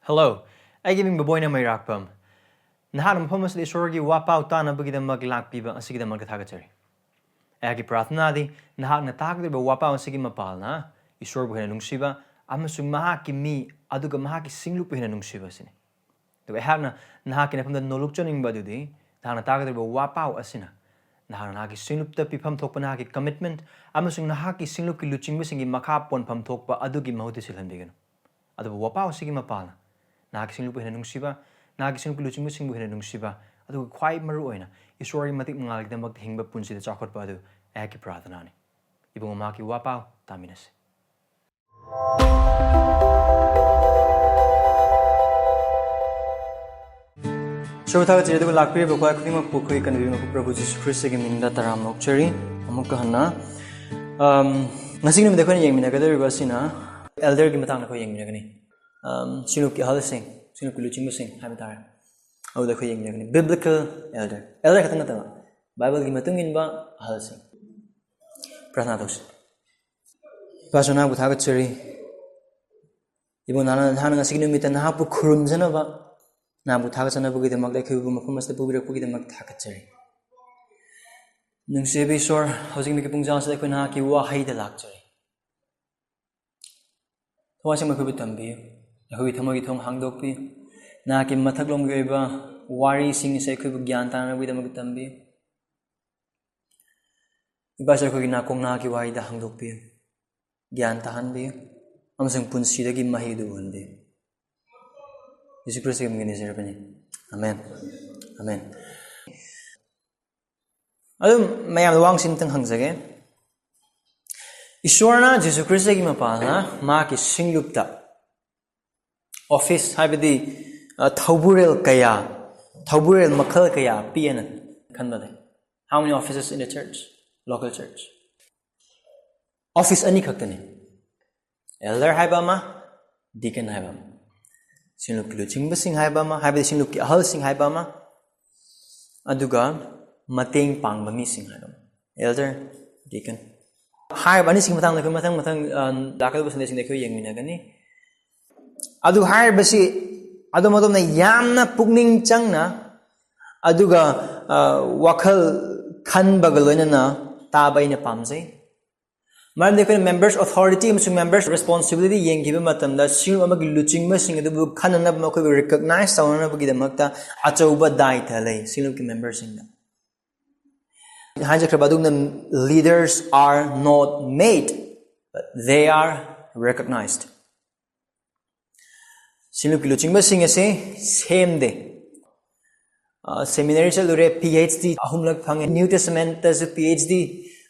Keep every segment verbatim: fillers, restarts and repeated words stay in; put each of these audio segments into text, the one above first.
Hello, ꯑꯩꯒꯤ ꯃꯤꯡ ꯕꯕꯣꯏꯅ ꯃꯩꯔꯥꯛꯄꯝ꯫ ꯅꯍꯥꯛꯅ ꯃꯐꯝ ꯑꯁꯤꯗ ꯏꯁꯣꯔꯒꯤ ꯋꯥꯄꯥꯎ ꯇꯥꯅꯕꯒꯤꯗꯃꯛ ꯂꯥꯛꯄꯤꯕ ꯑꯁꯤꯒꯤꯗꯃꯛꯇ ꯊꯥꯒꯠꯆꯔꯤ꯫ ꯑꯩꯍꯥꯛꯀꯤ ꯄ꯭ꯔꯥꯔꯊꯅꯥꯗꯤ ꯅꯍꯥꯛꯅ ꯇꯥꯒꯗꯧꯔꯤꯕ ꯋꯥꯄꯥꯎ ꯑꯁꯤꯒꯤ ꯃꯄꯥꯜꯅ ꯏꯁꯣꯔꯕꯨ ꯍꯦꯟꯅ ꯅꯨꯡꯁꯤꯕ ꯑꯃꯁꯨꯡ ꯃꯍꯥꯛꯀꯤ ꯃꯤ ꯑꯗꯨꯒ ꯃꯍꯥꯛꯀꯤ ꯁꯤꯡꯂꯨꯞꯄꯨ ꯍꯦꯟꯅ ꯅꯨꯡꯁꯤꯕ ꯑꯁꯤꯅꯤ꯫ ꯑꯗꯨꯒ ꯑꯩꯍꯥꯛꯅ ꯅꯍꯥꯛꯀꯤ ꯅꯐꯝꯗ ꯅꯣꯂꯨꯛꯆꯅꯤꯡꯕ ꯑꯗꯨꯗꯤ ꯅꯍꯥꯛꯅ ꯇꯥꯒꯗꯧꯔꯤꯕ ꯋꯥꯄꯥꯎ ꯑꯁꯤꯅ ꯅꯍꯥꯛꯅ ꯅꯍꯥꯛꯀꯤ ꯁꯤꯡꯂꯨꯞꯇ ꯄꯤꯐꯝ ꯊꯣꯛꯄ ꯅꯍꯥꯛꯀꯤ commitment ꯑꯃꯁꯨꯡ ꯅꯍꯥꯛꯀꯤ ꯁꯤꯡꯂꯨꯞꯀꯤ ꯂꯨꯆꯤꯡꯕꯁꯤꯡꯒꯤ ꯃꯈꯥ ꯄꯣꯟꯐꯝ ꯊꯣꯛꯄ ꯑꯗꯨꯒꯤ ꯃꯍꯨꯠꯇ ꯁꯤꯜꯍꯟꯕꯤꯒꯅꯨ꯫ ꯑꯗꯨꯕꯨ ꯋꯥꯄꯥꯎ ꯑꯁꯤꯒꯤ ꯃꯄꯥꯜꯅ ꯅꯍꯥꯛꯀꯤ ꯁꯤꯡꯂꯨꯞꯄꯨ ꯍꯦꯟꯅ ꯅꯨꯡꯁꯤꯕ, ꯅꯍꯥꯛꯀꯤ ꯁꯤꯡꯂꯨꯞꯀꯤ ꯂꯨꯆꯤꯡꯕꯁꯤꯡꯕꯨ ꯍꯦꯟꯅ ꯅꯨꯡꯁꯤꯕ, ꯑꯗꯨꯒ ꯈ꯭ꯋꯥꯏ ꯃꯔꯨ ꯑꯣꯏꯅ ꯏꯁꯣꯔꯒꯤ ꯃꯇꯤꯛ ꯃꯉꯥꯜꯒꯤꯗꯃꯛꯇ ꯍꯤꯡꯕ ꯄꯨꯟꯁꯤꯗ ꯆꯥꯎꯈꯠꯄ ꯑꯗꯨ ꯑꯩꯍꯥꯛꯀꯤ ꯄ꯭ꯔꯥꯔꯊꯅꯥꯅꯤ꯫ ꯏꯕꯨꯡꯉꯣ, ꯃꯍꯥꯛꯀꯤ ꯋꯥꯄꯥꯎ ꯇꯥꯃꯤꯟꯅꯁꯤ꯫ ꯏꯁꯣꯔꯕꯨ ꯊꯥꯒꯠꯆꯔꯤ, ꯑꯗꯨꯒ ꯂꯥꯛꯄꯤꯔꯤꯕ ꯈ꯭ꯋꯥꯏ ꯈꯨꯗꯤꯡꯃꯛꯄꯨ ꯑꯩꯈꯣꯏ ꯀꯟꯕꯤꯕ ꯃꯄꯨ ꯄ꯭ꯔꯚꯨ ꯖꯤꯁꯨ ꯈ꯭ꯔꯤꯁꯇꯒꯤ ꯃꯤꯡꯗ ꯇꯔꯥꯝꯅ ꯑꯣꯛꯆꯔꯤ꯫ ꯑꯃꯨꯛꯀ ꯍꯟꯅ, ꯑꯝ, ꯉꯁꯤꯒꯤ ꯅꯨꯃꯤꯠ ꯑꯩꯈꯣꯏꯅ ꯌꯦꯡꯃꯤꯟꯅꯒꯗꯧꯔꯤꯕ ꯑꯁꯤꯅ elderꯒꯤ ꯃꯇꯥꯡꯗ ꯑꯩꯈꯣꯏ ꯌꯦꯡꯃꯤꯟꯅꯒꯅꯤ꯫ ꯑꯝ, ꯁꯤꯡꯂꯨꯞꯀꯤ ꯑꯍꯜꯁꯤꯡ, ꯁꯤꯡꯂꯨꯞꯀꯤ ꯂꯨꯆꯤꯡꯕꯁꯤꯡ ꯍꯥꯏꯕ ꯇꯥꯔꯦ, ꯑꯗꯨꯗ ꯑꯩꯈꯣꯏ ꯌꯦꯡꯃꯤꯟꯅꯒꯅꯤ꯫ Biblical elder, elder ꯈꯛꯇ ꯅꯠꯇꯕ, ꯕꯥꯏꯕꯜꯒꯤ ꯃꯇꯨꯡ ꯏꯟꯕ ꯑꯍꯜꯁꯤꯡ꯫ ꯄ꯭ꯔꯥꯔꯊꯅꯥ ꯇꯧꯁꯤ꯫ ꯏꯄꯥꯁꯨ ꯅꯍꯥꯛꯄꯨ ꯊꯥꯒꯠꯆꯔꯤ꯫ ꯏꯕꯨꯡ, ꯅꯍꯥꯛꯅ, ꯅꯍꯥꯛꯅ ꯉꯁꯤꯒꯤ ꯅꯨꯃꯤꯠꯇ ꯅꯍꯥꯛꯄꯨ ꯈꯨꯔꯨꯝꯖꯅꯕ, ꯅꯍꯥꯛꯄꯨ ꯊꯥꯒꯠꯆꯅꯕꯒꯤꯗꯃꯛꯇ ꯑꯩꯈꯣꯏꯕꯨ ꯃꯐꯝ ꯑꯁꯤꯗ ꯄꯨꯕꯤꯔꯛꯄꯒꯤꯗꯃꯛ ꯊꯥꯒꯠꯆꯔꯤ꯫ ꯅꯨꯡꯁꯤꯕ ꯏꯁꯣꯔ, ꯍꯧꯖꯤꯛ ꯅꯨꯃꯤꯠꯀꯤ ꯄꯨꯡꯖꯥꯡ ꯑꯁꯤꯗ ꯑꯩꯈꯣꯏ ꯅꯍꯥꯛꯀꯤ ꯋꯥꯍꯩꯗ ꯂꯥꯛꯆꯔꯤ꯫ ꯊꯋꯥꯏꯁꯦꯡꯅ ꯑꯩꯈꯣꯏꯕꯨ ꯇꯝꯕꯤꯌꯨ꯫ ꯑꯩꯈꯣꯏꯒꯤ ꯊꯃꯣꯏꯒꯤ ꯊꯣꯡ ꯍꯥꯡꯗꯣꯛꯄꯤꯌꯨ꯫ ꯅꯍꯥꯛꯀꯤ ꯃꯊꯛꯂꯣꯝꯒꯤ ꯑꯣꯏꯕ ꯋꯥꯔꯤꯁꯤꯡ ꯑꯁꯦ ꯑꯩꯈꯣꯏꯕꯨ ꯒ꯭ꯌꯥꯟ ꯇꯥꯅꯕꯒꯤꯗꯃꯛꯇ ꯇꯝꯕꯤꯌꯨ꯫ ꯏꯄꯥꯁꯨ ꯑꯩꯈꯣꯏꯒꯤ ꯅꯥꯀꯣꯡ ꯅꯍꯥꯛꯀꯤ ꯋꯥꯍꯩꯗ ꯍꯥꯡꯗꯣꯛꯄꯤꯌꯨ, ꯒ꯭ꯌꯥꯟ ꯇꯥꯍꯟꯕꯤꯌꯨ, ꯑꯃꯁꯨꯡ ꯄꯨꯟꯁꯤꯗꯒꯤ ꯃꯍꯩꯗꯨ ꯎꯍꯟꯕꯤꯌꯨ꯫ ꯌꯦꯁꯨ ꯈ꯭ꯔꯤꯁꯇꯒꯤ ꯃꯤꯡꯗ ꯅꯤꯖꯔꯕꯅꯤ꯫ ꯑꯃꯦꯟ꯫ ꯑꯃꯦꯟ꯫ ꯑꯗꯨꯝ ꯃꯌꯥꯝꯗ ꯋꯥꯍꯪꯁꯤ ꯑꯝꯇꯪ ꯍꯪꯖꯒꯦ꯫ ꯏꯁꯣꯔꯅ ꯖꯤꯁꯨ ꯈ꯭ꯔꯤꯁꯇꯒꯤ ꯃꯄꯥꯜꯅ ꯃꯍꯥꯛꯀꯤ ꯁꯤꯡꯂꯨꯞꯇ office ꯍꯥꯏꯕꯗꯤ, ꯑ, ꯊꯧꯕꯨꯔꯦꯜ ꯀꯌꯥ, ꯊꯧꯕꯨꯔꯦꯜ ꯃꯈꯜ ꯀꯌꯥ ꯄꯤꯑꯅ ꯈꯟꯕ ꯂꯩ? How many offices in the church? Local church. Office ꯑꯅꯤ ꯈꯛꯇꯅꯤ꯫ Elder ꯍꯥꯏꯕ ꯑꯃ, deacon ꯍꯥꯏꯕ ꯑꯃ꯫ ꯁꯤꯡꯂꯨꯞꯀꯤ ꯂꯨꯆꯤꯡꯕꯁꯤꯡ ꯍꯥꯏꯕ ꯑꯃ, ꯍꯥꯏꯕꯗꯤ ꯁꯤꯡꯂꯨꯞꯀꯤ ꯑꯍꯜꯁꯤꯡ ꯍꯥꯏꯕ ꯑꯃ, ꯑꯗꯨꯒ ꯃꯇꯦꯡ ꯄꯥꯡꯕ ꯃꯤꯁꯤꯡ ꯍꯥꯏꯕ ꯑꯃ꯫ Elder, deacon꯫ ꯍꯥꯏꯔꯤꯕ ꯑꯅꯤꯁꯤꯒꯤ ꯃꯇꯥꯡꯗ ꯑꯩꯈꯣꯏ ꯃꯊꯪ ꯃꯊꯪ, ꯑ, ꯂꯥꯛꯀꯗꯧꯕ Sundayꯁꯤꯡꯗ ꯑꯩꯈꯣꯏ ꯌꯦꯡꯃꯤꯟꯅꯒꯅꯤ꯫ ꯑꯗꯨ ꯍꯥꯏꯔꯤꯕꯁꯤ ꯑꯗꯣꯝ ꯑꯗꯣꯝꯅ ꯌꯥꯝꯅ ꯄꯨꯛꯅꯤꯡ ꯆꯪꯅ ꯑꯗꯨꯒ ꯋꯥꯈꯜ ꯈꯟꯕꯒ ꯂꯣꯏꯅꯅ ꯇꯥꯕ ꯑꯩꯅ ꯄꯥꯝꯖꯩ꯫ ꯃꯔꯝꯗꯤ ꯑꯩꯈꯣꯏꯅ members authority ꯑꯃꯁꯨꯡ members responsibility ꯌꯦꯡꯈꯤꯕ ꯃꯇꯝꯗ ꯁꯤꯡꯂꯨꯞ ꯑꯃꯒꯤ ꯂꯨꯆꯤꯡꯕꯁꯤꯡ ꯑꯗꯨꯕꯨ ꯈꯟꯅꯅꯕ, ꯃꯈꯣꯏꯕꯨ recognize ꯇꯧꯅꯅꯕꯒꯤꯗꯃꯛꯇ ꯑꯆꯧꯕ ꯗꯥꯏꯇ ꯂꯩ ꯁꯤꯡꯂꯨꯞꯀꯤ memberꯁꯤꯡꯗ꯫ ꯍꯥꯏꯖꯈ꯭ꯔꯕ ꯑꯗꯨꯒꯨꯝꯅ leaders are not made, but they are recognized. ꯁꯤꯡꯂꯨꯞꯀꯤ ꯂꯨꯆꯤꯡꯕꯁꯤꯡ ꯑꯁꯤ ꯁꯦꯝꯗꯦ꯫ ꯁꯦꯃꯤꯅꯔꯤ ꯆꯠꯂꯨꯔꯦ, ꯄꯤ ꯑꯩꯆ ꯗꯤ ꯑꯍꯨꯝꯂꯛ ꯐꯪꯉꯦ, ꯅ꯭ꯌꯨ ꯇꯦꯁꯇꯃꯦꯟꯇꯁꯨ ꯄꯤ ꯑꯩꯆ ꯗꯤ,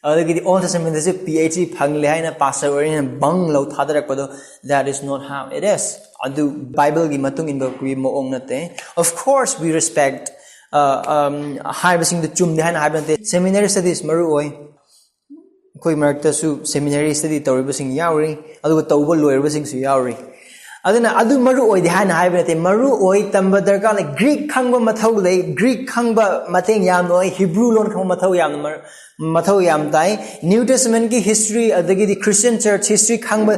ꯑꯗꯒꯤꯗꯤ ꯑꯣꯜ ꯇꯦꯁꯇꯃꯦꯟꯇꯁꯨ ꯄꯤ ꯑꯩꯆ ꯗꯤ ꯐꯪꯂꯦ ꯍꯥꯏꯅ ꯄꯥꯁꯇꯔ ꯑꯣꯏꯔꯦꯅ ꯕꯪ ꯂꯧ ꯊꯥꯗꯔꯛꯄꯗꯣ, that is not how it is. ꯑꯗꯨ ꯕꯥꯏꯕꯜꯒꯤ ꯃꯇꯨꯡ ꯏꯟꯕꯒꯤ ꯃꯑꯣꯡ ꯅꯠꯇꯦ. Of course we respect, ꯍꯥꯏꯕꯁꯤꯡꯗꯨ ꯆꯨꯝꯗꯦ ꯍꯥꯏꯅ ꯍꯥꯏꯕ ꯅꯠꯇꯦ. ꯁꯦꯃꯤꯅꯔꯤ ꯁ꯭ꯇꯗꯤꯁ ꯃꯔꯨ ꯑꯣꯏ. ꯑꯩꯈꯣꯏ ꯃꯔꯛꯇꯁꯨ ꯁꯦꯃꯤꯅꯔꯤ ꯁ꯭ꯇꯗꯤ ꯇꯧꯔꯤꯕꯁꯤꯡ ꯌꯥꯎꯔꯤ, ꯑꯗꯨꯒ ꯇꯧꯕ ꯂꯣꯏꯔꯕꯁꯤꯡꯁꯨ ꯌꯥꯎꯔꯤ꯫ ꯑꯗꯨꯅ ꯑꯗꯨ ꯃꯔꯨ ꯑꯣꯏꯗꯦ ꯍꯥꯏꯅ ꯍꯥꯏꯕ ꯅꯠꯇꯦ, ꯃꯔꯨ ꯑꯣꯏ, ꯇꯝꯕ ꯗꯔꯀꯥꯔ ꯂꯩ꯫ ꯒ꯭ꯔꯤꯛ ꯈꯪꯕ ꯃꯊꯧ ꯂꯩ, ꯒ꯭ꯔꯤꯛ ꯈꯪꯕ ꯃꯇꯦꯡ ꯌꯥꯝꯅ ꯑꯣꯏ, ꯍꯤꯕ꯭ꯔꯨ ꯂꯣꯟ ꯈꯪꯕ ꯃꯊꯧ ꯌꯥꯝꯅ ꯃꯔ-, ꯃꯊꯧ ꯌꯥꯝ ꯇꯥꯏ꯫ ꯅ꯭ꯌꯨ ꯇꯦꯁꯇꯃꯦꯟꯒꯤ ꯍꯤꯁꯇ꯭ꯔꯤ, ꯑꯗꯒꯤꯗꯤ ꯈ꯭ꯔꯤꯁꯇꯤꯌꯟ ꯆꯔꯆ ꯍꯤꯁꯇ꯭ꯔꯤ ꯈꯪꯕ,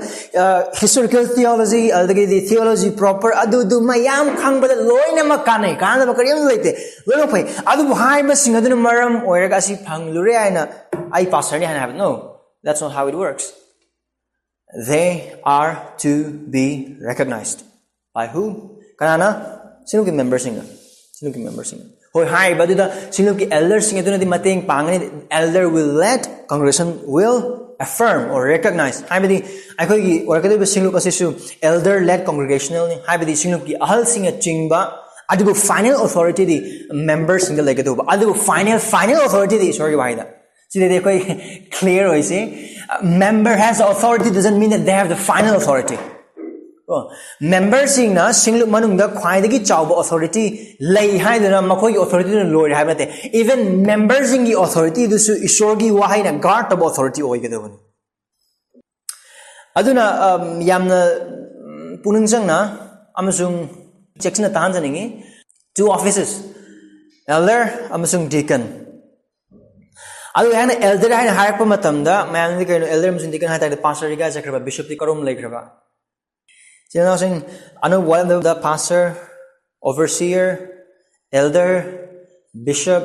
ꯍꯤꯁꯇꯣꯔꯤꯀꯦꯜ ꯊꯤꯑꯣꯂꯣꯖꯤ, ꯑꯗꯒꯤꯗꯤ ꯊꯤꯑꯣꯂꯣꯖꯤ ꯄ꯭ꯔꯣꯄꯔ, ꯑꯗꯨꯗꯨ ꯃꯌꯥꯝ ꯈꯪꯕꯗ ꯂꯣꯏꯅꯃꯛ ꯀꯥꯟꯅꯩ, ꯀꯥꯟꯅꯗꯕ ꯀꯔꯤꯝ ꯂꯩꯇꯦ, ꯂꯣꯏꯅꯃꯛ ꯐꯩ꯫ ꯑꯗꯨꯕꯨ ꯍꯥꯏꯕꯁꯤꯡ ꯑꯗꯨꯅ ꯃꯔꯝ ꯑꯣꯏꯔꯒ ꯑꯁꯤ ꯐꯪꯂꯨꯔꯦ ꯍꯥꯏꯅ ꯑꯩ ꯄꯥꯁꯇꯔꯅꯤ ꯍꯥꯏꯅ ꯍꯥꯏꯕ, no, that's not how it works. They are to be recognized. By who? ꯀꯅꯥꯅ? ꯁꯤꯡꯂꯨꯞꯀꯤ ꯃꯦꯝꯕꯔꯁꯤꯡꯅ꯫ ꯁꯤꯡꯂꯨꯞꯀꯤ ꯃꯦꯝꯕꯔꯁꯤꯡꯅ꯫ ꯍꯣꯏ, ꯍꯥꯏꯔꯤꯕ ꯑꯗꯨꯗ ꯁꯤꯡꯂꯨꯞꯀꯤ ꯑꯦꯜꯗꯔꯁꯤꯡ ꯑꯗꯨꯅꯗꯤ ꯃꯇꯦꯡ ꯄꯥꯡꯒꯅꯤ. Elder will lead, congregation will affirm or recognize. ꯍꯥꯏꯕꯗꯤ ꯑꯩꯈꯣꯏꯒꯤ ꯑꯣꯏꯔꯛꯀꯗꯧꯔꯤꯕ ꯁꯤꯡꯂꯨꯞ ꯑꯁꯤꯁꯨ elder led congregationalꯅꯤ, ꯍꯥꯏꯕꯗꯤ ꯁꯤꯡꯂꯨꯞꯀꯤ ꯑꯍꯜꯁꯤꯡꯅ ꯆꯤꯡꯕ, ꯑꯗꯨꯕꯨ final authorityꯗꯤ ꯃꯦꯝꯕꯔꯁꯤꯡꯗ ꯂꯩꯒꯗꯧꯕ, ꯑꯗꯨꯕꯨ final, final authorityꯗꯤ ꯏꯁꯣꯔꯒꯤ ꯋꯥꯍꯩꯗ꯫ ꯁꯤꯗꯗꯤ ꯑꯩꯈꯣꯏ clear ꯑꯣꯏꯁꯤ. Member has authority doesn't mean that they have the final authority. ꯀꯣ, ꯃꯦꯝꯕꯔꯁꯤꯡꯅ ꯁꯤꯡꯂꯨꯞ ꯃꯅꯨꯡꯗ ꯈ꯭ꯋꯥꯏꯗꯒꯤ ꯆꯥꯎꯕ ꯑꯣꯊꯣꯔꯤꯇꯤ ꯂꯩ ꯍꯥꯏꯗꯨꯅ ꯃꯈꯣꯏꯒꯤ ꯑꯣꯊꯣꯔꯤꯇꯤꯗꯨꯅ ꯂꯣꯏꯔꯦ ꯍꯥꯏꯕ ꯅꯠꯇꯦ. Even ꯃꯦꯝꯕꯔꯁꯤꯡꯒꯤ ꯑꯣꯊꯣꯔꯤꯇꯤꯗꯨꯁꯨ ꯏꯁꯣꯔꯒꯤ ꯋꯥꯍꯩꯅ ꯒꯥꯔꯗ ꯇꯧꯕ ꯑꯣꯊꯣꯔꯤꯇꯤ ꯑꯣꯏꯒꯗꯕꯅꯤ. ꯑꯗꯨꯅ, ꯑꯝ, ꯌꯥꯝꯅ, ꯎꯝ, ꯄꯨꯛꯅꯤꯡ ꯆꯪꯅ ꯑꯃꯁꯨꯡ ꯆꯦꯛꯁꯤꯟꯅ ꯇꯥꯍꯟꯖꯅꯤꯡꯉꯤ. Two offices, elder ꯑꯃꯁꯨꯡ deacon. ꯑꯗꯨꯒ ꯑꯩꯅ elder ꯍꯥꯏꯅ ꯍꯥꯏꯔꯛꯄ ꯃꯇꯝꯗ ꯃꯌꯥꯝꯅꯗꯤ ꯀꯩꯅꯣ, elder ꯑꯃꯁꯨꯡ deacon ꯍꯥꯏ ꯇꯥꯔꯗꯤ ꯄꯥꯁꯇꯔꯗꯤ ꯀꯥꯏ ꯆꯠꯈ꯭ꯔꯕ, ꯕꯤꯁꯣꯞꯇꯤ ꯀꯔꯣꯝ ꯂꯩꯈ꯭ꯔꯕ? ꯏꯆꯤꯟ ꯏꯅꯥꯎꯁꯤꯡ, ꯑꯅꯧꯕ ꯋꯥꯔꯦꯝꯗ pastor, overseer, elder, bishop,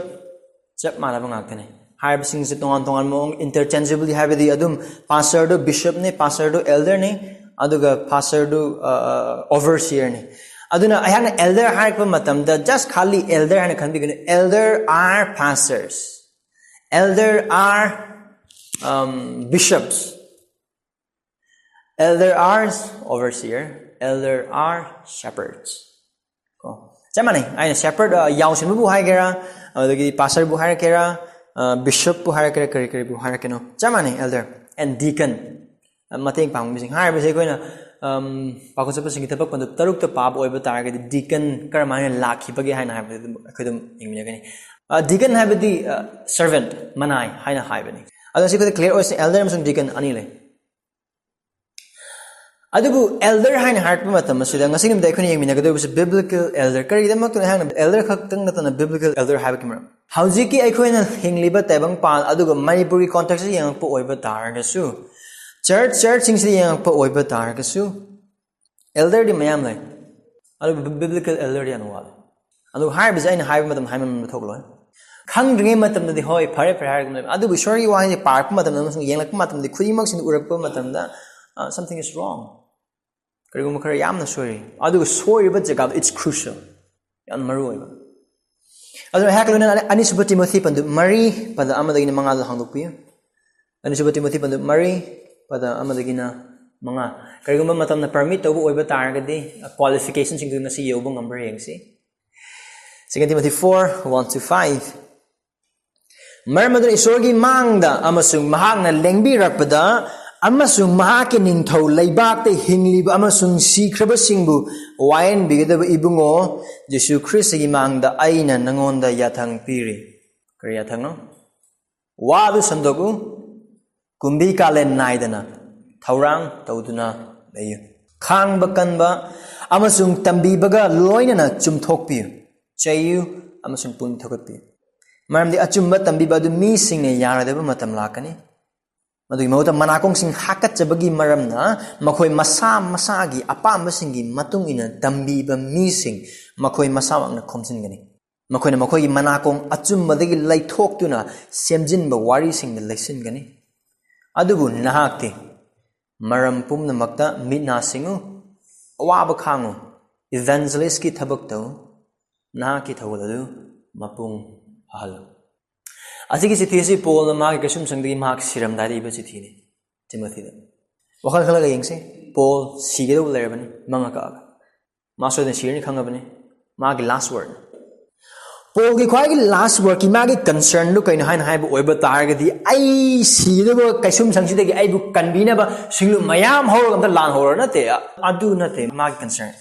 ꯆꯞ ꯃꯥꯟꯅꯕ ꯉꯥꯛꯇꯅꯤ꯫ ꯍꯥꯏꯔꯤꯕꯁꯤꯡꯁꯦ ꯇꯣꯉꯥꯟ ꯇꯣꯉꯥꯟꯕ ꯃꯑꯣꯡ, interchangeably, ꯍꯥꯏꯕꯗꯤ ꯑꯗꯨꯝ pastorꯗꯨ bishopꯅꯤ, pastorꯗꯨ elderꯅꯤ, ꯑꯗꯨꯒ pastorꯗꯨ overseerꯅꯤ꯫ ꯑꯗꯨꯅ ꯑꯩꯍꯥꯛꯅ elder ꯍꯥꯏꯔꯛꯄ ꯃꯇꯝꯗ just ꯈꯥꯂꯤ elder ꯍꯥꯏꯅ ꯈꯟꯕꯤꯒꯅꯨ꯫ Elder are pastors, elder are bishops, elder are overseer, elder are shepherds. ꯀꯣ, ꯆꯞ ꯃꯥꯟꯅꯩ꯫ ꯑꯩꯅ shepherd ꯌꯥꯎꯁꯤꯟꯕꯕꯨ ꯍꯥꯏꯒꯦꯔꯥ, ꯑꯗꯒꯤ pastorꯕꯨ ꯍꯥꯏꯔꯛꯀꯦꯔꯥ, bishopꯄꯨ ꯍꯥꯏꯔꯛꯀꯦꯔꯥ, ꯀꯔꯤ ꯀꯔꯤꯕꯨ ꯍꯥꯏꯔꯛꯀꯅꯣ, ꯆꯞ ꯃꯥꯟꯅꯩ꯫ Elder and deacon, ꯃꯇꯦꯡ ꯄꯥꯡꯕꯁꯤꯡ ꯍꯥꯏꯔꯤꯕꯁꯦ ꯑꯩꯈꯣꯏꯅ ꯄꯥꯎꯈꯣꯟ ꯆꯠꯄꯁꯤꯡꯒꯤ ꯊꯕꯛ ꯄꯟꯗꯨꯞ ꯇꯔꯨꯛꯇ ꯄꯥꯕ ꯑꯣꯏꯕ ꯇꯥꯔꯒꯗꯤ deacon ꯀꯔꯝꯍꯥꯏꯅ ꯂꯥꯛꯈꯤꯕꯒꯦ ꯍꯥꯏꯅ ꯍꯥꯏꯕꯗꯨ ꯑꯗꯨꯝ ꯑꯩꯈꯣꯏ ꯑꯗꯨꯝ ꯌꯦꯡꯃꯤꯟꯅꯒꯅꯤ꯫ Deacon ꯍꯥꯏꯕꯗꯤ servant, ꯃꯅꯥꯏ ꯍꯥꯏꯅ ꯍꯥꯏꯕꯅꯤ꯫ ꯑꯗꯣ ꯁꯤ ꯑꯩꯈꯣꯏꯗ clear ꯑꯣꯏꯁꯦ, elder ꯑꯃꯁꯨꯡ deacon ꯑꯅꯤ ꯂꯩ꯫ ꯑꯗꯨꯕꯨ elder ꯍꯥꯏꯅ ꯍꯥꯏꯔꯛꯄ ꯃꯇꯝ ꯑꯁꯤꯗ ꯉꯁꯤ ꯅꯨꯃꯤꯠꯇ ꯑꯩꯈꯣꯏꯅ ꯌꯦꯡꯃꯤꯟꯅꯒꯗꯧꯔꯤꯕꯁꯤ biblical elder꯫ ꯀꯔꯤꯒꯤꯗꯃꯛꯇꯅꯣ ꯑꯩꯍꯥꯛꯅ elder ꯈꯛꯇꯪ ꯅꯠꯇꯅ biblical elder ꯍꯥꯏꯕꯒꯤ ꯃꯔꯝ? ꯍꯧꯖꯤꯛꯀꯤ ꯑꯩꯈꯣꯏꯅ ꯍꯤꯡꯂꯤꯕ ꯇꯥꯏꯕꯪꯄꯥꯟ ꯑꯗꯨꯒ ꯃꯅꯤꯄꯨꯔꯒꯤ contextꯇ ꯌꯦꯡꯉꯛꯄ ꯑꯣꯏꯕ ꯇꯥꯔꯒꯁꯨ, church churchꯁꯤꯡꯁꯤꯗ ꯌꯦꯡꯉꯛꯄ ꯑꯣꯏꯕ ꯇꯥꯔꯒꯁꯨ, elderꯗꯤ ꯃꯌꯥꯝ ꯂꯩ, ꯑꯗꯨꯕꯨ biblical elderꯗꯤ ꯌꯥꯝ ꯋꯥꯠꯂꯦ꯫ ꯑꯗꯨ ꯍꯥꯏꯔꯤꯕꯁꯦ ꯑꯩꯅ ꯍꯥꯏꯕ ꯃꯇꯝꯗ ꯍꯥꯏꯃꯟꯕ ꯊꯣꯛꯂꯣꯏ꯫ ꯈꯪꯗ꯭ꯔꯤꯉꯩ ꯃꯇꯝꯗꯗꯤ ꯍꯣꯏ, ꯐꯔꯦ ꯐꯔꯦ ꯍꯥꯏꯔꯒ ꯂꯩꯕ꯫ ꯑꯗꯨꯕꯨ ꯏꯁꯣꯔꯒꯤ ꯋꯥꯍꯩꯁꯦ ꯄꯥꯔꯛꯄ ꯃꯇꯝꯗ ꯑꯃꯁꯨꯡ ꯌꯦꯡꯂꯛꯄ ꯃꯇꯝꯗ, ꯈꯨꯗꯤꯡꯃꯛꯁꯤꯡꯗꯨ ꯎꯔꯛꯄ ꯃꯇꯝꯗ, something is wrong, ꯀꯔꯤꯒꯨꯝꯕ ꯈꯔ ꯌꯥꯝꯅ ꯁꯣꯏꯔꯤ꯫ ꯑꯗꯨꯒ ꯁꯣꯏꯔꯤꯕ ꯖꯒꯥꯗꯣ it's crucial, ꯌꯥꯝ ꯃꯔꯨ ꯑꯣꯏꯕ꯫ ꯑꯗꯨꯅ ꯑꯩꯍꯥꯛꯀ ꯂꯣꯏꯅꯅ ꯑꯅꯤꯁꯨꯕ ꯇꯤꯃꯣꯊꯤ ꯄꯟꯗꯨꯞ ꯃꯔꯤ, ꯄꯗ ꯑꯃꯗꯒꯤꯅ ꯃꯉꯥꯗ ꯍꯥꯡꯗꯣꯛꯄꯤꯌꯨ꯫ ꯑꯅꯤꯁꯨꯕ ꯇꯤꯃꯣꯊꯤ ꯄꯟꯗꯨꯞ ꯃꯔꯤ, ꯄꯗ ꯑꯃꯗꯒꯤꯅ ꯃꯉꯥ꯫ ꯀꯔꯤꯒꯨꯝꯕ ꯃꯇꯝꯅ permit ꯇꯧꯕ ꯑꯣꯏꯕ ꯇꯥꯔꯒꯗꯤ qualificationꯁꯤꯡꯗꯨ ꯉꯁꯤ ꯌꯧꯕ ꯉꯝꯕ꯭ꯔꯥ ꯌꯦꯡꯁꯤ꯫ Second Timothy four, one to five. ꯃꯔꯝ ꯑꯗꯨꯅ ꯏꯁꯣꯔꯒꯤ ꯃꯥꯡꯗ ꯑꯃꯁꯨꯡ ꯃꯍꯥꯛꯅ ꯂꯦꯡꯕꯤꯔꯛꯄꯗ ꯑꯃꯁꯨꯡ ꯃꯍꯥꯛꯀꯤ ꯅꯤꯡꯊꯧ ꯂꯩꯕꯥꯛꯇ ꯍꯤꯡꯂꯤꯕ ꯑꯃꯁꯨꯡ ꯁꯤꯈ꯭ꯔꯕꯁꯤꯡꯕꯨ ꯋꯥꯌꯦꯟꯕꯤꯒꯗꯕ ꯏꯕꯨꯡꯉꯣ ꯖꯤꯁꯨ ꯈ꯭ꯔꯤꯁꯇꯒꯤ ꯃꯥꯡꯗ ꯑꯩꯅ ꯅꯉꯣꯟꯗ ꯌꯥꯊꯪ ꯄꯤꯔꯤ꯫ ꯀꯔꯤ ꯌꯥꯊꯪꯅꯣ? ꯋꯥꯗꯨ ꯁꯟꯗꯣꯛꯎ, ꯀꯨꯝꯕꯤ ꯀꯥꯂꯦꯟ ꯅꯥꯏꯗꯅ ꯊꯧꯔꯥꯡ ꯇꯧꯗꯨꯅ ꯂꯩꯌꯨ꯫ ꯈꯥꯡꯕ ꯀꯟꯕ ꯑꯃꯁꯨꯡ ꯇꯝꯕꯤꯕꯒ ꯂꯣꯏꯅꯅ ꯆꯨꯝꯊꯣꯛꯄꯤꯌꯨ, ꯆꯩꯌꯨ ꯑꯃꯁꯨꯡ ꯄꯨꯛꯅꯤꯡ ꯊꯧꯒꯠꯄꯤꯌꯨ꯫ ꯃꯔꯝꯗꯤ ꯑꯆꯨꯝꯕ ꯇꯝꯕꯤꯕ ꯑꯗꯨ ꯃꯤꯁꯤꯡꯅ ꯌꯥꯔꯣꯏꯗꯕ ꯃꯇꯝ ꯂꯥꯛꯀꯅꯤ꯫ ꯃꯗꯨꯒꯤ ꯃꯍꯨꯠꯇ ꯃꯅꯥꯀꯣꯡꯁꯤꯡ ꯍꯥꯀꯠꯆꯕꯒꯤ ꯃꯔꯝꯅ ꯃꯈꯣꯏ ꯃꯁꯥ ꯃꯁꯥꯒꯤ ꯑꯄꯥꯝꯕꯁꯤꯡꯒꯤ ꯃꯇꯨꯡ ꯏꯟꯅ ꯇꯝꯕꯤꯕ ꯃꯤꯁꯤꯡ ꯃꯈꯣꯏ ꯃꯁꯥꯃꯛꯅ ꯈꯣꯝꯖꯤꯟꯒꯅꯤ꯫ ꯃꯈꯣꯏꯅ ꯃꯈꯣꯏꯒꯤ ꯃꯅꯥꯀꯣꯡ ꯑꯆꯨꯝꯕꯗꯒꯤ ꯂꯩꯊꯣꯛꯇꯨꯅ ꯁꯦꯝꯖꯤꯟꯕ ꯋꯥꯔꯤꯁꯤꯡꯗ ꯂꯩꯁꯤꯟꯒꯅꯤ꯫ ꯑꯗꯨꯕꯨ ꯅꯍꯥꯛꯇꯤ ꯃꯔꯝ ꯄꯨꯝꯅꯃꯛꯇ ꯃꯤꯠ ꯅꯥ ꯁꯤꯡꯉꯨ, ꯑꯋꯥꯕ ꯈꯥꯡꯉꯨ, ꯏꯚꯦꯟꯖꯦꯂꯤꯁꯀꯤ ꯊꯕꯛ ꯇꯧ, ꯅꯍꯥꯛꯀꯤ ꯊꯧꯒꯜ ꯑꯗꯨ ꯃꯄꯨꯡ ꯐꯥꯍꯜꯂꯨ꯫ ꯑꯁꯤꯒꯤ ꯆꯤꯊꯤ ꯑꯁꯤ ꯄꯣꯜꯅ ꯃꯍꯥꯛꯀꯤ ꯀꯩꯁꯨꯝꯁꯪꯗꯒꯤ ꯃꯍꯥꯛ ꯁꯤꯔꯝꯗꯥꯏꯗ ꯏꯕ ꯆꯤꯊꯤꯅꯤ ꯇꯤꯃꯣꯊꯤꯗ꯫ ꯋꯥꯈꯜ ꯈꯜꯂꯒ ꯌꯦꯡꯁꯤ꯫ ꯄꯣꯜ ꯁꯤꯒꯗꯧꯕ ꯂꯩꯔꯕꯅꯤ, ꯃꯪ ꯀꯛꯑꯒ꯫ ꯃꯥ ꯁꯣꯏꯗꯅ ꯁꯤꯔꯅꯤ ꯈꯪꯉꯕꯅꯤ꯫ ꯃꯥꯒꯤ ꯂꯥꯁ ꯋꯥꯔꯗ꯫ ꯄꯣꯜꯒꯤ ꯈ꯭ꯋꯥꯏꯒꯤ ꯂꯥꯁ ꯋꯥꯔꯗꯀꯤ ꯃꯥꯒꯤ ꯀꯟꯁꯔꯟꯗꯨ ꯀꯩꯅꯣ ꯍꯥꯏꯅ ꯍꯥꯏꯕ ꯑꯣꯏꯕ ꯇꯥꯔꯒꯗꯤ, "ꯑꯩ ꯁꯤꯒꯗꯕ ꯀꯩꯁꯨꯝꯁꯪꯁꯤꯗꯒꯤ ꯑꯩꯕꯨ ꯀꯟꯕꯤꯅꯕ ꯁꯤꯡꯂꯨꯞ ꯃꯌꯥꯝ ꯍꯧꯔꯒ ꯑꯝꯇ ꯂꯥꯟꯍꯧꯔꯣ", ꯅꯠꯇꯦ, ꯑꯗꯨ ꯅꯠꯇꯦ ꯃꯥꯒꯤ ꯀꯟꯁꯔꯟ꯫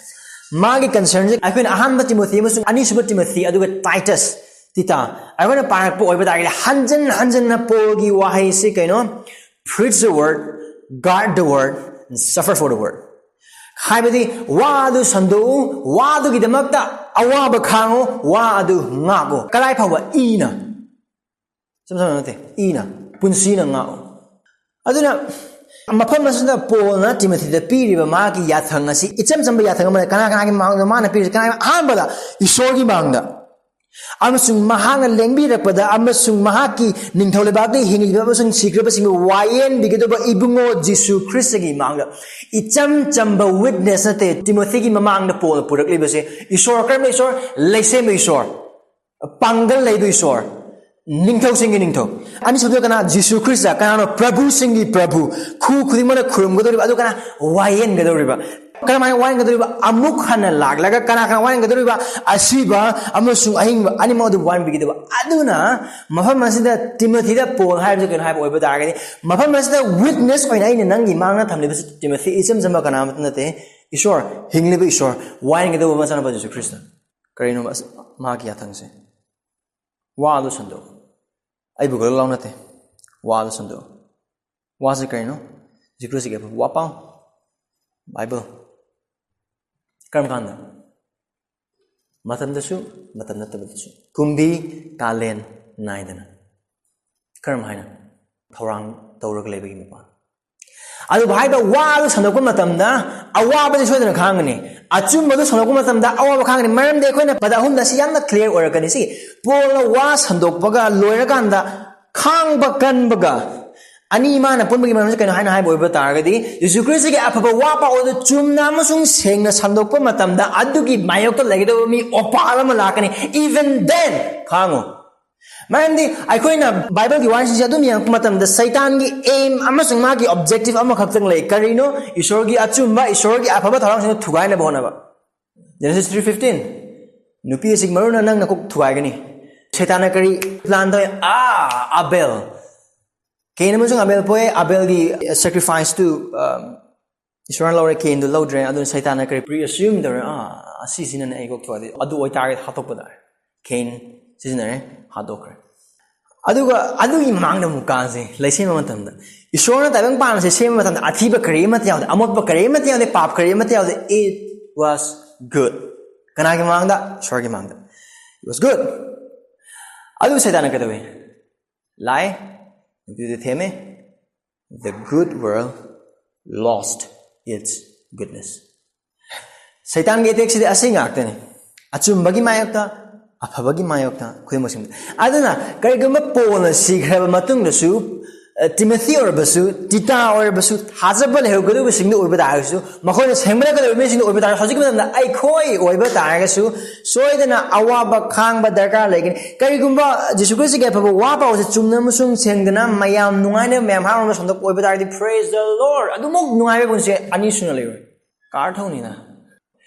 ꯃꯥꯒꯤ ꯀꯟꯁꯔꯟꯁꯦ ꯑꯩꯈꯣꯏꯅ ꯑꯍꯥꯟꯕ ꯇꯤꯃꯣꯊꯤ ꯑꯃꯁꯨꯡ ꯑꯅꯤꯁꯨꯕ ꯇꯤꯃꯣꯊꯤ ꯑꯗꯨꯒ ꯇꯥꯏꯇꯁ, ꯇꯤꯇꯥ, ꯑꯩꯈꯣꯏꯅ ꯄꯥꯔꯛꯄ ꯑꯣꯏꯕ ꯇꯥꯔꯒꯗꯤ, ꯍꯟꯖꯟ ꯍꯟꯖꯟꯅ ꯄꯣꯜꯒꯤ ꯋꯥꯍꯩꯁꯤ ꯀꯩꯅꯣ? "Preach the word, guard the word, and suffer for the word." ꯍꯥꯏꯕꯗꯤ, ꯋꯥ ꯑꯗꯨ ꯁꯟꯗꯣꯛꯎ, ꯋꯥ ꯑꯗꯨꯒꯤꯗꯃꯛꯇ ꯑꯋꯥꯕ ꯈꯥꯡꯉꯨ, ꯋꯥ ꯑꯗꯨ ꯉꯥꯛꯎ꯫ ꯀꯗꯥꯏ ꯐꯥꯎꯕ? ꯏꯅ꯫ ꯏꯆꯝ ꯆꯝꯅ ꯅꯠꯇꯦ, ꯏꯅ, ꯄꯨꯟꯁꯤꯅ ꯉꯥꯛꯎ꯫ ꯑꯗꯨꯅ ꯃꯐꯝ ꯑꯁꯤꯗ ꯄꯣꯜꯅ ꯇꯤꯃꯣꯊꯤꯗ ꯄꯤꯔꯤꯕ ꯃꯍꯥꯛꯀꯤ ꯌꯥꯊꯪ ꯑꯁꯤ ꯏꯆꯝ ꯆꯝꯕ ꯌꯥꯊꯪ ꯑꯃꯅ ꯀꯅꯥ ꯀꯅꯥꯒꯤ ꯃꯥꯡꯗ ꯃꯥꯅ ꯄꯤꯔꯤꯁꯤ? ꯀꯅꯥꯒꯤ? ꯑꯍꯥꯟꯕꯗ ꯏꯁꯣꯔꯒꯤ ꯃꯥꯡꯗ, ꯑꯃꯁꯨꯡ ꯃꯍꯥꯛꯅ ꯂꯦꯡꯕꯤꯔꯛꯄꯗ ꯑꯃꯁꯨꯡ ꯃꯍꯥꯛꯀꯤ ꯅꯤꯡꯊꯧ ꯂꯩꯕꯥꯛꯇ ꯍꯤꯡꯂꯤꯕ ꯑꯃꯁꯨꯡ ꯁꯤꯈ꯭ꯔꯕꯁꯤꯡꯕꯨ ꯋꯥꯌꯦꯟꯕꯤꯒꯗꯕ ꯏꯕꯨꯡꯉꯣ ꯖꯤꯁꯨ ꯈ꯭ꯔꯤꯁꯇꯒꯤ ꯃꯥꯡꯗ꯫ ꯏꯆꯝ ꯆꯝꯕ ꯋꯤꯠꯅꯦꯁ ꯅꯠꯇꯦ ꯇꯤꯃꯣꯊꯤꯒꯤ ꯃꯃꯥꯡꯗ ꯄꯣꯜꯅ ꯄꯨꯔꯛꯂꯤꯕꯁꯦ꯫ ꯏꯁꯣꯔ, ꯀꯔꯝꯕ ꯏꯁꯣꯔ? ꯂꯩꯁꯦꯝꯕ ꯏꯁꯣꯔ, ꯄꯥꯡꯒꯜ ꯂꯩꯕ ꯏꯁꯣꯔ, ꯅꯤꯡꯊꯧꯁꯤꯡꯒꯤ ꯅꯤꯡꯊꯧ꯫ ꯑꯅꯤꯁꯨꯕꯗ ꯀꯅꯥ? Jesus Christ. ꯀꯅꯥꯅꯣ? ꯄ꯭ꯔꯚꯨꯁꯤꯡꯒꯤ ꯄ꯭ꯔꯚꯨ, ꯈꯨ ꯈꯨꯗꯤꯡꯃꯛꯅ ꯈꯨꯔꯨꯝꯒꯗꯧꯔꯤꯕ꯫ ꯑꯗꯨ ꯀꯅꯥ? ꯋꯥꯌꯦꯟꯒꯗꯧꯔꯤꯕ꯫ ꯀꯔꯝꯍꯥꯏꯅ ꯋꯥꯌꯦꯟꯒꯗꯧꯔꯤꯕ? ꯑꯃꯨꯛ ꯍꯟꯅ ꯂꯥꯛꯂꯒ ꯀꯅꯥ ꯀꯅꯥ ꯋꯥꯌꯦꯟꯒꯗꯧꯔꯤꯕ? ꯑꯁꯤꯕ ꯑꯃꯁꯨꯡ ꯑꯍꯤꯡꯕ ꯑꯅꯤꯃꯛ ꯑꯗꯨ ꯋꯥꯌꯦꯟꯕꯤꯒꯗꯕ꯫ ꯑꯗꯨꯅ ꯃꯐꯝ ꯑꯁꯤꯗ ꯇꯤꯃꯣꯊꯤꯗ ꯄꯣꯜ ꯍꯥꯏꯕꯁꯤ ꯀꯩꯅꯣ ꯍꯥꯏꯕ ꯑꯣꯏꯕ ꯇꯥꯔꯒꯗꯤ, ꯃꯐꯝ ꯑꯁꯤꯗ ꯋꯤꯠꯅꯦꯁ ꯑꯣꯏꯅ ꯑꯩꯅ ꯅꯪꯒꯤ ꯃꯥꯡꯗ ꯊꯝꯂꯤꯕꯁꯤ ꯇꯤꯃꯣꯊꯤ ꯏꯆꯝ ꯆꯝꯕ ꯀꯅꯥ ꯑꯃꯠꯇ ꯅꯠꯇꯦ, ꯏꯁꯣꯔ, ꯍꯤꯡꯂꯤꯕ ꯏꯁꯣꯔ, ꯋꯥꯌꯦꯟꯒꯗꯧꯕ ꯃꯆꯥꯅꯨꯄꯥ ꯖꯤꯁꯨ ꯈ꯭ꯔꯤꯁꯇ꯫ ꯀꯔꯤꯅꯣꯕ ꯑꯁ-, ꯃꯍꯥꯛꯀꯤ ꯌꯥꯊꯪꯁꯦ? ꯋꯥ ꯑꯗꯨ ꯁꯟꯗꯣꯛꯎ꯫ ꯑꯩꯕꯨ ꯒꯣꯂꯣ ꯂꯥꯎ ꯅꯠꯇꯦ, ꯋꯥ ꯑꯗꯨ ꯁꯟꯗꯣꯛꯎ꯫ ꯋꯥꯁꯦ ꯀꯔꯤꯅꯣ? ꯖꯤꯁꯨ ꯈ꯭ꯔꯤꯁꯇꯒꯤ ꯑꯐꯕ ꯋꯥ ꯄꯥꯎ, ꯕꯥꯏꯕꯜ꯫ ꯀꯔꯝ ꯀꯥꯟꯗ? ꯃꯇꯝꯗꯁꯨ, ꯃꯇꯝ ꯅꯠꯇꯕꯗꯁꯨ꯫ ꯀꯨꯝꯕꯤ ꯀꯥꯂꯦꯟ ꯅꯥꯏꯗꯅ꯫ ꯀꯔꯝ ꯍꯥꯏꯅ? ꯊꯧꯔꯥꯡ ꯇꯧꯔꯒ ꯂꯩꯕꯒꯤ ꯃꯄꯥ꯫ ꯑꯗꯨꯕꯨ ꯍꯥꯏꯕ ꯋꯥꯗꯨ ꯁꯟꯗꯣꯛꯄ ꯃꯇꯝꯗ ꯑꯋꯥꯕꯗꯤ ꯁꯣꯏꯗꯅ ꯈꯥꯡꯒꯅꯤ꯫ ꯑꯆꯨꯝꯕꯗꯨ ꯁꯟꯗꯣꯛꯄ ꯃꯇꯝꯗ ꯑꯋꯥꯕ ꯈꯥꯡꯒꯅꯤ꯫ ꯃꯔꯝꯗꯤ ꯑꯩꯈꯣꯏꯅ ꯄꯗ ꯑꯍꯨꯝꯗ ꯑꯁꯤ ꯌꯥꯝꯅ clear ꯑꯣꯏꯔꯛꯀꯅꯤ꯫ ꯁꯤ ꯄꯣꯜꯅ ꯋꯥ ꯁꯟꯗꯣꯛꯄꯒ ꯂꯣꯏꯔꯀꯥꯟꯗ ꯈꯥꯡꯕ ꯀꯟꯕꯒ ꯑꯅꯤ ꯃꯥꯅ ꯄꯨꯟꯕꯒꯤ ꯃꯔꯝꯁꯤ ꯀꯩꯅꯣ ꯍꯥꯏꯅ ꯍꯥꯏꯕ ꯑꯣꯏꯕ ꯇꯥꯔꯒꯗꯤ, ꯌꯦꯁꯨ ꯈ꯭ꯔꯤꯁꯇꯒꯤ ꯑꯐꯕ ꯋꯥ ꯄꯥꯎ ꯑꯗꯨ ꯆꯨꯝꯅ ꯑꯃꯁꯨꯡ ꯁꯦꯡꯅ ꯁꯟꯗꯣꯛꯄ ꯃꯇꯝꯗ ꯑꯗꯨꯒꯤ ꯃꯥꯌꯣꯛꯇ ꯂꯩꯒꯗꯕ ꯃꯤ ꯑꯣꯄꯥꯜ ꯑꯃ ꯂꯥꯛꯀꯅꯤ꯫ Even then, ꯈꯥꯡꯉꯨ꯫ ꯃꯔꯝꯗꯤ ꯑꯩꯈꯣꯏꯅ ꯕꯥꯏꯕꯜꯒꯤ ꯋꯥꯔꯤꯁꯤꯡꯁꯦ ꯑꯗꯨꯝ ꯌꯦꯡꯉꯛꯄ ꯃꯇꯝꯗ ꯁꯩꯇꯥꯟꯒꯤ aim ꯑꯃꯁꯨꯡ ꯃꯥꯒꯤ objective ꯑꯃꯈꯛꯇꯪ ꯂꯩ꯫ ꯀꯔꯤꯅꯣ? ꯏꯁꯣꯔꯒꯤ ꯑꯆꯨꯝꯕ, ꯏꯁꯣꯔꯒꯤ ꯑꯐꯕ ꯊꯧꯔꯥꯡꯁꯤꯡꯗꯨ ꯊꯨꯒꯥꯏꯅꯕ ꯍꯣꯠꯅꯕ꯫ Genesis three fifteen, "ꯅꯨꯄꯤ ꯑꯁꯤꯒꯤ ꯃꯔꯨꯅ ꯅꯪ ꯅꯀꯣꯛ ꯊꯨꯒꯥꯏꯒꯅꯤ"꯫ ꯁꯩꯇꯥꯟꯅ ꯀꯔꯤ plan ꯇꯧꯏ? ꯑꯥ, ꯑꯕꯦꯜ꯫ ꯀꯦꯟ ꯑꯃꯁꯨꯡ ꯑꯕꯦꯜ ꯄꯣꯛꯑꯦ꯫ ꯑꯕꯦꯜꯒꯤ sacrifice ꯇꯨ, ꯑ, ꯏꯁꯣꯔꯅ ꯂꯧꯔꯦ, ꯀꯦꯟꯗꯨ ꯂꯧꯗ꯭ꯔꯦ꯫ ꯑꯗꯨꯅ ꯁꯩꯇꯥꯟꯅ ꯀꯔꯤ presume ꯇꯧꯔꯦ? "ꯑꯥ, ꯑꯁꯤꯁꯤꯅꯅꯦ ꯑꯩ ꯀꯣꯛꯊꯣꯛꯑꯗꯤ, ꯑꯗꯨ ꯑꯣꯏꯇꯥꯔꯒꯗꯤ ꯍꯥꯠꯇꯣꯛꯄ ꯇꯥꯔꯦ"꯫ ꯀꯦꯟ ꯁꯤꯖꯤꯟꯅꯔꯦ, ꯍꯥꯠꯇꯣꯛꯈ꯭ꯔꯦ꯫ ꯑꯗꯨꯒ ꯑꯗꯨꯒꯤ ꯃꯃꯥꯡꯗ ꯑꯃꯨꯛ ꯀꯥꯁꯦ, ꯂꯩꯁꯦꯝꯕ ꯃꯇꯝꯗ ꯏꯁꯣꯔꯅ ꯇꯥꯏꯕꯪ ꯄꯥꯟꯕꯁꯦ ꯁꯦꯝꯕ ꯃꯇꯝꯗ ꯑꯊꯤꯕ ꯀꯔꯤ ꯑꯃꯠꯇ ꯌꯥꯎꯗꯦ, ꯑꯃꯣꯠꯄ ꯀꯔꯤ ꯑꯃꯠꯇ ꯌꯥꯎꯗꯦ, ꯄꯥꯞ ꯀꯔꯤ ꯑꯃꯠꯇ ꯌꯥꯎꯗꯦ꯫ It was good. ꯀꯅꯥꯒꯤ ꯃꯃꯥꯡꯗ? ꯏꯁꯣꯔꯒꯤ ꯃꯃꯥꯡꯗ꯫ It was good. ꯑꯗꯨ ꯁꯩꯇꯥꯟꯅ ꯀꯩꯗꯧꯏ? ꯂꯥꯏ, ꯅꯨꯄꯤꯗꯨ ꯊꯦꯝꯃꯦ꯫ The good world lost its goodness. ꯁꯩꯇꯥꯟꯒꯤ attack ꯁꯤꯗꯤ ꯑꯁꯤ ꯉꯥꯛꯇꯅꯤ꯫ ꯑꯆꯨꯝꯕꯒꯤ ꯃꯥꯌꯣꯛꯇ, ꯑꯐꯕꯒꯤ ꯃꯥꯌꯣꯛꯇ, ꯈꯨꯗꯤꯡꯃꯛꯁꯤꯡꯗ꯫ ꯑꯗꯨꯅ ꯀꯔꯤꯒꯨꯝꯕ ꯄꯣꯜꯅ ꯁꯤꯈ꯭ꯔꯕ ꯃꯇꯨꯡꯗꯁꯨ, ꯑ, ꯇꯤꯃꯣꯊꯤ ꯑꯣꯏꯔꯕꯁꯨ, ꯇꯤꯇꯥ ꯑꯣꯏꯔꯕꯁꯨ, ꯊꯥꯖꯕ ꯂꯩꯍꯧꯒꯗꯧꯕꯁꯤꯡꯗꯨ ꯑꯣꯏꯕ ꯇꯥꯔꯒꯁꯨ, ꯃꯈꯣꯏꯅ ꯁꯦꯝꯒꯠꯂꯛꯀꯗꯧꯔꯤꯕ ꯃꯤꯁꯤꯡꯗꯨ ꯑꯣꯏꯕ ꯇꯥꯔꯒꯁꯨ, ꯍꯧꯖꯤꯛꯀꯤ ꯃꯇꯝꯗ ꯑꯩꯈꯣꯏ ꯑꯣꯏꯕ ꯇꯥꯔꯒꯁꯨ, ꯁꯣꯏꯗꯅ ꯑꯋꯥꯕ ꯈꯥꯡꯕ ꯗꯔꯀꯥꯔ ꯂꯩꯒꯅꯤ꯫ ꯀꯔꯤꯒꯨꯝꯕ ꯖꯤꯁꯨ ꯈ꯭ꯔꯤꯁꯇꯒꯤ ꯑꯐꯕ ꯋꯥ ꯄꯥꯎꯁꯦ ꯆꯨꯝꯅ ꯑꯃꯁꯨꯡ ꯁꯦꯡꯗꯅ ꯃꯌꯥꯝ ꯅꯨꯡꯉꯥꯏꯅ ꯃꯌꯥꯝ ꯍꯔꯥꯎꯅ ꯁꯟꯗꯣꯛꯄ ꯑꯣꯏꯕ ꯇꯥꯔꯒꯗꯤ, praise the Lord, ꯑꯗꯨꯃꯛ ꯅꯨꯡꯉꯥꯏꯕ ꯄꯨꯟꯁꯤ ꯑꯅꯤ ꯁꯨꯅ ꯂꯩꯔꯣꯏ꯫ ꯀꯥꯔ ꯊꯧꯅꯤꯅ꯫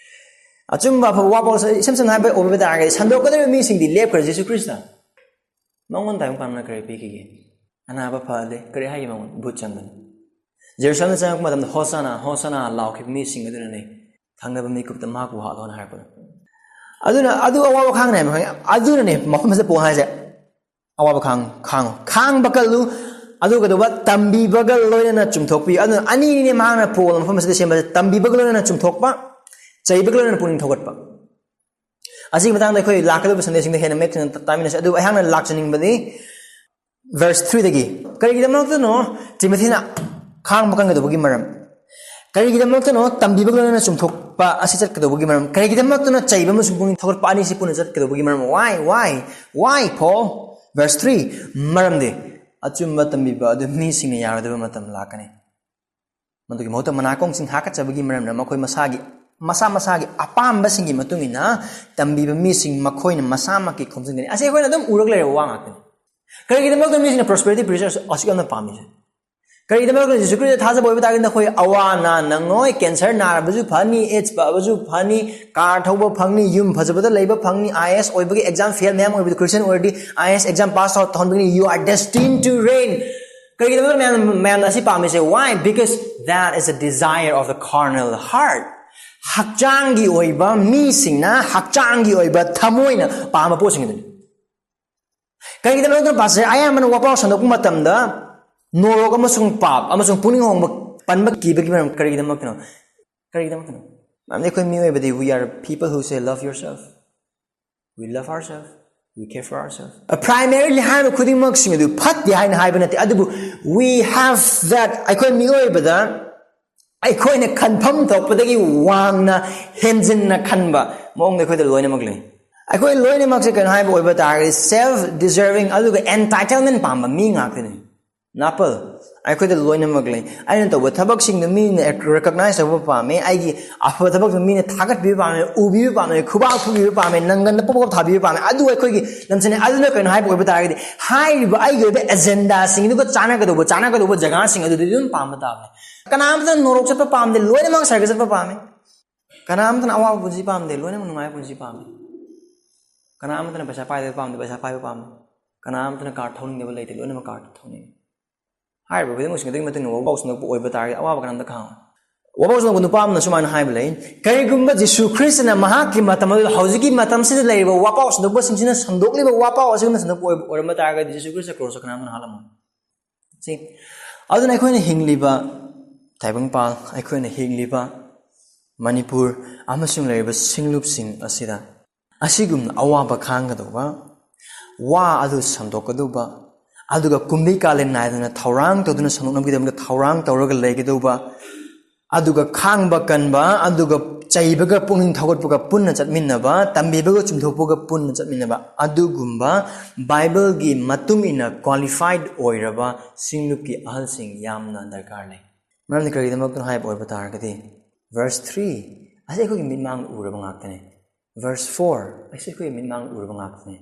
ꯑꯆꯨꯝꯕ ꯑꯐꯕ ꯋꯥ ꯄꯥꯎꯁꯦ ꯏꯁꯝ ꯁꯝꯅ ꯍꯥꯏꯕ ꯑꯣꯏꯕ ꯇꯥꯔꯒꯗꯤ, ꯁꯟꯗꯣꯛꯀꯗꯧꯔꯤꯕ ꯃꯤꯁꯤꯡꯗꯤ ꯂꯦꯞꯈ꯭ꯔꯦ꯫ ꯖꯤꯁꯨ ꯈ꯭ꯔꯤꯁꯇ ꯃꯉꯣꯟꯗ ꯇꯥꯏꯕꯪ ꯄꯥꯟꯕꯅ ꯀꯔꯤ ꯄꯤꯈꯤꯒꯦ? ꯑꯅꯥꯕ ꯐꯍꯜꯂꯦ꯫ ꯀꯔꯤ ꯍꯥꯏꯒꯦ ꯃꯉꯣꯟꯗ? ꯚꯨꯠ ꯆꯪꯕꯅꯤ꯫ ꯖꯦꯔꯨꯁꯂꯝꯗ ꯆꯪꯉꯛꯄ ꯃꯇꯝꯗ, "ꯍꯣꯁꯥꯅꯥ, ꯍꯣꯁꯥꯅꯥ" ꯂꯥꯎꯈꯤꯕ ꯃꯤꯁꯤꯡ ꯑꯗꯨꯅꯅꯦ ꯊꯪꯅꯕ ꯃꯤꯀꯨꯞꯇ ꯃꯍꯥꯛꯄꯨ ꯍꯥꯠꯂꯣꯅ ꯍꯥꯏꯔꯛꯄꯗꯣ꯫ ꯑꯗꯨꯅ ꯑꯗꯨ ꯑꯋꯥꯕ ꯈꯥꯡꯅꯦ ꯍꯥꯏꯕ ꯈꯪꯉꯦ꯫ ꯑꯗꯨꯅꯅꯦ ꯃꯐꯝ ꯑꯁꯤꯗ ꯄꯣꯜ ꯍꯥꯏꯁꯦ, "ꯑꯋꯥꯕ ꯈꯥꯡ-, ꯈꯥꯡꯉꯨ, ꯈꯥꯡꯕ ꯀꯜꯂꯨ, ꯑꯗꯨꯒ ꯇꯝꯕꯤꯕꯒ ꯂꯣꯏꯅꯅ ꯆꯨꯝꯊꯣꯛꯄꯤꯌꯨ"꯫ ꯑꯗꯨꯅ ꯑꯅꯤꯅꯤꯅꯦ ꯃꯍꯥꯛꯅ ꯄꯣꯜ ꯃꯐꯝ ꯑꯁꯤꯗ ꯁꯦꯝꯕꯁꯦ, ꯇꯝꯕꯤꯕꯒ ꯂꯣꯏꯅꯅ ꯆꯨꯝꯊꯣꯛꯄ, ꯆꯩꯕꯒ ꯂꯣꯏꯅꯅ ꯄꯨꯛꯅꯤꯡ ꯊꯧꯒꯠꯄ꯫ ꯑꯁꯤꯒꯤ ꯃꯇꯥꯡꯗ ꯑꯩꯈꯣꯏ ꯂꯥꯛꯀꯗꯧꯕ ꯁꯟꯗꯦꯁꯤꯡꯗ ꯍꯦꯟꯅ ꯃꯌꯦꯛ ꯁꯦꯡꯅ ꯇꯥꯃꯤꯟꯅꯁꯤ꯫ ꯑꯗꯨꯕꯨ ꯑꯩꯍꯥꯛꯅ ꯂꯥꯛꯆꯅꯤꯡꯕꯗꯤ, Verse threeꯗꯒꯤ, ꯀꯔꯤꯒꯤꯗꯃꯛꯇꯅꯣ ꯇꯤꯃꯣꯊꯤꯅ ꯈꯥꯡꯕ ꯀꯟꯒꯗꯧꯕꯒꯤ ꯃꯔꯝ? ꯀꯔꯤꯒꯤꯗꯃꯛꯇꯅꯣ ꯇꯝꯕꯤꯕꯒ ꯂꯣꯏꯅꯅ ꯆꯨꯝꯊꯣꯛꯄ ꯑꯁꯤ ꯆꯠꯀꯗꯧꯕꯒꯤ ꯃꯔꯝ? ꯀꯔꯤꯒꯤꯗꯃꯛꯇꯅꯣ ꯆꯩꯕ ꯑꯃꯁꯨꯡ ꯄꯨꯛꯅꯤꯡ ꯊꯧꯒꯠꯄ ꯑꯅꯤꯁꯤ ꯄꯨꯟꯅ ꯆꯠꯀꯗꯧꯕꯒꯤ ꯃꯔꯝ? Why? Why? Why, Paul? Verse three, ꯃꯔꯝꯗꯤ ꯑꯆꯨꯝꯕ ꯇꯝꯕꯤꯕ ꯑꯗꯨ ꯃꯤꯁꯤꯡꯅ ꯌꯥꯔꯣꯏꯗꯕ ꯃꯇꯝ ꯂꯥꯛꯀꯅꯤ꯫ ꯃꯗꯨꯒꯤ ꯃꯍꯨꯠꯇ ꯃꯅꯥꯀꯣꯡꯁꯤꯡ ꯍꯥꯀꯠꯆꯕꯒꯤ ꯃꯔꯝꯅ ꯃꯈꯣꯏ ꯃꯁꯥꯒꯤ, ꯃꯁꯥ ꯃꯁꯥꯒꯤ ꯑꯄꯥꯝꯕꯁꯤꯡꯒꯤ ꯃꯇꯨꯡ ꯏꯟꯅ ꯇꯝꯕꯤꯕ ꯃꯤꯁꯤꯡ ꯃꯈꯣꯏꯅ ꯃꯁꯥꯃꯛꯀꯤ ꯈꯣꯝꯖꯤꯟꯒꯅꯤ꯫ ꯑꯁꯤ ꯑꯩꯈꯣꯏꯅ ꯑꯗꯨꯝ ꯎꯔꯒ ꯂꯩꯔꯕ ꯋꯥ ꯉꯥꯛꯇꯅꯤ꯫ ꯀꯔꯤꯒꯤꯗꯃꯛꯇ ꯃꯤꯁꯤꯡꯅ prosperity preachers ꯑꯁꯨꯛ ꯌꯥꯝꯅ ꯄꯥꯝꯃꯤꯁꯦ? ꯀꯔꯤꯒꯤꯗꯃꯛꯇ ꯖꯤꯁꯨ ꯈ꯭ꯔꯤꯁꯇ ꯊꯥꯖꯕ ꯑꯣꯏꯕ ꯇꯥꯔꯒꯗꯤ ꯅꯈꯣꯏ ꯑꯋꯥ ꯑꯅꯥ ꯅꯪꯉꯣꯏ, cancer ꯅꯥꯔꯕꯁꯨ ꯐꯅꯤ, AIDS ꯐꯕꯁꯨ ꯐꯅꯤ, car ꯊꯧꯕ ꯐꯪꯅꯤ, ꯌꯨꯝ ꯐꯖꯕꯗ ꯂꯩꯕ ꯐꯪꯅꯤ, IAS ꯑꯣꯏꯕꯒꯤ exam fail ꯃꯌꯥꯝ ꯑꯣꯏꯕꯗꯤ, Christian ꯑꯣꯏꯔꯗꯤ IAS exam pass ꯇꯧꯍꯟꯕꯒꯤꯅꯤ, you are destined to reign꯫ ꯀꯔꯤꯒꯤꯗꯃꯛꯇ ꯃꯌꯥꯝ, ꯃꯌꯥꯝꯅ ꯑꯁꯤ ꯄꯥꯝꯃꯤꯁꯦ? Why? Because that is a desire of the carnal heart. ꯍꯛꯆꯥꯡꯒꯤ ꯑꯣꯏꯕ, ꯃꯤꯁꯤꯡꯅ ꯍꯛꯆꯥꯡꯒꯤ ꯑꯣꯏꯕ ꯊꯃꯣꯏꯅ ꯄꯥꯝꯕ ꯄꯣꯠꯁꯤꯡ ꯑꯗꯨꯅꯤ꯫ ꯀꯔꯤꯒꯤꯗꯃꯛꯇ ꯄꯥꯁꯇꯔ ꯑꯌꯥꯝꯕꯅ ꯋꯥꯄꯥꯎ ꯁꯟꯗꯣꯛꯄ ꯃꯇꯝꯗ ꯅꯣꯔꯣꯛ ꯑꯃꯁꯨꯡ ꯄꯥꯞ ꯑꯃꯁꯨꯡ ꯄꯨꯛꯅꯤꯡ ꯍꯣꯡꯕ ꯄꯟꯕ ꯀꯤꯕꯒꯤ ꯃꯔꯝ ꯀꯔꯤꯒꯤꯗꯃꯛꯇꯅꯣ? ꯀꯔꯤꯒꯤꯗꯃꯛꯇꯅꯣ? ꯃꯔꯝꯗꯤ ꯑꯩꯈꯣꯏ ꯃꯤꯑꯣꯏꯕꯗꯤ, we are people who say, "Love yourself." We love ourselves. We care for ourselves. Primarily ꯍꯥꯏꯔꯤꯕ ꯈꯨꯗꯤꯡꯃꯛꯁꯤꯡ ꯑꯗꯨ ꯐꯠꯇꯦ ꯍꯥꯏꯅ ꯍꯥꯏꯕ ꯅꯠꯇꯦ, ꯑꯗꯨꯕꯨ we have that, ꯑꯩꯈꯣꯏ ꯃꯤꯑꯣꯏꯕꯗ ꯑꯩꯈꯣꯏꯅ ꯈꯟꯐꯝ ꯊꯣꯛꯄꯗꯒꯤ ꯋꯥꯡꯅ, ꯍꯦꯟꯖꯤꯟꯅ ꯈꯟꯕ ꯃꯑꯣꯡꯗ ꯑꯩꯈꯣꯏꯗ ꯂꯣꯏꯅꯃꯛ ꯂꯩ꯫ ꯑꯩꯈꯣꯏ ꯂꯣꯏꯅꯃꯛꯁꯦ ꯀꯩꯅꯣ ꯍꯥꯏꯕ ꯑꯣꯏꯕ ꯇꯥꯔꯒꯗꯤ, self deserving ꯑꯗꯨꯒ entitlement ꯄꯥꯝꯕ ꯃꯤ ꯉꯥꯛꯇꯅꯤ꯫ ꯅꯥꯄꯜ, ꯑꯩꯈꯣꯏꯗ ꯂꯣꯏꯅꯃꯛ ꯂꯩ꯫ ꯑꯩꯅ ꯇꯧꯕ ꯊꯕꯛꯁꯤꯡꯗꯨ ꯃꯤꯅ recognize ꯇꯧꯕ ꯄꯥꯝꯃꯤ, ꯑꯩꯒꯤ ꯑꯐꯕ ꯊꯕꯛꯇꯨ ꯃꯤꯅ ꯊꯥꯒꯠꯄꯤꯕ ꯄꯥꯝꯃꯤ, ꯎꯕꯤꯕ ꯄꯥꯝꯃꯤ, ꯈꯨꯕꯥꯛ ꯈꯨꯕꯤꯕ ꯄꯥꯝꯃꯤ, ꯅꯪꯒꯟꯗ ꯄꯣꯞ ꯄꯣꯞ ꯊꯥꯕꯤꯕ ꯄꯥꯝꯃꯤ꯫ ꯑꯗꯨ ꯑꯩꯈꯣꯏꯒꯤ ꯂꯝꯆꯠꯅꯤ꯫ ꯑꯗꯨꯅ ꯀꯩꯅꯣ ꯍꯥꯏꯕ ꯑꯣꯏꯕ ꯇꯥꯔꯒꯗꯤ, ꯍꯥꯏꯔꯤꯕ ꯑꯩꯒꯤ ꯑꯣꯏꯕ agendaꯁꯤꯡ ꯑꯗꯨꯒ ꯆꯥꯟꯅꯒꯗꯧꯕ, ꯆꯥꯟꯅꯒꯗꯧꯕ ꯖꯒꯥꯁꯤꯡ ꯑꯗꯨꯗꯤ ꯑꯗꯨꯝ ꯄꯥꯝꯕ ꯇꯥꯕꯅꯤ꯫ ꯀꯅꯥꯝꯇꯅ ꯅꯣꯔꯣꯛ ꯆꯠꯄ ꯄꯥꯝꯗꯦ, ꯂꯣꯏꯅꯃꯛ ꯁꯔꯒ ꯆꯠꯄ ꯄꯥꯝꯃꯤ꯫ ꯀꯅꯥꯝꯇꯅ ꯑꯋꯥꯕ ꯄꯨꯟꯁꯤ ꯄꯥꯝꯗꯦ, ꯂꯣꯏꯅꯃꯛ ꯅꯨꯡꯉꯥꯏꯕ ꯄꯨꯟꯁꯤ ꯄꯥꯝꯃꯤ꯫ ꯀꯅꯥꯝꯇꯅ ꯄꯩꯁꯥ ꯄꯥꯏꯗꯕ ꯄꯥꯝꯗꯦ, ꯄꯩꯁꯥ ꯄꯥꯏꯕ ꯄꯥꯝꯃꯤ꯫ ꯀꯅꯥꯝꯇꯅ car ꯊꯧꯅꯤꯡꯗꯕ ꯂꯩꯇꯦ, ꯂꯣꯏꯅꯃꯛ car ꯊꯧꯅꯤꯡꯉꯤ꯫ ꯍꯥꯏꯔꯤꯕ ꯈꯨꯗꯤꯡꯃꯛꯁꯤꯡ ꯑꯗꯨꯒꯤ ꯃꯇꯨꯡꯗ ꯋꯥꯕꯥꯎ ꯁꯟꯗꯣꯛꯄ ꯑꯣꯏꯕ ꯇꯥꯔꯒꯗꯤ ꯑꯋꯥꯕ ꯀꯅꯥꯝꯇ ꯈꯪꯉꯣꯏ꯫ ꯋꯥꯕꯥꯎ ꯁꯟꯗꯣꯛꯄ ꯅꯨꯄꯥ ꯑꯃꯅ ꯁꯨꯃꯥꯏꯅ ꯍꯥꯏꯕ ꯂꯩ, "ꯀꯔꯤꯒꯨꯝꯕ ꯖꯤꯁꯨ ꯈ꯭ꯔꯤꯁꯇꯅ ꯃꯍꯥꯛꯀꯤ ꯃꯇꯝ ꯑꯗꯨꯗ ꯍꯧꯖꯤꯛꯀꯤ ꯃꯇꯝꯁꯤꯗ ꯂꯩꯔꯤꯕ ꯋꯥꯕꯥꯎ ꯁꯟꯗꯣꯛꯄꯁꯤꯡꯁꯤꯅ ꯁꯟꯗꯣꯛꯂꯤꯕ ꯋꯥꯕꯥꯎ ꯑꯁꯤꯒꯨꯝꯅ ꯁꯟꯗꯣꯛꯄ ꯑꯣꯏꯕ, ꯑꯣꯏꯔꯝꯕ ꯇꯥꯔꯒꯗꯤ ꯖꯤꯁꯨ ꯈ꯭ꯔꯤꯁꯇ crossꯇ ꯀꯅꯥꯝꯇꯅ ꯍꯥꯠꯂꯝꯃꯣꯏ꯫" ꯁꯤ, ꯑꯗꯨꯅ ꯑꯩꯈꯣꯏꯅ ꯍꯤꯡꯂꯤꯕ ꯇꯥꯏꯕꯪꯄꯥꯜ, ꯑꯩꯈꯣꯏꯅ ꯍꯤꯡꯂꯤꯕ ꯃꯅꯤꯄꯨꯔ ꯑꯃꯁꯨꯡ ꯂꯩꯔꯤꯕ ꯁꯤꯡꯂꯨꯞꯁꯤꯡ ꯑꯁꯤꯗ ꯑꯁꯤꯒꯨꯝꯅ ꯑꯋꯥꯕ ꯈꯥꯡꯒꯗꯧꯕ, ꯋꯥ ꯑꯗꯨ ꯁꯟꯗꯣꯛꯀꯗꯧꯕ, ꯑꯗꯨꯒ ꯀꯨꯝꯕꯤ ꯀꯥꯂꯦꯟ ꯅꯥꯏꯗꯅ ꯊꯧꯔꯥꯡ ꯇꯧꯗꯨꯅ ꯁꯟꯗꯣꯛꯅꯕꯒꯤꯗꯃꯛꯇ ꯊꯧꯔꯥꯡ ꯇꯧꯔꯒ ꯂꯩꯒꯗꯧꯕ, ꯑꯗꯨꯒ ꯈꯥꯡꯕ ꯀꯟꯕ, ꯑꯗꯨꯒ ꯆꯩꯕꯒ ꯄꯨꯛꯅꯤꯡ ꯊꯧꯒꯠꯄꯒ ꯄꯨꯟꯅ ꯆꯠꯃꯤꯟꯅꯕ, ꯇꯝꯕꯤꯕꯒ ꯆꯨꯝꯊꯣꯛꯄꯒ ꯄꯨꯟꯅ ꯆꯠꯃꯤꯟꯅꯕ, ꯑꯗꯨꯒꯨꯝꯕ ꯕꯥꯏꯕꯜꯒꯤ ꯃꯇꯨꯡ ꯏꯟꯅ ꯀ꯭ꯋꯥꯂꯤꯐꯥꯏꯗ ꯑꯣꯏꯔꯕ ꯁꯤꯡꯂꯨꯞꯀꯤ ꯑꯍꯜꯁꯤꯡ ꯌꯥꯝꯅ ꯗꯔꯀꯥꯔ ꯂꯩ꯫ ꯃꯔꯝꯗꯤ ꯀꯔꯤꯒꯤꯗꯃꯛꯇꯅꯣ ꯍꯥꯏꯕ ꯑꯣꯏꯕ ꯇꯥꯔꯒꯗꯤ, verse three ꯑꯁꯤ ꯑꯩꯈꯣꯏꯒꯤ ꯃꯤꯠꯃꯥꯡꯗ ꯎꯔꯕ ꯉꯥꯛꯇꯅꯤ꯫ Verse four ꯑꯁꯤ ꯑꯩꯈꯣꯏꯒꯤ ꯃꯤꯠꯃꯥꯡꯗ ꯎꯔꯕ ꯉꯥꯛꯇꯅꯤ꯫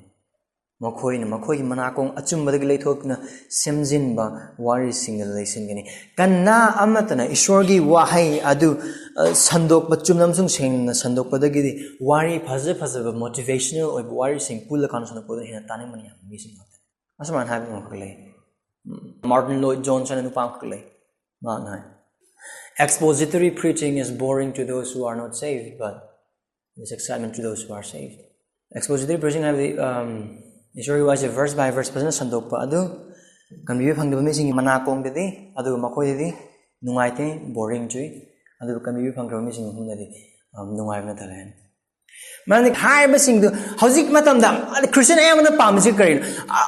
ꯃꯈꯣꯏꯅ ꯃꯈꯣꯏꯒꯤ ꯃꯅꯥꯀꯣꯡ ꯑꯆꯨꯝꯕꯗꯒꯤ ꯂꯩꯊꯣꯛꯇꯨꯅ ꯁꯦꯝꯖꯤꯟꯕ ꯋꯥꯔꯤꯁꯤꯡꯗ ꯂꯩꯁꯤꯟꯒꯅꯤ꯫ ꯀꯅꯥ ꯑꯃꯠꯇꯅ ꯏꯁꯣꯔꯒꯤ ꯋꯥꯍꯩ ꯑꯗꯨ, ꯑ, ꯁꯟꯗꯣꯛꯄ, ꯆꯨꯝꯅ ꯑꯃꯁꯨꯡ ꯁꯦꯡꯅ ꯁꯟꯗꯣꯛꯄꯗꯒꯤꯗꯤ ꯋꯥꯔꯤ ꯐꯖ ꯐꯖꯕ motivational ꯑꯣꯏꯕ ꯋꯥꯔꯤꯁꯤꯡ ꯄꯨꯜꯂꯀꯥꯟꯗ ꯁꯟꯗꯣꯛꯄꯗ ꯍꯦꯟꯅ ꯇꯥꯅꯤꯡꯕꯅ ꯌꯥꯝꯕ ꯃꯤꯁꯤꯡ ꯉꯥꯛꯇꯅꯤ꯫ ꯑꯁꯨꯃꯥꯏꯅ ꯍꯥꯏꯕ ꯑꯃꯈꯛ ꯂꯩ꯫ ꯎꯝ, Martyn Lloyd-Jones ꯍꯥꯏꯅ ꯅꯨꯄꯥ ꯑꯃꯈꯛ ꯂꯩ꯫ ꯃꯍꯥꯛꯅ ꯍꯥꯏ, "Expository preaching is boring to those who are not saved, but it's excitement to those who are saved." Expository preaching ꯍꯥꯏꯕꯗꯤ, um, ꯏꯁꯣꯔꯒꯤ ꯋꯥꯁꯦ verse by verse ꯐꯖꯅ ꯁꯟꯗꯣꯛꯄ ꯑꯗꯨ ꯀꯟꯕꯤꯕ ꯐꯪꯗꯕ ꯃꯤꯁꯤꯡꯒꯤ ꯃꯅꯥꯀꯣꯡꯗꯗꯤ, ꯑꯗꯨꯒ ꯃꯈꯣꯏꯗꯗꯤ ꯅꯨꯡꯉꯥꯏꯇꯦ, boring ꯆꯨꯏ, ꯑꯗꯨꯒ ꯀꯟꯕꯤꯕ ꯐꯪꯈ꯭ꯔꯕ ꯃꯤꯁꯤꯡꯒꯤ ꯃꯐꯝꯗꯗꯤ, um, ꯅꯨꯡꯉꯥꯏꯕꯅ ꯊꯜꯂꯦ ꯍꯥꯏꯅ꯫ ꯃꯔꯝꯗꯤ ꯍꯥꯏꯔꯤꯕꯁꯤꯡꯗꯨ ꯍꯧꯖꯤꯛ ꯃꯇꯝꯗ ꯈ꯭ꯔꯤꯁꯇꯤꯌꯟ ꯑꯌꯥꯝꯕꯅ ꯄꯥꯝꯃꯤꯁꯤ ꯀꯔꯤꯅꯣ? ꯑ,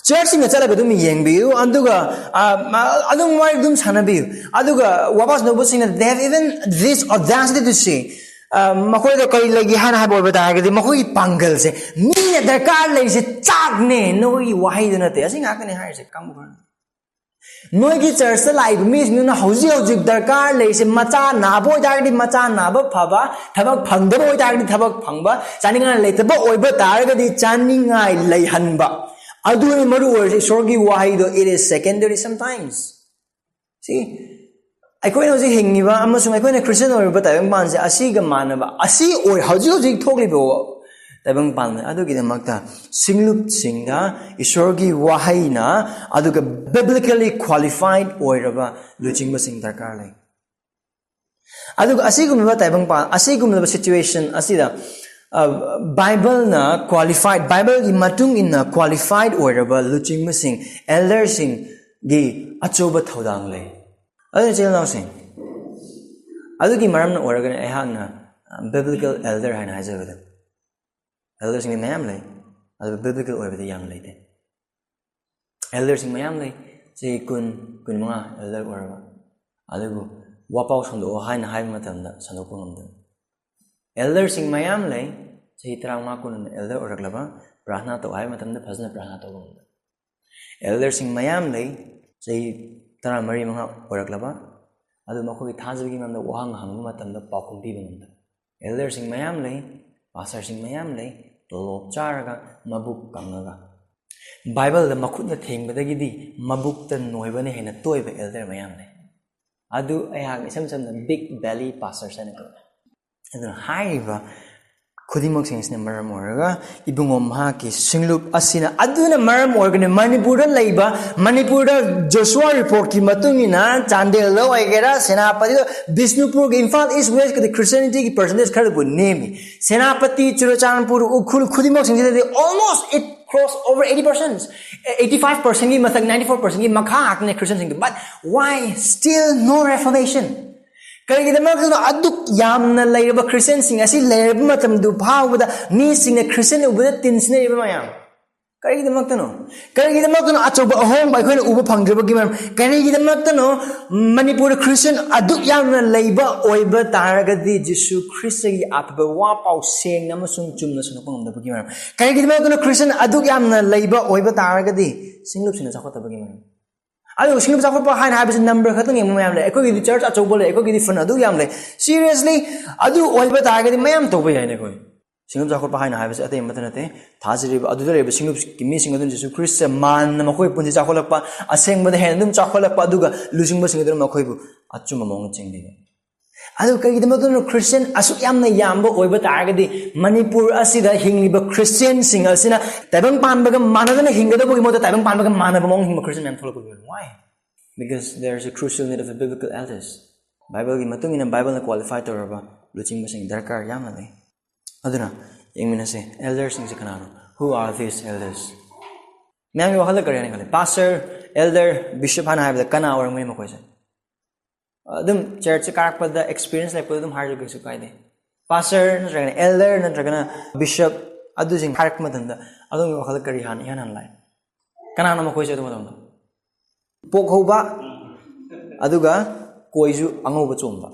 ꯆꯔꯆꯁꯤꯡꯗ ꯆꯠꯂꯒ ꯑꯗꯨꯝ ꯌꯦꯡꯕꯤꯌꯨ, ꯑꯗꯨꯒ, ꯑ, ꯃ-, ꯑꯗꯨꯝ ꯋꯥꯔꯤ ꯑꯗꯨꯝ ꯁꯥꯟꯅꯕꯤꯌꯨ, ꯑꯗꯨꯒ ꯋꯥꯄꯥꯁ ꯅꯧꯕꯁꯤꯡꯅ, they have even this audacity to say, ꯑ, ꯃꯈꯣꯏꯗ ꯀꯔꯤ ꯂꯩꯒꯦ ꯍꯥꯏꯅ ꯍꯥꯏꯕ ꯑꯣꯏꯕ ꯇꯥꯔꯒꯗꯤ, ꯃꯈꯣꯏꯒꯤ ꯄꯥꯡꯒꯜꯁꯦ, "ꯃꯤꯅ ꯗꯔꯀꯥꯔ ꯂꯩꯔꯤꯁꯦ ꯆꯥꯛꯅꯦ, ꯅꯈꯣꯏꯒꯤ ꯋꯥꯍꯩꯗꯨ ꯅꯠꯇꯦ", ꯑꯁꯤ ꯉꯥꯛꯇꯅꯦ ꯍꯥꯏꯔꯤꯁꯦ꯫ ꯀꯥꯡꯕꯨ ꯈꯔꯅ, ꯅꯣꯏꯒꯤ ꯆꯔꯆꯇ ꯂꯥꯛꯏꯕ ꯃꯤꯁꯤꯡꯗꯨꯅ ꯍꯧꯖꯤꯛ ꯍꯧꯖꯤꯛ ꯗꯔꯀꯥꯔ ꯂꯩꯔꯤꯁꯦ, ꯃꯆꯥ ꯅꯥꯕ ꯑꯣꯏꯇꯥꯔꯒꯗꯤ ꯃꯆꯥ ꯅꯥꯕ ꯐꯕ, ꯊꯕꯛ ꯐꯪꯗꯕ ꯑꯣꯏꯇꯥꯔꯒꯗꯤ ꯊꯕꯛ ꯐꯪꯕ, ꯆꯥꯅꯤꯡꯉꯥꯏ ꯂꯩꯇꯕ ꯑꯣꯏꯕ ꯇꯥꯔꯒꯗꯤ ꯆꯥꯅꯤꯡꯉꯥꯏ ꯂꯩꯍꯟꯕ, ꯑꯗꯨꯅꯤ ꯃꯔꯨ ꯑꯣꯏꯔꯤꯁꯦ꯫ ꯏꯁꯣꯔꯒꯤ ꯋꯥꯍꯩꯗꯣ, it is secondary sometimes꯫ ꯁꯤ ꯑꯩꯈꯣꯏꯅ ꯍꯧꯖꯤꯛ ꯍꯤꯡꯉꯤꯕ ꯑꯃꯁꯨꯡ ꯑꯩꯈꯣꯏꯅ ꯈ꯭ꯔꯤꯁꯇꯤꯌꯟ ꯑꯣꯏꯔꯤꯕ ꯇꯥꯏꯕꯪꯄꯥꯟꯁꯦ ꯑꯁꯤꯒ ꯃꯥꯟꯅꯕ, ꯑꯁꯤ ꯑꯣꯏ, ꯍꯧꯖꯤꯛ ꯍꯧꯖꯤꯛ ꯊꯣꯛꯂꯤꯕ ꯇꯥꯏꯕꯪꯄꯥꯟꯅꯤ꯫ ꯑꯗꯨꯒꯤꯗꯃꯛꯇ ꯁꯤꯡꯂꯨꯞꯁꯤꯡꯗ ꯏꯁꯣꯔꯒꯤ ꯋꯥꯍꯩꯅ, ꯑꯗꯨꯒ biblically qualified ꯑꯣꯏꯔꯕ ꯂꯨꯆꯤꯡꯕꯁꯤꯡ ꯗꯔꯀꯥꯔ ꯂꯩ꯫ ꯑꯗꯨꯒ ꯑꯁꯤꯒꯨꯝꯂꯕ ꯇꯥꯏꯕꯪꯄꯥꯟ, ꯑꯁꯤꯒꯨꯝꯂꯕ situation ꯑꯁꯤꯗ, ꯑ, ꯕꯥꯏꯕꯜꯅ qualified, ꯕꯥꯏꯕꯜꯒꯤ ꯃꯇꯨꯡ ꯏꯟꯅ qualified ꯑꯣꯏꯔꯕ ꯂꯨꯆꯤꯡꯕꯁꯤꯡ, elderꯁꯤꯡꯒꯤ ꯑꯆꯧꯕ ꯊꯧꯗꯥꯡ ꯂꯩ꯫ ꯑꯗꯨꯅ ꯏꯆꯤꯜ ꯏꯅꯥꯎꯁꯤꯡ, ꯑꯗꯨꯒꯤ ꯃꯔꯝꯅ ꯑꯣꯏꯔꯒꯅꯤ ꯑꯩꯍꯥꯛꯅ, ꯑ, biblical elder ꯍꯥꯏꯅ ꯍꯥꯏꯖꯕꯗꯣ꯫ Elderꯁꯤꯡꯗꯤ ꯃꯌꯥꯝ ꯂꯩ, ꯑꯗꯨꯕꯨ biblical ꯑꯣꯏꯕꯗꯤ ꯌꯥꯝ ꯂꯩꯇꯦ꯫ ꯑꯦꯜꯗꯔꯁꯤꯡ ꯃꯌꯥꯝ ꯂꯩ, ꯆꯍꯤ ꯀꯨꯟ, ꯀꯨꯟꯃꯉꯥ ꯑꯦꯜꯗꯔ ꯑꯣꯏꯔꯕ, ꯑꯗꯨꯕꯨ ꯋꯥꯄꯥꯎ ꯁꯟꯗꯣꯛꯑꯣ ꯍꯥꯏꯅ ꯍꯥꯏꯕ ꯃꯇꯝꯗ ꯁꯟꯗꯣꯛꯄ ꯉꯝꯗꯕ꯫ ꯑꯦꯜꯗꯔꯁꯤꯡ ꯃꯌꯥꯝ ꯂꯩ, ꯆꯍꯤ ꯇꯔꯥꯃꯉꯥ ꯀꯨꯟ ꯑꯦꯜꯗꯔ ꯑꯣꯏꯔꯛꯂꯕ, ꯄ꯭ꯔꯥꯔꯊꯅꯥ ꯇꯧ ꯍꯥꯏꯕ ꯃꯇꯝꯗ ꯐꯖꯅ ꯄ꯭ꯔꯥꯔꯊꯅꯥ ꯇꯧꯕ ꯉꯝꯗꯕ꯫ ꯑꯦꯜꯗꯔꯁꯤꯡ ꯃꯌꯥꯝ ꯂꯩ, ꯆꯍꯤ ꯇꯔꯥꯃꯔꯤ ꯃꯉꯥ ꯑꯣꯏꯔꯛꯂꯕ, ꯑꯗꯨ ꯃꯈꯣꯏꯒꯤ ꯊꯥꯖꯕꯒꯤ ꯃꯔꯝꯗ ꯋꯥꯍꯪ ꯍꯪꯕ ꯃꯇꯝꯗ ꯄꯥꯎꯈꯨꯝ ꯄꯤꯕ ꯉꯝꯗꯕ꯫ ꯑꯦꯜꯗꯔꯁꯤꯡ ꯃꯌꯥꯝ ꯂꯩ, ꯄꯥꯁꯇꯔꯁꯤꯡ ꯃꯌꯥꯝ ꯂꯩ, ꯇꯣꯂꯣꯞ ꯆꯥꯔꯒ, ꯃꯕꯨꯛ ꯀꯪꯉꯒ, ꯕꯥꯏꯕꯜꯗ ꯃꯈꯨꯠꯅ ꯊꯦꯡꯕꯗꯒꯤꯗꯤ ꯃꯕꯨꯛꯇ ꯅꯣꯏꯕꯅ ꯍꯦꯟꯅ ꯇꯣꯏꯕ ꯑꯦꯜꯗꯔ ꯃꯌꯥꯝ ꯂꯩ꯫ ꯑꯗꯨ ꯑꯩꯍꯥꯛ ꯏꯁꯝ ꯁꯝꯅ big belly pastors ꯍꯥꯏꯅ ꯀꯧꯏ꯫ ꯑꯗꯨꯅ ꯍꯥꯏꯔꯤꯕ ꯈꯨꯗꯤꯡꯃꯛꯁꯤꯡ ꯑꯁꯤꯅ ꯃꯔꯝ ꯑꯣꯏꯔꯒ ꯏꯕꯨꯡꯉꯣ ꯃꯍꯥꯛꯀꯤ ꯁꯤꯡꯂꯨꯞ ꯑꯁꯤꯅ, ꯑꯗꯨꯅ ꯃꯔꯝ ꯑꯣꯏꯔꯒꯅꯤ ꯃꯅꯤꯄꯨꯔꯗ ꯂꯩꯕ, ꯃꯅꯤꯄꯨꯔꯗ ꯖꯣꯁꯨꯋꯥ ꯔꯤꯄꯣꯔꯠꯀꯤ ꯃꯇꯨꯡ ꯏꯟꯅ ꯆꯥꯟꯗꯦꯜꯗ ꯑꯣꯏꯒꯦꯔꯥ, ꯁꯦꯅꯥꯄꯇꯤꯗ, ꯕꯤꯁꯅꯨꯄꯨꯔꯒꯤ, ꯏꯝꯐꯥꯜ ꯏꯁ ꯋꯦꯁꯀꯗꯤ ꯈ꯭ꯔꯤꯁꯇꯤꯌꯥꯅꯤꯇꯤꯒꯤ ꯄꯔꯁꯦꯟꯇꯦꯖ ꯈꯔꯕꯨ ꯅꯦꯝꯃꯤ꯫ Senapati, Churachandpur, Ukhrul ꯈꯨꯗꯤꯡꯃꯛꯁꯤꯡꯁꯤꯗꯗꯤ almost it cross over eighty percent, eighty five percentꯒꯤ ꯃꯊꯛ, ninety four percentꯒꯤ ꯃꯈꯥ ꯉꯥꯛꯇꯅꯦ ꯈ꯭ꯔꯤꯁꯇꯤꯌꯥꯟꯁꯤꯡꯗꯣ꯫ But why still no reformation? ꯀꯔꯤꯒꯤꯗꯃꯛꯇꯅꯣ ꯑꯗꯨꯛ ꯌꯥꯝꯅ ꯂꯩꯔꯕ ꯈ꯭ꯔꯤꯁꯇꯤꯌꯥꯟꯁꯤꯡ ꯑꯁꯤ ꯂꯩꯔꯕ ꯃꯇꯝꯗꯨ ꯐꯥꯎꯕꯗ ꯃꯤꯁꯤꯡꯅ ꯈ꯭ꯔꯤꯁꯇꯤꯌꯥꯟ ꯎꯕꯗ ꯇꯤꯟꯁꯤꯟꯅꯔꯤꯕ ꯃꯌꯥꯝ? ꯀꯔꯤꯒꯤꯗꯃꯛꯇꯅꯣ? ꯀꯔꯤꯒꯤꯗꯃꯛꯇꯅꯣ ꯑꯆꯧꯕ ꯑꯍꯣꯡꯕ ꯑꯩꯈꯣꯏꯅ ꯎꯕ ꯐꯪꯗ꯭ꯔꯤꯕꯒꯤ ꯃꯔꯝ? ꯀꯔꯤꯒꯤꯗꯃꯛꯇꯅꯣ ꯃꯅꯤꯄꯨꯔꯗ ꯈ꯭ꯔꯤꯁꯇꯤꯌꯥꯟ ꯑꯗꯨꯛ ꯌꯥꯝꯅ ꯂꯩꯕ ꯑꯣꯏꯕ ꯇꯥꯔꯒꯗꯤ ꯖꯤꯁꯨ ꯈ꯭ꯔꯤꯁꯇꯒꯤ ꯑꯐꯕ ꯋꯥ ꯄꯥꯎ ꯁꯦꯡꯅ ꯑꯃꯁꯨꯡ ꯆꯨꯝꯅ ꯁꯟꯗꯣꯛꯄ ꯉꯝꯗꯕꯒꯤ ꯃꯔꯝ? ꯀꯔꯤꯒꯤꯗꯃꯛꯇꯅꯣ ꯈ꯭ꯔꯤꯁꯇꯤꯌꯥꯟ ꯑꯗꯨꯛ ꯌꯥꯝꯅ ꯂꯩꯕ ꯑꯣꯏꯕ ꯇꯥꯔꯒꯗꯤ ꯁꯤꯡꯂꯨꯞꯁꯤꯡꯅ ꯆꯥꯎꯈꯠꯇꯕꯒꯤ ꯃꯔꯝ? ꯑꯗꯨꯒ ꯁꯤꯡꯂꯨꯞ ꯆꯥꯎꯈꯠꯄ ꯍꯥꯏꯅ ꯍꯥꯏꯕꯁꯤ ꯅꯝꯕꯔ ꯈꯛꯇꯪ ꯌꯦꯡꯕ ꯃꯌꯥꯝ ꯂꯩ꯫ ꯑꯩꯈꯣꯏꯒꯤꯗꯤ ꯆꯔꯆ ꯑꯆꯧꯕ ꯂꯩ, ꯑꯩꯈꯣꯏꯒꯤꯗꯤ ꯐꯟ ꯑꯗꯨꯛ ꯌꯥꯝ ꯂꯩ꯫ Seriously, ꯑꯗꯨ ꯑꯣꯏꯕ ꯇꯥꯔꯒꯗꯤ ꯃꯌꯥꯝ ꯇꯧꯕ ꯌꯥꯏꯅꯦ ꯑꯩꯈꯣꯏ꯫ ꯁꯤꯡꯂꯨꯞ ꯆꯥꯎꯈꯠꯄ ꯍꯥꯏꯅ ꯍꯥꯏꯕꯁꯤ ꯑꯇꯩ ꯑꯃꯠꯇ ꯅꯠꯇꯦ, ꯊꯥꯖꯔꯤꯕ ꯑꯗꯨꯗ ꯂꯩꯔꯤꯕ ꯁꯤꯡꯂꯨꯞꯀꯤ ꯃꯤꯁꯤꯡ ꯑꯗꯨꯅ ꯖꯤꯁꯨ ꯈ꯭ꯔꯤꯁꯇ ꯃꯥꯟꯅ ꯃꯈꯣꯏ ꯄꯨꯟꯁꯤ ꯆꯥꯎꯈꯠꯂꯛꯄ, ꯑꯁꯦꯡꯕꯗ ꯍꯦꯟꯅ ꯑꯗꯨꯝ ꯆꯥꯎꯈꯠꯂꯛꯄ, ꯑꯗꯨꯒ ꯂꯨꯆꯤꯡꯕꯁꯤꯡ ꯑꯗꯨꯅ ꯃꯈꯣꯏꯕꯨ ꯑꯆꯨꯝꯕ ꯃꯑꯣꯡꯗ ꯆꯦꯟꯕꯤꯕ꯫ ꯑꯗꯨ ꯀꯔꯤꯒꯤꯗꯃꯛꯇꯅꯣ ꯈ꯭ꯔꯤꯁꯇꯤꯌꯥꯟ ꯑꯁꯨꯛ ꯌꯥꯝꯅ ꯌꯥꯝꯕ ꯑꯣꯏꯕ ꯇꯥꯔꯒꯗꯤ ꯃꯅꯤꯄꯨꯔ ꯑꯁꯤꯗ ꯍꯤꯡꯂꯤꯕ ꯈ꯭ꯔꯤꯁꯇꯤꯌꯥꯟꯁꯤꯡ ꯑꯁꯤꯅ ꯇꯥꯏꯕꯪ ꯄꯥꯟꯕꯒ ꯃꯥꯟꯅꯗꯅ ꯍꯤꯡꯒꯗꯕꯒꯤ ꯃꯍꯨꯠꯇ ꯇꯥꯏꯕꯪ ꯄꯥꯟꯕꯒ ꯃꯥꯟꯅꯕ ꯃꯑꯣꯡ ꯍꯤꯡꯕ ꯈ꯭ꯔꯤꯁꯇꯤꯌꯥꯟ ꯃꯌꯥꯝ ꯊꯣꯛꯂꯛꯄꯒꯤ ꯑꯣꯏꯔꯝ? Why? Because there is a crucial need of a biblical elders. ꯕꯥꯏꯕꯜꯒꯤ ꯃꯇꯨꯡ ꯏꯟꯅ ꯕꯥꯏꯕꯜꯅ ꯀ꯭ꯋꯥꯂꯤꯐꯥꯏ ꯇꯧꯔꯕ ꯂꯨꯆꯤꯡꯕꯁꯤꯡ ꯗꯔꯀꯥꯔ ꯌꯥꯝꯅ ꯂꯩ꯫ ꯑꯗꯨꯅ ꯌꯦꯡꯃꯤꯟꯅꯁꯦ, ꯑꯦꯜꯗꯔꯁꯤꯡꯁꯦ ꯀꯅꯥꯅꯣ? Who are these elders? ꯃꯌꯥꯝꯒꯤ ꯋꯥꯈꯜꯗ ꯀꯔꯤ ꯍꯥꯏꯅ ꯈꯜꯂꯤ? ꯄꯥꯁꯇꯔ, ꯑꯦꯜꯗꯔ, ꯕꯤꯁꯞ ꯍꯥꯏꯅ ꯍꯥꯏꯕꯗ ꯀꯅꯥ ꯑꯣꯏꯔꯝꯒꯅꯤ ꯃꯈꯣꯏꯁꯦ? ꯑꯗꯨꯝ ꯆꯔꯆꯁꯦ ꯀꯥꯔꯛꯄꯗ ꯑꯦꯛꯁꯄꯤꯔꯤꯌꯦꯟꯁ ꯂꯩꯔꯛꯄꯗ ꯑꯗꯨꯝ ꯍꯥꯏꯔꯁꯨ ꯀꯩꯁꯨ ꯀꯥꯏꯗꯦ꯫ ꯄꯥꯁꯇꯔ ꯅꯠꯇ꯭ꯔꯒꯅ ꯑꯦꯜꯗꯔ ꯅꯠꯇ꯭ꯔꯒꯅ ꯕꯤꯁꯞ ꯑꯗꯨꯁꯤꯡ ꯍꯥꯏꯔꯛꯄ ꯃꯇꯝꯗ ꯑꯗꯣꯝꯒꯤ ꯋꯥꯈꯜꯗ ꯀꯔꯤ ꯍꯥꯟꯅ ꯏꯍꯥꯟ ꯍꯥꯟꯅ ꯂꯥꯛꯏ? ꯀꯅꯥꯅꯣ ꯃꯈꯣꯏꯁꯦ ꯑꯗꯨ ꯃꯇꯝꯗ? ꯄꯣꯛ ꯍꯧꯕ, ꯑꯗꯨꯒ ꯀꯣꯏꯁꯨ ꯑꯉꯧꯕ ꯆꯣꯝꯕ꯫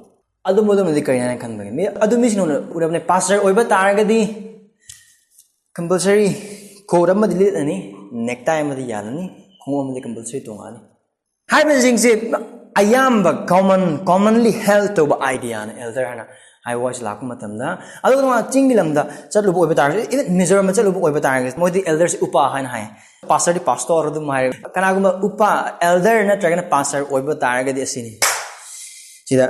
ꯑꯗꯨꯝꯕ ꯑꯗꯨꯝꯕꯗꯤ ꯀꯔꯤꯅ ꯈꯟꯕꯒꯦ? ꯃꯤ ꯑꯗꯨ ꯃꯤꯁꯤꯡꯅ ꯎꯔꯕꯅꯦ, ꯄꯥꯁꯇꯔ ꯑꯣꯏꯕ ꯇꯥꯔꯒꯗꯤ ꯀꯝꯄꯜꯁꯔꯤ ꯀꯣꯠ ꯑꯃꯗꯤ ꯂꯤꯠꯂꯅꯤ, ꯅꯦꯛꯇꯥꯏ ꯑꯃꯗꯤ ꯌꯥꯜꯂꯅꯤ, ꯈꯣꯡꯎꯞ ꯑꯃꯗꯤ ꯀꯝꯄꯜꯁꯔꯤ ꯇꯣꯡꯉꯛꯑꯅꯤ꯫ ꯍꯥꯏꯔꯤꯕꯁꯤꯡꯁꯦ ꯑꯌꯥꯝꯕ ꯀꯣꯃꯟ ꯀꯣꯃꯟꯂꯤ ꯍꯦꯜ ꯇꯧꯕ ꯑꯥꯏꯗꯤꯌꯥꯅ ꯑꯦꯜꯗꯔ ꯍꯥꯏꯅ ꯍꯥꯏꯕ ꯋꯥꯁꯤ ꯂꯥꯛꯄ ꯃꯇꯝꯗ꯫ ꯑꯗꯨꯒ ꯆꯤꯡꯒꯤ ꯂꯝꯗ ꯆꯠꯂꯨꯕ ꯑꯣꯏꯕ ꯇꯥꯔꯒꯁꯨ, ꯏꯚꯟ ꯃꯤꯖꯣꯔꯥꯝꯗ ꯆꯠꯂꯨꯕ ꯑꯣꯏꯕ ꯇꯥꯔꯒꯁꯨ, ꯃꯣꯏꯗꯤ ꯑꯦꯜꯗꯔꯁꯤ ꯎꯄꯥ ꯍꯥꯏꯅ ꯍꯥꯏ, ꯄꯥꯁꯇꯔꯗꯤ ꯄꯥꯁꯇꯣꯔ ꯑꯗꯨꯝ ꯍꯥꯏꯔꯦ꯫ ꯀꯅꯥꯒꯨꯝꯕ ꯎꯄꯥ, ꯑꯦꯜꯗꯔ ꯅꯠꯇ꯭ꯔꯒꯅ ꯄꯥꯁꯇꯔ ꯑꯣꯏꯕ ꯇꯥꯔꯒꯗꯤ ꯑꯁꯤꯅꯤ꯫ ꯁꯤꯗ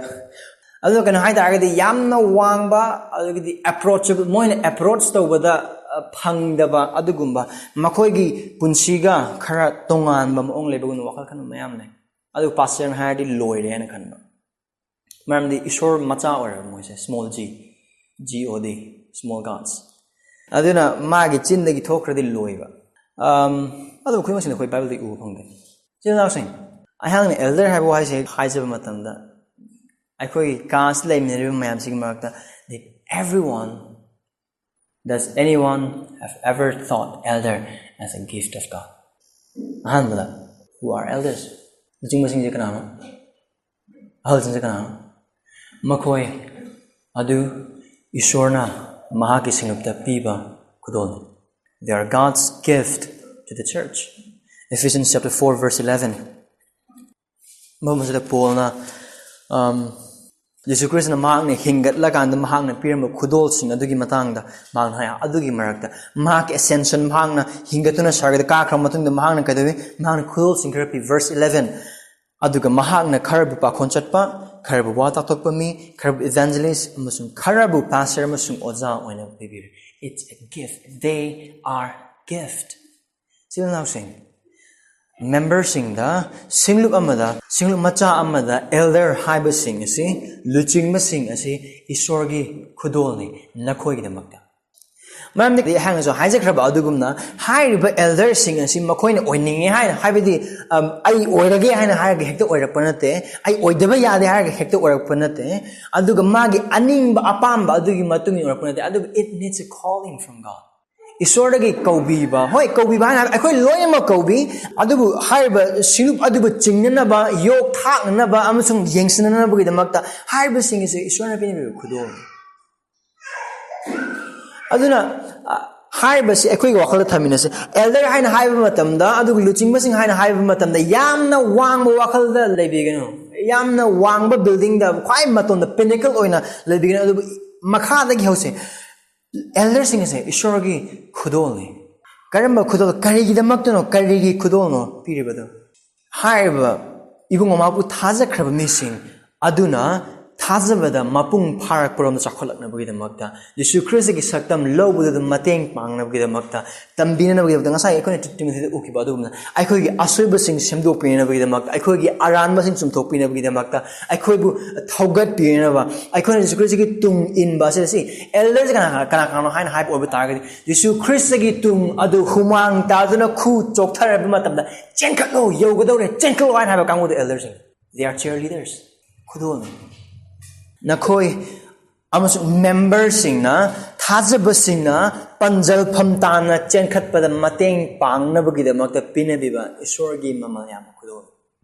ꯑꯗꯨꯒ ꯀꯩꯅꯣ ꯍꯥꯏ ꯇꯥꯔꯒꯗꯤ ꯌꯥꯝꯅ ꯋꯥꯡꯕ, ꯑꯗꯒꯤꯗꯤ ꯑꯦꯄ꯭ꯔꯣꯆꯦꯕꯜ, ꯃꯣꯏꯅ ꯑꯦꯄ꯭ꯔꯣꯆ ꯇꯧꯕꯗ ꯑ, ꯐꯪꯗꯕ ꯑꯗꯨꯒꯨꯝꯕ, ꯃꯈꯣꯏꯒꯤ ꯄꯨꯟꯁꯤꯒ ꯈꯔ ꯇꯣꯉꯥꯟꯕ ꯃꯑꯣꯡ ꯂꯩꯕꯒꯨꯝꯕ ꯋꯥꯈꯜ ꯈꯟꯕ ꯃꯌꯥꯝ ꯂꯩ꯫ ꯑꯗꯨ ꯄꯥꯁꯇꯔꯅ ꯍꯥꯏꯔꯗꯤ ꯂꯣꯏꯔꯦ ꯍꯥꯏꯅ ꯈꯟꯕ꯫ ꯃꯔꯝꯗꯤ ꯏꯁꯣꯔ ꯃꯆꯥ ꯑꯣꯏꯔꯕ ꯃꯣꯏꯁꯦ, ꯁ꯭ꯃꯣꯜ ꯖꯤ, ꯖꯤ ꯑꯣ ꯗꯤ, ꯁ꯭ꯃꯣꯜ ꯒꯥꯗꯁ꯫ ꯑꯗꯨꯅ ꯃꯥꯒꯤ ꯆꯤꯟꯗꯒꯤ ꯊꯣꯛꯈ꯭ꯔꯗꯤ ꯂꯣꯏꯕ꯫ ꯑꯝ, ꯑꯗꯨꯕꯨ ꯈꯨꯗꯤꯡꯃꯛꯁꯤꯅ ꯑꯩꯈꯣꯏ ꯕꯥꯏꯕꯜꯗ ꯎꯕ ꯐꯪꯗꯦ꯫ ꯏꯆꯤꯜ ꯏꯅꯥꯎꯁꯤꯡ, ꯑꯩꯍꯥꯛꯅ ꯑꯦꯜꯗꯔ ꯍꯥꯏꯕ ꯋꯥꯍꯩꯁꯦ ꯍꯥꯏꯖꯕ ꯃꯇꯝꯗ, ꯑꯩꯈꯣꯏꯒꯤ ꯀꯥꯁꯇ ꯂꯩꯃꯤꯟꯅꯔꯤꯕ ꯃꯌꯥꯝꯁꯤꯒꯤ ꯃꯔꯛꯇ, that everyone, does anyone have ever thought elder as a gift of God? ꯑꯍꯥꯟꯕꯗ, who are elders? ꯂꯨꯆꯤꯡꯕꯁꯤꯡꯁꯦ ꯀꯅꯥꯅꯣ? ꯑꯍꯜꯁꯤꯡꯁꯦ ꯀꯅꯥꯅꯣ? ꯃꯈꯣꯏ ꯑꯗꯨ ꯏꯁꯣꯔꯅ ꯃꯍꯥꯛꯀꯤ ꯁꯤꯡꯂꯨꯞꯇ ꯄꯤꯕ ꯈꯨꯗꯣꯜꯅꯤ꯫ They are God's gift to the church. Ephesians chapter four, verse eleven. ꯃꯐꯝ ꯑꯁꯤꯗ ꯄꯣꯜꯅ, ꯑꯝ, ꯖꯤꯁꯨ ꯈ꯭ꯔꯤꯁꯇꯅ ꯃꯍꯥꯛꯅ ꯍꯤꯡꯒꯠꯂꯀꯥꯟꯗ ꯃꯍꯥꯛꯅ ꯄꯤꯔꯝꯕ ꯈꯨꯗꯣꯜꯁꯤꯡ ꯑꯗꯨꯒꯤ ꯃꯇꯥꯡꯗ ꯃꯍꯥꯛꯅ ꯍꯥꯏ, ꯑꯗꯨꯒꯤ ꯃꯔꯛꯇ ꯃꯍꯥꯛꯀꯤ ꯑꯦꯁꯦꯟꯁꯟ, ꯃꯍꯥꯛꯅ ꯍꯤꯡꯒꯠꯇꯨꯅ ꯁ꯭ꯋꯔꯒꯗ ꯀꯥꯈ꯭ꯔ ꯃꯇꯨꯡꯗ ꯃꯍꯥꯛꯅ ꯀꯩꯗꯧꯏ? ꯃꯍꯥꯛꯅ ꯈꯨꯗꯣꯜꯁꯤꯡ ꯈꯔ ꯄꯤ꯫ Verse eleven, "ꯑꯗꯨꯒ ꯃꯍꯥꯛꯅ ꯈꯔꯕꯨ ꯄꯥꯈꯣꯟ ꯆꯠꯄ, ꯈꯔꯕꯨ ꯋꯥ ꯇꯥꯛꯊꯣꯛꯄ ꯃꯤ, ꯈꯔꯕꯨ ꯏꯚꯦꯟꯖꯦꯂꯤꯁ, ꯑꯃꯁꯨꯡ ꯈꯔꯕꯨ ꯄꯥꯁꯇꯔ ꯑꯃꯁꯨꯡ ꯑꯣꯖꯥ ꯑꯣꯏꯅ ꯄꯤꯕꯤꯔꯦ." It's a gift. They are gift. ꯏꯆꯤꯜ ꯏꯅꯥꯎꯁꯤꯡ, ꯃꯦꯝꯕꯔꯁꯤꯡꯗ, ꯁꯤꯡꯂꯨꯞ ꯑꯃꯗ, ꯁꯤꯡꯂꯨꯞ ꯃꯆꯥ ꯑꯃꯗ ꯑꯦꯜꯗꯔ ꯍꯥꯏꯕꯁꯤꯡ ꯑꯁꯤ, ꯂꯨꯆꯤꯡꯕꯁꯤꯡ ꯑꯁꯤ ꯏꯁꯣꯔꯒꯤ ꯈꯨꯗꯣꯜꯅꯤ ꯅꯈꯣꯏꯒꯤꯗꯃꯛꯇ꯫ ꯃꯔꯝꯗꯤ ꯑꯩꯍꯥꯛꯅꯁꯨ ꯍꯥꯏꯖꯈ꯭ꯔꯕ ꯑꯗꯨꯒꯨꯝꯅ, ꯍꯥꯏꯔꯤꯕ ꯑꯦꯜꯗꯔꯁꯤꯡ ꯑꯁꯤ ꯃꯈꯣꯏꯅ ꯑꯣꯏꯅꯤꯡꯉꯦ ꯍꯥꯏꯅ, ꯍꯥꯏꯕꯗꯤ, ꯑꯝ, "ꯑꯩ ꯑꯣꯏꯔꯒꯦ" ꯍꯥꯏꯅ ꯍꯥꯏꯔꯒ ꯍꯦꯛꯇ ꯑꯣꯏꯔꯛꯄ ꯅꯠꯇꯦ, "ꯑꯩ ꯑꯣꯏꯗꯕ ꯌꯥꯗꯦ" ꯍꯥꯏꯔꯒ ꯍꯦꯛꯇ ꯑꯣꯏꯔꯛꯄ ꯅꯠꯇꯦ, ꯑꯗꯨꯒ ꯃꯥꯒꯤ ꯑꯅꯤꯡꯕ ꯑꯄꯥꯝꯕ ꯑꯗꯨꯒꯤ ꯃꯇꯨꯡ ꯏꯟꯅ ꯑꯣꯏꯔꯛꯄ ꯅꯠꯇꯦ, ꯑꯗꯨꯕꯨ it needs a calling from God. ꯏꯁꯣꯔꯗꯒꯤ ꯀꯧꯕꯤꯕ, ꯍꯣꯏ, ꯀꯧꯕꯤꯕ ꯍꯥꯏꯅ ꯑꯩꯈꯣꯏ ꯂꯣꯏꯅꯃꯛ ꯀꯧꯕꯤ, ꯑꯗꯨꯕꯨ ꯍꯥꯏꯔꯤꯕ ꯁꯤꯔꯨꯞ ꯑꯗꯨꯕꯨ ꯆꯤꯡꯅꯅꯕ, ꯌꯣꯛ ꯊꯥꯛꯅꯅꯕ ꯑꯃꯁꯨꯡ ꯌꯦꯡꯁꯤꯟꯅꯅꯕꯒꯤꯗꯃꯛꯇ ꯍꯥꯏꯔꯤꯕꯁꯤꯡ ꯑꯁꯤ ꯏꯁꯣꯔꯅ ꯄꯤꯅꯕꯤꯕ ꯈꯨꯗꯣꯜ꯫ ꯑꯗꯨꯅ, ꯑ, ꯍꯥꯏꯔꯤꯕꯁꯤ ꯑꯩꯈꯣꯏꯒꯤ ꯋꯥꯈꯜꯗ ꯊꯝꯃꯤꯟꯅꯁꯤ꯫ ꯑꯦꯜꯗꯔ ꯍꯥꯏꯅ ꯍꯥꯏꯕ ꯃꯇꯝꯗ, ꯑꯗꯨꯒ ꯂꯨꯆꯤꯡꯕꯁꯤꯡ ꯍꯥꯏꯅ ꯍꯥꯏꯕ ꯃꯇꯝꯗ, ꯌꯥꯝꯅ ꯋꯥꯡꯕ ꯋꯥꯈꯜꯗ ꯂꯩꯕꯤꯒꯅꯨ, ꯌꯥꯝꯅ ꯋꯥꯡꯕ ꯕꯤꯜꯗꯤꯡꯗ ꯈ꯭ꯋꯥꯏ ꯃꯇꯣꯟꯗ, ꯄꯤꯅꯦꯀꯜ ꯑꯣꯏꯅ ꯂꯩꯕꯤꯒꯅꯨ꯫ ꯑꯗꯨꯕꯨ ꯃꯈꯥꯗꯒꯤ ꯍꯧꯁꯤ꯫ ꯑꯦꯜꯗꯔꯁꯤꯡ ꯑꯁꯦ ꯏꯁꯣꯔꯒꯤ ꯈꯨꯗꯣꯜꯅꯤ꯫ ꯀꯔꯝꯕ ꯈꯨꯗꯣꯜ? ꯀꯔꯤꯒꯤꯗꯃꯛꯇꯅꯣ? ꯀꯔꯤꯒꯤ ꯈꯨꯗꯣꯜꯅꯣ ꯄꯤꯔꯤꯕꯗꯣ? ꯍꯥꯏꯔꯤꯕ ꯏꯕꯨꯡꯉꯣ ꯃꯍꯥꯛꯄꯨ ꯊꯥꯖꯈ꯭ꯔꯕ ꯃꯤꯁꯤꯡ ꯑꯗꯨꯅ ꯊꯥꯖꯕꯗ ꯃꯄꯨꯡ ꯐꯥꯔꯛꯄꯔꯣꯝꯗ ꯆꯥꯎꯈꯠꯂꯛꯅꯕꯒꯤꯗꯃꯛꯇ, ꯌꯤꯁꯨ ꯈ꯭ꯔꯤꯁꯇꯒꯤ ꯁꯛꯇꯝ ꯂꯧꯕꯗꯨꯗ ꯃꯇꯦꯡ ꯄꯥꯡꯅꯕꯒꯤꯗꯃꯛꯇ, ꯇꯝꯕꯤꯅꯕꯒꯤꯗꯃꯛꯇ, ꯉꯁꯥꯏ ꯑꯩꯈꯣꯏꯅ ꯇꯤꯃꯣꯊꯤꯗ ꯎꯈꯤꯕ ꯑꯗꯨꯒꯨꯝꯅ ꯑꯩꯈꯣꯏꯒꯤ ꯑꯁꯣꯏꯕꯁꯤꯡ ꯁꯦꯝꯗꯣꯛꯄꯤꯅꯕꯒꯤꯗꯃꯛꯇ, ꯑꯩꯈꯣꯏꯒꯤ ꯑꯔꯥꯟꯕꯁꯤꯡ ꯆꯨꯝꯊꯣꯛꯄꯤꯅꯕꯒꯤꯗꯃꯛꯇ, ꯑꯩꯈꯣꯏꯕꯨ ꯊꯧꯒꯠꯄꯤꯅꯕ, ꯑꯩꯈꯣꯏꯅ ꯌꯤꯁꯨ ꯈ꯭ꯔꯤꯁꯇꯒꯤ ꯇꯨꯡ ꯏꯟꯕ ꯑꯁꯤ, ꯁꯤ ꯑꯦꯜꯗꯔꯁ ꯀꯅꯥ, ꯀꯅꯥ ꯀꯅꯥꯅꯣ ꯍꯥꯏꯅ ꯍꯥꯏꯕ ꯑꯣꯏꯕ ꯇꯥꯔꯒꯗꯤ, ꯌꯤꯁꯨ ꯈ꯭ꯔꯤꯁꯇꯒꯤ ꯇꯨꯡ ꯑꯗꯨ ꯍꯨꯃꯥꯡ ꯇꯥꯗꯨꯅ ꯈꯨ ꯆꯣꯛꯊꯔꯕ ꯃꯇꯝꯗ, "ꯆꯦꯟꯈꯠꯂꯣ, ꯌꯧꯒꯗꯧꯔꯦ, ꯆꯦꯟꯈꯠꯂꯣ" ꯍꯥꯏꯅ ꯍꯥꯏꯕ ꯀꯥꯡꯕꯨꯗ ꯑꯦꯜꯗꯔꯁꯤꯡ꯫ They are cheerleaders. ꯈꯨꯗꯣꯜꯅꯤ꯫ ꯅꯈꯣꯏ ꯑꯃꯁꯨꯡ ꯃꯦꯝꯕꯔꯁꯤꯡꯅ, ꯊꯥꯖꯕꯁꯤꯡꯅ ꯄꯥꯟꯖꯜꯐꯝ ꯇꯥꯅ ꯆꯦꯟꯈꯠꯄꯗ ꯃꯇꯦꯡ ꯄꯥꯡꯅꯕꯒꯤꯗꯃꯛꯇ ꯄꯤꯅꯕꯤꯕ ꯏꯁꯣꯔꯒꯤ ꯃꯃꯜ ꯌꯥꯝꯕ ꯈꯨꯗꯣꯜꯅꯤ꯫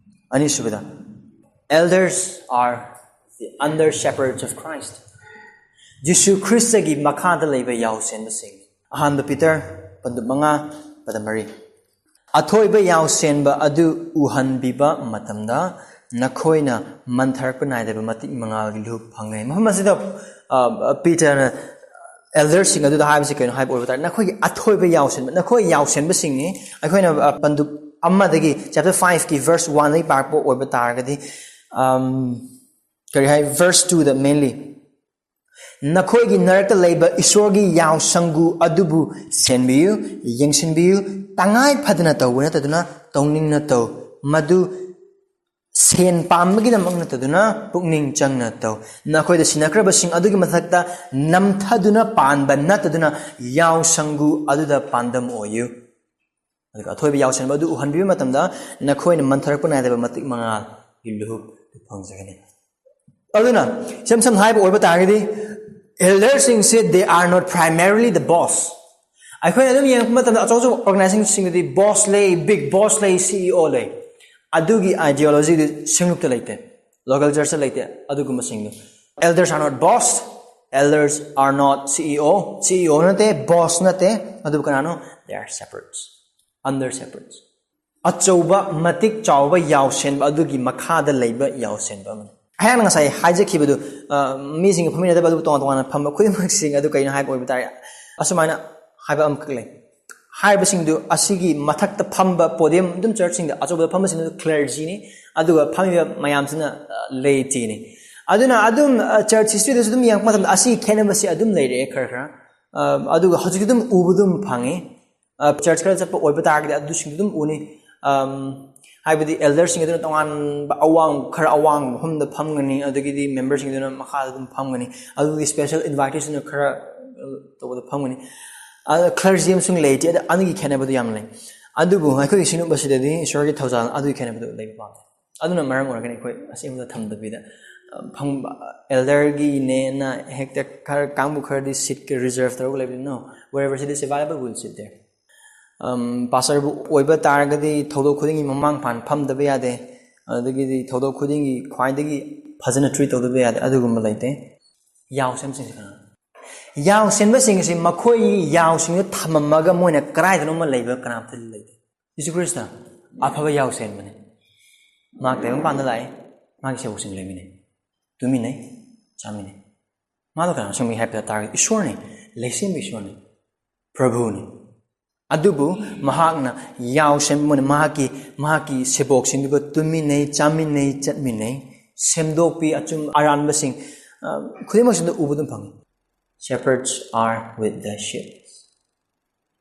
ꯑꯅꯤꯁꯨꯕꯗ, elders are the under shepherds of Christ. ꯖꯤꯁꯨ ꯈ꯭ꯔꯤꯁꯇꯒꯤ ꯃꯈꯥꯗ ꯂꯩꯕ ꯌꯥꯎꯁꯦꯟꯕꯁꯤꯡ꯫ ꯑꯍꯥꯟꯕ ꯄꯤꯇꯔ, ꯄꯟꯗꯨꯞ ꯃꯉꯥ, ꯄꯗ ꯃꯔꯤ꯫ ꯑꯊꯣꯏꯕ ꯌꯥꯎꯁꯦꯟꯕ ꯑꯗꯨ ꯎꯍꯟꯕꯤꯕ ꯃꯇꯝꯗ ꯅꯈꯣꯏꯅ ꯃꯟꯊꯔꯛꯄ ꯅꯥꯏꯗꯕ ꯃꯇꯤꯛ ꯃꯉꯥꯜꯒꯤ ꯂꯨꯍꯨꯞ ꯐꯪꯒꯅꯤ꯫ ꯃꯐꯝ ꯑꯁꯤꯗ, ꯑ, ꯄꯤꯇꯔꯅ ꯑꯦꯜꯗꯔꯁꯤꯡ ꯑꯗꯨꯗ ꯍꯥꯏꯕꯁꯤ ꯀꯩꯅꯣ ꯍꯥꯏꯕ ꯑꯣꯏꯕ ꯇꯥꯔꯗꯤ, ꯅꯈꯣꯏꯒꯤ ꯑꯊꯣꯏꯕ ꯌꯥꯎꯁꯦꯟꯕ, ꯅꯈꯣꯏ ꯌꯥꯎꯁꯦꯟꯕꯁꯤꯡꯅꯤ꯫ ꯑꯩꯈꯣꯏꯅ, ꯑ, ꯄꯟꯗꯨꯞ ꯑꯃꯗꯒꯤ, ꯆꯦꯞꯇꯔ ꯐꯥꯏꯚꯀꯤ ꯚꯔꯁ ꯋꯥꯟꯗꯒꯤ ꯄꯥꯔꯛꯄ ꯑꯣꯏꯕ ꯇꯥꯔꯒꯗꯤ, ꯑꯝ, ꯀꯔꯤ ꯍꯥꯏ, ꯚꯔꯁ ꯇꯨꯗ mainly, "ꯅꯈꯣꯏꯒꯤ ꯅꯔꯛꯇ ꯂꯩꯕ ꯏꯁꯣꯔꯒꯤ ꯌꯥꯎꯁꯪꯒꯨ ꯑꯗꯨꯕꯨ ꯁꯦꯟꯕꯤꯌꯨ, ꯌꯦꯡꯁꯤꯟꯕꯤꯌꯨ, ꯇꯉꯥꯏ ꯐꯗꯅ ꯇꯧꯕ ꯅꯠꯇꯗꯨꯅ ꯇꯧꯅꯤꯡꯅ ꯇꯧ꯫ ꯃꯗꯨ ꯁꯦꯟ ꯄꯥꯝꯕꯒꯤꯗꯃꯛ ꯅꯠꯇꯗꯨꯅ ꯄꯨꯛꯅꯤꯡ ꯆꯪꯅ ꯇꯧ꯫ ꯅꯈꯣꯏꯗ ꯁꯤꯟꯅꯈ꯭ꯔꯕꯁꯤꯡ ꯑꯗꯨꯒꯤ ꯃꯊꯛꯇ ꯅꯝꯊꯗꯨꯅ ꯄꯥꯟꯕ ꯅꯠꯇꯗꯨꯅ ꯌꯥꯎꯁꯪꯒꯨ ꯑꯗꯨꯗ ꯄꯥꯟꯗꯝ ꯑꯣꯏꯌꯨ꯫ ꯑꯗꯨꯒ ꯑꯊꯣꯏꯕ ꯌꯥꯎꯁꯦꯟꯕ ꯑꯗꯨ ꯎꯍꯟꯕꯤꯕ ꯃꯇꯝꯗ ꯅꯈꯣꯏꯅ ꯃꯟꯊꯔꯛꯄ ꯅꯥꯏꯗꯕ ꯃꯇꯤꯛ ꯃꯉꯥꯜꯒꯤ ꯂꯨꯍꯨꯞ ꯐꯪꯖꯒꯅꯤ"꯫ ꯑꯗꯨꯅ ꯏꯁꯝ ꯁꯝꯅ ꯍꯥꯏꯕ ꯑꯣꯏꯕ ꯇꯥꯔꯒꯗꯤ, ꯑꯦꯜꯗꯔꯁꯤꯡꯁꯦ, they are not primarily the boss. ꯑꯩꯈꯣꯏꯅ ꯑꯗꯨꯝ ꯌꯦꯡꯉꯛꯄ ꯃꯇꯝꯗ ꯑꯆꯧ ꯑꯆꯧꯕ organizationꯁꯤꯡꯗꯗꯤ boss ꯂꯩ, big boss ꯂꯩ, CEO ꯂꯩ꯫ ꯑꯗꯨꯒꯤ ideologyꯗꯤ ꯁꯤꯡꯂꯨꯞꯇ ꯂꯩꯇꯦ, local churchꯇ ꯂꯩꯇꯦ꯫ ꯑꯗꯨꯒꯨꯝꯕꯁꯤꯡꯗꯨ elders are not boss, elders are not CEO, CEO ꯅꯠꯇꯦ, boss ꯅꯠꯇꯦ꯫ ꯑꯗꯨꯕꯨ ꯀꯅꯥꯅꯣ? They are shepherds, under shepherds. ꯑꯆꯧꯕ, ꯃꯇꯤꯛ ꯆꯥꯎꯕ ꯌꯥꯎꯁꯦꯟꯕ ꯑꯗꯨꯒꯤ ꯃꯈꯥꯗ ꯂꯩꯕ ꯌꯥꯎꯁꯦꯟꯕ ꯑꯃꯅꯤ꯫ ꯑꯩꯍꯥꯛꯅ ꯉꯁꯥꯏ ꯍꯥꯏꯖꯈꯤꯕꯗꯨ, ꯑ, ꯃꯤꯁꯤꯡꯒ ꯐꯝꯃꯤꯟꯅꯗꯕ ꯑꯗꯨꯕꯨ ꯇꯣꯉꯥꯟ ꯇꯣꯉꯥꯟꯅ ꯐꯝꯕ ꯈꯨꯗꯤꯡꯃꯛꯁꯤꯡ ꯑꯗꯨ ꯀꯩꯅꯣ ꯍꯥꯏꯕ ꯑꯣꯏꯕ ꯇꯥꯔꯦ, ꯑꯁꯨꯃꯥꯏꯅ ꯍꯥꯏꯕ ꯑꯃꯈꯛ ꯂꯩ꯫ ꯍꯥꯏꯔꯤꯕꯁꯤꯡꯗꯨ ꯑꯁꯤꯒꯤ ꯃꯊꯛꯇ ꯐꯝꯕ podium, ꯑꯗꯨꯝ churchꯁꯤꯡꯗ ꯑꯆꯧꯕꯗ ꯐꯝꯕꯁꯤꯡꯗꯨ clergyꯅꯤ, ꯑꯗꯨꯒ ꯐꯝꯃꯤꯕ ꯃꯌꯥꯝꯁꯤꯅ, ꯑ, laityꯅꯤ꯫ ꯑꯗꯨꯅ ꯑꯗꯨꯝ, ꯑ, church historyꯗꯁꯨ ꯑꯗꯨꯝ ꯌꯦꯡꯉꯛꯄ ꯃꯇꯝꯗ ꯑꯁꯤꯒꯤ ꯈꯦꯠꯅꯕꯁꯤ ꯑꯗꯨꯝ ꯂꯩꯔꯛꯑꯦ ꯈꯔ ꯈꯔ꯫ ꯑ, ꯑꯗꯨꯒ ꯍꯧꯖꯤꯛꯇꯤ ꯑꯗꯨꯝ ꯎꯕ ꯑꯗꯨꯝ ꯐꯪꯉꯤ꯫ ꯑ, church ꯈꯔ ꯆꯠꯄ ꯑꯣꯏꯕ ꯇꯥꯔꯒꯗꯤ ꯑꯗꯨꯁꯤꯡꯗꯨ ꯑꯗꯨꯝ ꯎꯅꯤ꯫ ꯑꯝ, ꯍꯥꯏꯕꯗꯤ elderꯁꯤꯡ ꯑꯗꯨꯅ ꯇꯣꯉꯥꯟꯕ ꯑꯋꯥꯡ-, ꯈꯔ ꯑꯋꯥꯡꯕ ꯃꯐꯝꯗ ꯐꯝꯒꯅꯤ, ꯑꯗꯒꯤꯗꯤ memberꯁꯤꯡ ꯑꯗꯨꯅ ꯃꯈꯥꯗ ꯑꯗꯨꯝ ꯐꯝꯒꯅꯤ, ꯑꯗꯨꯒꯤ special inviteeꯁꯤꯡꯅ ꯈꯔ, ꯑ, ꯇꯧꯕꯗ ꯐꯝꯒꯅꯤ꯫ ꯑꯗ clergy ꯑꯃꯁꯨꯡ laity, ꯑꯗ ꯑꯅꯤꯒꯤ ꯈꯦꯠꯅꯕꯗꯨ ꯌꯥꯝ ꯂꯩ꯫ ꯑꯗꯨꯕꯨ ꯑꯩꯈꯣꯏꯒꯤ ꯁꯤꯡꯅꯨꯞ ꯑꯁꯤꯗꯗꯤ ꯏꯁꯣꯔꯒꯤ ꯊꯧꯖꯥꯜ ꯑꯗꯨꯒꯤ ꯈꯦꯠꯅꯕꯗꯨ ꯂꯩꯕ ꯄꯥꯝꯃꯤ꯫ ꯑꯗꯨꯅ ꯃꯔꯝ ꯑꯣꯏꯔꯒꯅꯤ ꯑꯩꯈꯣꯏ ꯑꯁꯦꯡꯕꯗ ꯊꯝꯗꯕꯤꯗ, ꯑ, ꯐꯝꯕ, elderꯒꯤꯅꯦꯅ ꯍꯦꯛꯇ ꯈꯔ ꯀꯥꯡꯕꯨ ꯈꯔꯗꯤ seatꯀ reserve ꯇꯧꯔꯒ ꯂꯩꯕꯅꯤ꯫ No, wherever seat is available, we'll sit there. ꯑꯝ, pastorꯕꯨ ꯑꯣꯏꯕ ꯇꯥꯔꯒꯗꯤ ꯊꯧꯗꯣꯛ ꯈꯨꯗꯤꯡꯒꯤ ꯃꯃꯥꯡ ꯃꯄꯥꯟ ꯐꯝꯗꯕ ꯌꯥꯗꯦ, ꯑꯗꯒꯤꯗꯤ ꯊꯧꯗꯣꯛ ꯈꯨꯗꯤꯡꯒꯤ ꯈ꯭ꯋꯥꯏꯗꯒꯤ ꯐꯖꯅ treat ꯇꯧꯗꯕ ꯌꯥꯗꯦ, ꯑꯗꯨꯒꯨꯝꯕ ꯂꯩꯇꯦ꯫ ꯌꯥꯎꯁꯦꯟꯕꯁꯤꯡꯁꯤ ꯀꯅꯥꯅꯣ? ꯌꯥꯎꯁꯦꯟꯕꯁꯤꯡ ꯑꯁꯤ ꯃꯈꯣꯏꯒꯤ ꯌꯥꯎꯁꯤꯡꯗꯨ ꯊꯝꯃꯝꯃꯒ ꯃꯣꯏꯅ ꯀꯗꯥꯏꯗꯅꯣꯃ ꯂꯩꯕ ꯀꯅꯥꯝꯇ ꯂꯩꯇꯦ꯫ ꯖꯤꯁꯨ ꯈ꯭ꯔꯤꯁꯇ ꯑꯐꯕ ꯌꯥꯎꯁꯦꯟꯕꯅꯤ꯫ ꯃꯍꯥꯛ ꯇꯥꯏꯕꯪꯄꯥꯟꯗ ꯂꯥꯛꯏ, ꯃꯥꯒꯤ ꯁꯦꯕꯣꯛꯁꯤꯡ ꯂꯩꯃꯤꯟꯅꯩ, ꯇꯨꯃꯤꯟꯅꯩ, ꯆꯥꯃꯤꯟꯅꯩ꯫ ꯃꯥꯗꯣ ꯀꯅꯥꯅꯣ ꯑꯁꯦꯡꯕꯒꯤ ꯍꯥꯏꯕ ꯇꯥꯔꯒꯗꯤ ꯏꯁꯣꯔꯅꯤ, ꯂꯩꯁꯦꯝꯕ ꯏꯁꯣꯔꯅꯤ, ꯄ꯭ꯔꯚꯨꯅꯤ꯫ ꯑꯗꯨꯕꯨ ꯃꯍꯥꯛꯅ ꯌꯥꯎꯁꯦꯟꯕꯅ ꯃꯍꯥꯛꯀꯤ, ꯃꯍꯥꯛꯀꯤ ꯁꯦꯕꯣꯛꯁꯤꯡꯗꯨꯒ ꯇꯨꯃꯤꯟꯅꯩ, ꯆꯥꯃꯤꯟꯅꯩ, ꯆꯠꯃꯤꯟꯅꯩ, ꯁꯦꯝꯗꯣꯛꯄꯤ, ꯑꯆꯨꯝ ꯑꯔꯥꯟꯕꯁꯤꯡ, ꯑ, ꯈꯨꯗꯤꯡꯃꯛꯁꯤꯗ ꯎꯕ ꯑꯗꯨꯝ ꯐꯪꯉꯤ꯫ Shepherds are with the sheep.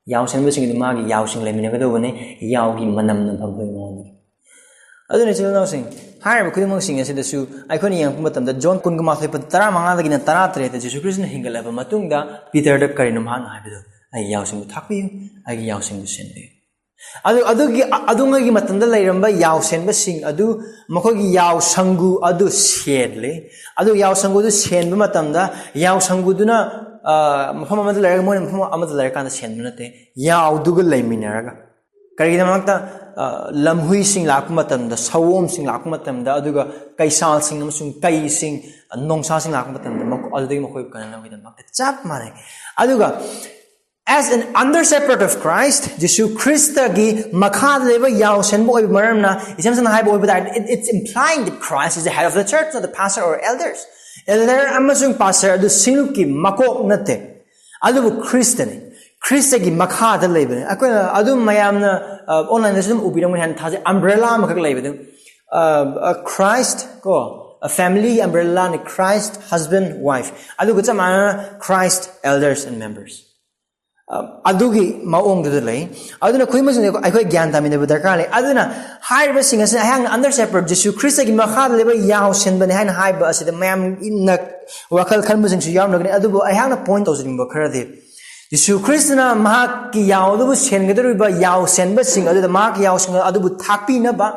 ꯌꯥꯎꯁꯦꯟꯕꯁꯤꯡ ꯑꯗꯨ ꯃꯥꯒꯤ ꯌꯥꯎꯁꯤꯡ ꯂꯩꯃꯤꯟꯅꯒꯗꯧꯕꯅꯤ, ꯌꯥꯎꯒꯤ ꯃꯅꯝ ꯅꯝꯐꯝ ꯊꯣꯛꯏ ꯃꯉꯣꯟꯗꯒꯤ꯫ ꯑꯗꯨꯅ ꯏꯆꯤꯜ ꯏꯅꯥꯎꯁꯤꯡ, ꯍꯥꯏꯔꯤꯕ ꯈꯨꯗꯤꯡꯃꯛꯁꯤꯡ ꯑꯁꯤꯗꯁꯨ ꯑꯩꯈꯣꯏꯅ ꯌꯦꯡꯉꯛꯄ ꯃꯇꯝꯗ ꯖꯣꯟ ꯀꯨꯟꯒ ꯃꯥꯊꯣꯏ ꯄꯗ ꯇꯔꯥꯃꯉꯥꯗꯒꯤꯅ ꯇꯔꯥꯇꯔꯦꯠꯇ ꯖꯤꯁꯨ ꯈ꯭ꯔꯤꯁꯇꯅ ꯍꯤꯡꯒꯠꯂꯕ ꯃꯇꯨꯡꯗ ꯄꯤꯇꯔꯗ ꯀꯔꯤꯅꯣ ꯃꯍꯥꯛꯅ ꯍꯥꯏꯕꯗꯣ? "ꯑꯩꯒꯤ ꯌꯥꯎꯁꯤꯡꯕꯨ ꯊꯥꯛꯄꯤꯌꯨ, ꯑꯩꯒꯤ ꯌꯥꯎꯁꯤꯡꯕꯨ ꯁꯦꯟꯕꯤꯌꯨ"꯫ ꯑꯗꯨ, ꯑꯗꯨꯒꯤ, ꯑ-, ꯑꯗꯨꯉꯩꯒꯤ ꯃꯇꯝꯗ ꯂꯩꯔꯝꯕ ꯌꯥꯎꯁꯦꯟꯕꯁꯤꯡ ꯑꯗꯨ ꯃꯈꯣꯏꯒꯤ ꯌꯥꯎꯁꯪꯒꯨ ꯑꯗꯨ ꯁꯦꯟꯂꯦ꯫ ꯑꯗꯨ ꯌꯥꯎꯁꯪꯒꯨꯗꯨ ꯁꯦꯟꯕ ꯃꯇꯝꯗ ꯌꯥꯎꯁꯪꯒꯨꯗꯨꯅ, ꯃꯐꯝ ꯑꯃꯗ ꯂꯩꯔꯒ ꯃꯣꯏꯅ ꯃꯐꯝ ꯑꯃꯗ ꯂꯩꯔꯀꯥꯟꯗ ꯁꯦꯟꯕ ꯅꯠꯇꯦ, ꯌꯥꯎꯗꯨꯒ ꯂꯩꯃꯤꯟꯅꯔꯒ꯫ ꯀꯔꯤꯒꯤꯗꯃꯛꯇ? ꯂꯝꯍꯨꯏꯁꯤꯡ ꯂꯥꯛꯄ ꯃꯇꯝꯗ, ꯁꯑꯣꯝꯁꯤꯡ ꯂꯥꯛꯄ ꯃꯇꯝꯗ, ꯑꯗꯨꯒ ꯀꯩꯁꯥꯜꯁꯤꯡ ꯑꯃꯁꯨꯡ ꯀꯩꯁꯤꯡ, ꯅꯣꯡꯁꯥꯁꯤꯡ ꯂꯥꯛꯄ ꯃꯇꯝꯗ ꯑꯗꯨꯗꯒꯤ ꯃꯈꯣꯏꯕꯨ ꯀꯟꯅꯅꯕꯒꯤꯗꯃꯛꯇ ꯆꯞ ꯃꯥꯟꯅꯩ꯫ ꯑꯗꯨꯒ as an under shepherd of Christ, ꯖꯤꯁꯨ ꯈ꯭ꯔꯤꯁꯇꯒꯤ ꯃꯈꯥꯗ ꯂꯩꯕ ꯌꯥꯎꯁꯦꯟꯕ ꯑꯣꯏꯕ ꯃꯔꯝꯅ, ꯏꯁꯝ ꯁꯝꯅ ꯍꯥꯏꯕ ꯑꯣꯏꯕ ꯇꯥꯔꯗꯤ, it, it's implying that Christ is the head of the church, not the pastor or elders. Elder ꯑꯃꯁꯨꯡ pastor ꯑꯗꯨ ꯁꯤꯡꯂꯨꯞꯀꯤ ꯃꯀꯣꯛ ꯅꯠꯇꯦ, ꯑꯗꯨꯕꯨ ꯈ꯭ꯔꯤꯁꯇꯅꯤ꯫ ꯈ꯭ꯔꯤꯁꯇꯒꯤ ꯃꯈꯥꯗ ꯂꯩꯕꯅꯤ꯫ ꯑꯩꯈꯣꯏꯅ ꯑꯗꯨꯝ ꯃꯌꯥꯝꯅ ꯑꯣꯟꯂꯥꯏꯟꯗꯁꯨ ꯑꯗꯨꯝ ꯎꯕꯤꯔꯝꯒꯅꯤ ꯍꯥꯏꯅ ꯊꯥꯖꯩ, ꯑꯝꯕ꯭ꯔꯦꯂꯥ ꯑꯃꯈꯛ ꯂꯩꯕꯗꯨ꯫ ꯈ꯭ꯔꯥꯏꯁ ꯀꯣ, ꯐꯦꯃꯤꯂꯤ ꯑꯝꯕ꯭ꯔꯦꯂꯥꯅꯤ, ꯈ꯭ꯔꯥꯏꯁ ꯍꯁꯕꯦꯟ ꯋꯥꯏꯐ, ꯑꯗꯨꯒ ꯆꯞ ꯃꯥꯟꯅꯅ ꯈ꯭ꯔꯥꯏꯁ ꯑꯦꯜꯗꯔꯁ ꯑꯦꯟ ꯃꯦꯝꯕꯔꯁ꯫ ꯑꯗꯨꯒꯤ ꯃꯑꯣꯡꯗꯨꯗ ꯂꯩ꯫ ꯑꯗꯨꯅ ꯈꯨꯗꯤꯡꯃꯛꯁꯤꯡ ꯑꯩꯈꯣꯏ ꯒ꯭ꯌꯥꯟ ꯇꯥꯃꯤꯟꯅꯕ ꯗꯔꯀꯥꯔ ꯂꯩ꯫ ꯑꯗꯨꯅ ꯍꯥꯏꯔꯤꯕꯁꯤꯡ ꯑꯁꯤ ꯑꯩꯍꯥꯛꯅ under shepherd, ꯖꯤꯁꯨ ꯈ꯭ꯔꯤꯁꯇꯒꯤ ꯃꯈꯥꯗ ꯂꯩꯕ ꯌꯥꯎꯁꯦꯟꯕꯅꯤ ꯍꯥꯏꯅ ꯍꯥꯏꯕ ꯑꯁꯤꯗ ꯃꯌꯥꯝꯅ ꯋꯥꯈꯜ ꯈꯟꯕꯁꯤꯡꯁꯨ ꯌꯥꯎꯔꯝꯒꯅꯤ꯫ ꯑꯗꯨꯕꯨ ꯑꯩꯍꯥꯛꯅ ꯄꯣꯏꯟ ꯇꯧꯖꯅꯤꯡꯕ ꯈꯔꯗꯤ, ꯖꯤꯁꯨ ꯈ꯭ꯔꯤꯁꯇꯅ ꯃꯍꯥꯛꯀꯤ ꯌꯥꯎ ꯑꯗꯨꯕꯨ ꯁꯦꯟꯒꯗꯧꯔꯤꯕ ꯌꯥꯎꯁꯦꯟꯕꯁꯤꯡ ꯑꯗꯨꯗ, ꯃꯍꯥꯛꯀꯤ ꯌꯥꯎꯁꯤꯡ ꯑꯗꯨꯕꯨ ꯊꯥꯛꯄꯤꯅꯕ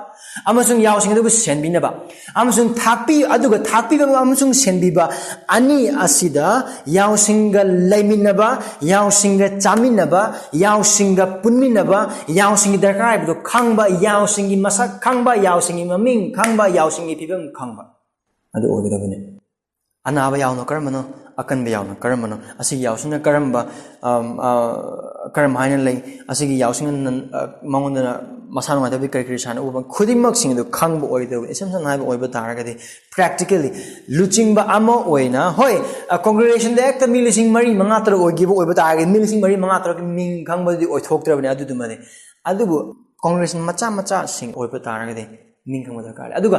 ꯑꯃꯁꯨꯡ ꯌꯥꯎꯁꯤꯡ ꯑꯗꯨꯕꯨ ꯁꯦꯟꯕꯤꯅꯕ ꯑꯃꯁꯨꯡ ꯊꯥꯛꯄꯤ-, ꯑꯗꯨꯒ ꯊꯥꯛꯄꯤꯕ ꯑꯃꯁꯨꯡ ꯁꯦꯟꯕꯤꯕ ꯑꯅꯤ ꯑꯁꯤꯗ ꯌꯥꯎꯁꯤꯡꯒ ꯂꯩꯃꯤꯟꯅꯕ, ꯌꯥꯎꯁꯤꯡꯒ ꯆꯥꯃꯤꯟꯅꯕ, ꯌꯥꯎꯁꯤꯡꯒ ꯄꯨꯟꯃꯤꯟꯅꯕ, ꯌꯥꯎꯁꯤꯡꯒꯤ ꯗꯔꯀꯥꯔ ꯍꯥꯏꯕꯗꯨ ꯈꯪꯕ, ꯌꯥꯎꯁꯤꯡꯒꯤ ꯃꯁꯛ ꯈꯪꯕ, ꯌꯥꯎꯁꯤꯡꯒꯤ ꯃꯃꯤꯡ ꯈꯪꯕ, ꯌꯥꯎꯁꯤꯡꯒꯤ ꯐꯤꯕꯝ ꯈꯪꯕ, ꯑꯗꯨ ꯑꯣꯏꯒꯗꯕꯅꯤ꯫ ꯑꯅꯥꯕ ꯌꯥꯎꯅ ꯀꯔꯝꯕꯅꯣ, ꯑꯀꯟꯕ ꯌꯥꯎꯅ ꯀꯔꯝꯕꯅꯣ, ꯑꯁꯤꯒꯤ ꯌꯥꯎꯁꯤꯡꯅ ꯀꯔꯝꯕ, ꯑꯝ, ꯑ, ꯀꯔꯝ ꯍꯥꯏꯅ ꯂꯩ, ꯑꯁꯤꯒꯤ ꯌꯥꯎꯁꯤꯡꯅ ꯅꯟ-, ꯑ, ꯃꯉꯣꯟꯗ ꯃꯁꯥ ꯅꯨꯡꯉꯥꯏꯇꯕꯒꯤ ꯀꯔꯤ ꯀꯔꯤ ꯁꯥꯟꯅ ꯎꯕ, ꯈꯨꯗꯤꯡꯃꯛꯁꯤꯡ ꯑꯗꯨ ꯈꯪꯕ ꯑꯣꯏꯒꯗꯕꯅꯤ꯫ ꯏꯁꯝ ꯁꯝꯅ ꯍꯥꯏꯕ ꯑꯣꯏꯕ ꯇꯥꯔꯒꯗꯤ, practically ꯂꯨꯆꯤꯡꯕ ꯑꯃ ꯑꯣꯏꯅ, ꯍꯣꯏ, ꯑ, congregation ꯗ ꯍꯦꯛꯇ ꯃꯤ ꯂꯤꯁꯤꯡ ꯃꯔꯤ, ꯃꯉꯥ, ꯇꯔꯨꯛ ꯑꯣꯏꯈꯤꯕ ꯑꯣꯏꯕ ꯇꯥꯔꯒꯗꯤ, ꯃꯤ ꯂꯤꯁꯤꯡ ꯃꯔꯤ, ꯃꯉꯥ, ꯇꯔꯨꯛꯀꯤ ꯃꯤꯡ ꯈꯪꯕꯗꯨꯗꯤ ꯑꯣꯏꯊꯣꯛꯇ꯭ꯔꯕꯅꯤ ꯑꯗꯨꯗꯨꯃꯗꯤ꯫ ꯑꯗꯨꯕꯨ congregation ꯃꯆꯥ ꯃꯆꯥꯁꯤꯡ ꯑꯣꯏꯕ ꯇꯥꯔꯒꯗꯤ ꯃꯤꯡ ꯈꯪꯕ ꯗꯔꯀꯥꯔ ꯂꯩ꯫ ꯑꯗꯨꯒ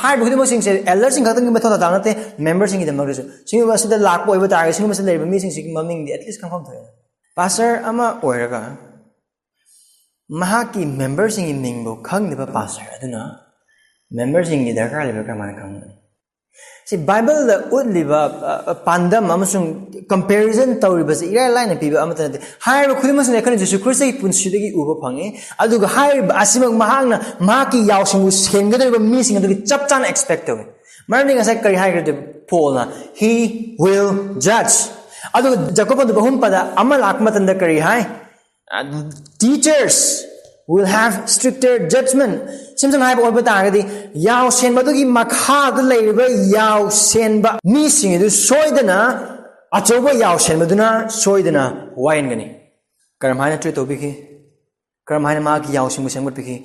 ꯍꯥꯏꯔꯤꯕ ꯈꯨꯗꯤꯡꯃꯛꯁꯤꯡꯁꯦ elder ꯁꯤꯡ ꯈꯛꯇꯪꯒꯤ ꯃꯊꯧ ꯇꯥꯕ ꯅꯠꯇꯦ, member ꯁꯤꯡꯒꯤꯗꯃꯛꯇꯁꯨ꯫ ꯁꯤꯒꯨꯝꯕ ꯑꯁꯤꯗ ꯂꯥꯛꯄ ꯑꯣꯏꯕ ꯇꯥꯔꯒꯗꯤ, ꯁꯤꯒꯨꯝꯕ ꯑꯁꯤꯗ ꯂꯩꯔꯤꯕ ꯃꯤꯁꯤꯡꯁꯤꯒꯤ ꯃꯃꯤꯡꯗꯤ at least ꯈꯪꯐꯝ ꯊꯣꯛꯑꯦ꯫ Pastor ꯑꯃ ꯑꯣꯏꯔꯒ ꯃꯍꯥꯛꯀꯤ member ꯁꯤꯡꯒꯤ ꯃꯤꯡꯕꯨ ꯈꯪꯗꯕ pastor ꯑꯗꯨꯅ member ꯁꯤꯡꯒꯤ ꯗꯔꯀꯥꯔ ꯂꯩꯕ ꯀꯔꯝꯍꯥꯏꯅ ꯈꯪꯒꯅꯤ? ꯁꯤ Bible ꯗ ꯎꯠꯂꯤꯕ, ꯑ, ꯄꯥꯟꯗꯝ ꯑꯃꯁꯨꯡ comparison ꯇꯧꯔꯤꯕꯁꯤ ꯏꯔꯥꯏ ꯂꯥꯏꯅ ꯄꯤꯕ ꯑꯃꯠꯇ ꯅꯠꯇꯦ꯫ ꯍꯥꯏꯔꯤꯕ ꯈꯨꯗꯤꯡꯃꯛꯁꯤꯅ ꯑꯩꯈꯣꯏꯅ ꯖꯤꯁꯨ ꯈ꯭ꯔꯤꯁꯇꯒꯤ ꯄꯨꯟꯁꯤꯗꯒꯤ ꯎꯕ ꯐꯪꯉꯤ꯫ ꯑꯗꯨꯒ ꯍꯥꯏꯔꯤꯕ ꯑꯁꯤꯃꯛ ꯃꯍꯥꯛꯅ ꯃꯍꯥꯛꯀꯤ ꯌꯥꯎꯁꯤꯡꯕꯨ ꯁꯦꯟꯒꯗꯧꯔꯤꯕ ꯃꯤꯁꯤꯡ ꯑꯗꯨꯒꯤ ꯆꯞ ꯆꯥꯅ expect ꯇꯧꯏ꯫ ꯃꯔꯝꯗꯤ ꯉꯁꯥꯏ ꯀꯔꯤ ꯍꯥꯏꯈ꯭ꯔꯗꯤ ꯄꯣꯜꯅ, "He will judge." ꯑꯗꯨꯒ ꯖꯀꯣꯕ ꯑꯍꯨꯝ ꯄꯗ ꯑꯃ ꯂꯥꯛꯄ ꯃꯇꯝꯗ ꯀꯔꯤ ꯍꯥꯏ? Teachers will have stricter judgment. ꯏꯁꯝ ꯁꯝꯅ ꯍꯥꯏꯕ ꯑꯣꯏꯕ ꯇꯥꯔꯒꯗꯤ, ꯌꯥꯎꯁꯦꯟꯕꯗꯨꯒꯤ ꯃꯈꯥꯗ ꯂꯩꯔꯤꯕ ꯌꯥꯎꯁꯦꯟꯕ ꯃꯤꯁꯤꯡ ꯑꯗꯨ ꯁꯣꯏꯗꯅ, ꯑꯆꯧꯕ ꯌꯥꯎꯁꯦꯟꯕꯗꯨꯅ ꯁꯣꯏꯗꯅ ꯋꯥꯌꯦꯟꯒꯅꯤ꯫ ꯀꯔꯝ ꯍꯥꯏꯅ treat ꯇꯧꯕꯤꯈꯤ? ꯀꯔꯝ ꯍꯥꯏꯅ ꯃꯍꯥꯛꯀꯤ ꯌꯥꯎꯁꯤꯡꯕꯨ ꯁꯦꯝꯒꯠꯄꯤꯈꯤ?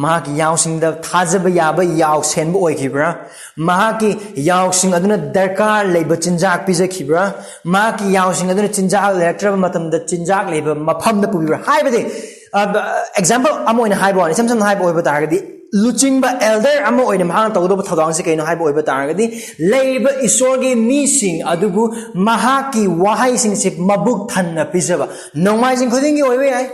ꯃꯍꯥꯛꯀꯤ ꯌꯥꯎꯁꯤꯡꯗ ꯊꯥꯖꯕ ꯌꯥꯕ ꯌꯥꯎꯁꯦꯟꯕ ꯑꯣꯏꯈꯤꯕ꯭ꯔꯥ? ꯃꯍꯥꯛꯀꯤ ꯌꯥꯎꯁꯤꯡ ꯑꯗꯨꯅ ꯗꯔꯀꯥꯔ ꯂꯩꯕ ꯆꯤꯟꯖꯥꯛ ꯄꯤꯖꯈꯤꯕ꯭ꯔꯥ? ꯃꯍꯥꯛꯀꯤ ꯌꯥꯎꯁꯤꯡ ꯑꯗꯨꯅ ꯆꯤꯟꯖꯥꯛ ꯂꯩꯔꯛꯇ꯭ꯔꯕ ꯃꯇꯝꯗ ꯆꯤꯟꯖꯥꯛ ꯂꯩꯕ ꯃꯐꯝꯗ ꯄꯨꯕꯤꯕ꯭ꯔꯥ? ꯍꯥꯏꯕꯗꯤ, ꯑ, example ꯑꯃ ꯑꯣꯏꯅ ꯍꯥꯏꯕ ꯋꯥꯅꯤ, ꯏꯁꯝ ꯁꯝꯅ ꯍꯥꯏꯕ ꯑꯣꯏꯕ ꯇꯥꯔꯒꯗꯤ, ꯂꯨꯆꯤꯡꯕ elder ꯑꯃ ꯑꯣꯏꯅ ꯃꯍꯥꯛꯅ ꯇꯧꯒꯗꯧꯕ ꯊꯧꯗꯥꯡꯁꯤ ꯀꯩꯅꯣ ꯍꯥꯏꯕ ꯑꯣꯏꯕ ꯇꯥꯔꯒꯗꯤ, ꯂꯩꯔꯤꯕ ꯏꯁꯣꯔꯒꯤ ꯃꯤꯁꯤꯡ ꯑꯗꯨꯕꯨ ꯃꯍꯥꯛꯀꯤ ꯋꯥꯍꯩꯁꯤꯡꯁꯤ ꯃꯕꯨꯛ ꯊꯟꯅ ꯄꯤꯖꯕ꯫ ꯅꯣꯡꯃꯥꯏꯖꯤꯡ ꯈꯨꯗꯤꯡꯒꯤ ꯑꯣꯏꯕ ꯌꯥꯏ,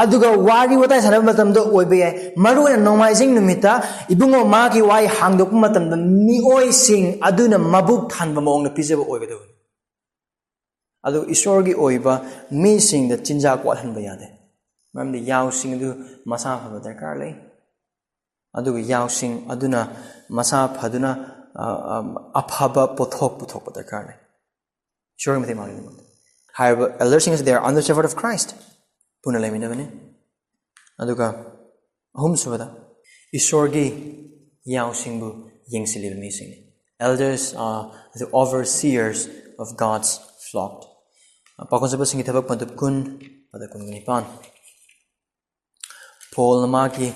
ꯑꯗꯨꯒ ꯋꯥꯔꯤ ꯋꯥꯇꯥꯏ ꯁꯥꯟꯅꯕ ꯃꯇꯝꯗ ꯑꯣꯏꯕ ꯌꯥꯏ꯫ ꯃꯔꯨꯑꯣꯏꯅ ꯅꯣꯡꯃꯥꯏꯖꯤꯡ ꯅꯨꯃꯤꯠꯇ ꯏꯕꯨꯡꯉꯣ ꯃꯍꯥꯛꯀꯤ ꯋꯥꯍꯩ ꯍꯥꯡꯗꯣꯛꯄ ꯃꯇꯝꯗ ꯃꯤꯑꯣꯏꯁꯤꯡ ꯑꯗꯨꯅ ꯃꯕꯨꯛ ꯊꯟꯕ ꯃꯑꯣꯡꯗ ꯄꯤꯖꯕ ꯑꯣꯏꯒꯗꯕꯅꯤ꯫ ꯑꯗꯨ ꯏꯁꯣꯔꯒꯤ ꯑꯣꯏꯕ ꯃꯤꯁꯤꯡꯗ ꯆꯤꯟꯖꯥꯛ ꯋꯥꯠꯍꯟꯕ ꯌꯥꯗꯦ꯫ ꯃꯔꯝꯗꯤ ꯌꯥꯎꯁꯤꯡ ꯑꯗꯨ ꯃꯁꯥ ꯐꯕ ꯗꯔꯀꯥꯔ ꯂꯩ꯫ ꯑꯗꯨꯒ ꯌꯥꯎꯁꯤꯡ ꯑꯗꯨꯅ ꯃꯁꯥ ꯐꯗꯨꯅ, ꯑ, ꯑ, ꯑꯐꯕ ꯄꯣꯠꯊꯣꯛ ꯄꯨꯊꯣꯛꯄ ꯗꯔꯀꯥꯔ ꯂꯩ꯫ ꯏꯁꯣꯔꯒꯤ ꯃꯇꯦꯡ ꯄꯥꯡꯅꯕꯒꯤꯗꯃꯛꯇ꯫ ꯍꯥꯏꯔꯤꯕ elderꯁꯤꯡ ꯑꯁꯤ they are under shepherd of Christ꯫ ꯄꯨꯟꯅ ꯂꯩꯃꯤꯟꯅꯕꯅꯤ꯫ ꯑꯗꯨꯒ ꯑꯍꯨꯝꯁꯨꯕꯗ, ꯏꯁꯣꯔꯒꯤ ꯌꯥꯎꯁꯤꯡꯕꯨ ꯌꯦꯡꯁꯤꯜꯂꯤꯕ ꯃꯤꯁꯤꯡꯅꯤ꯫ Elders are the overseers of God's flock. ꯄꯥꯎꯈꯣꯟ ꯆꯠꯄꯁꯤꯡꯒꯤ ꯊꯕꯛ ꯃꯗꯨ ꯀꯨꯟ, ꯑꯗ ꯀꯨꯟꯒ ꯅꯤꯄꯥꯟ꯫ ꯄꯣꯜꯅ ꯃꯥꯒꯤ,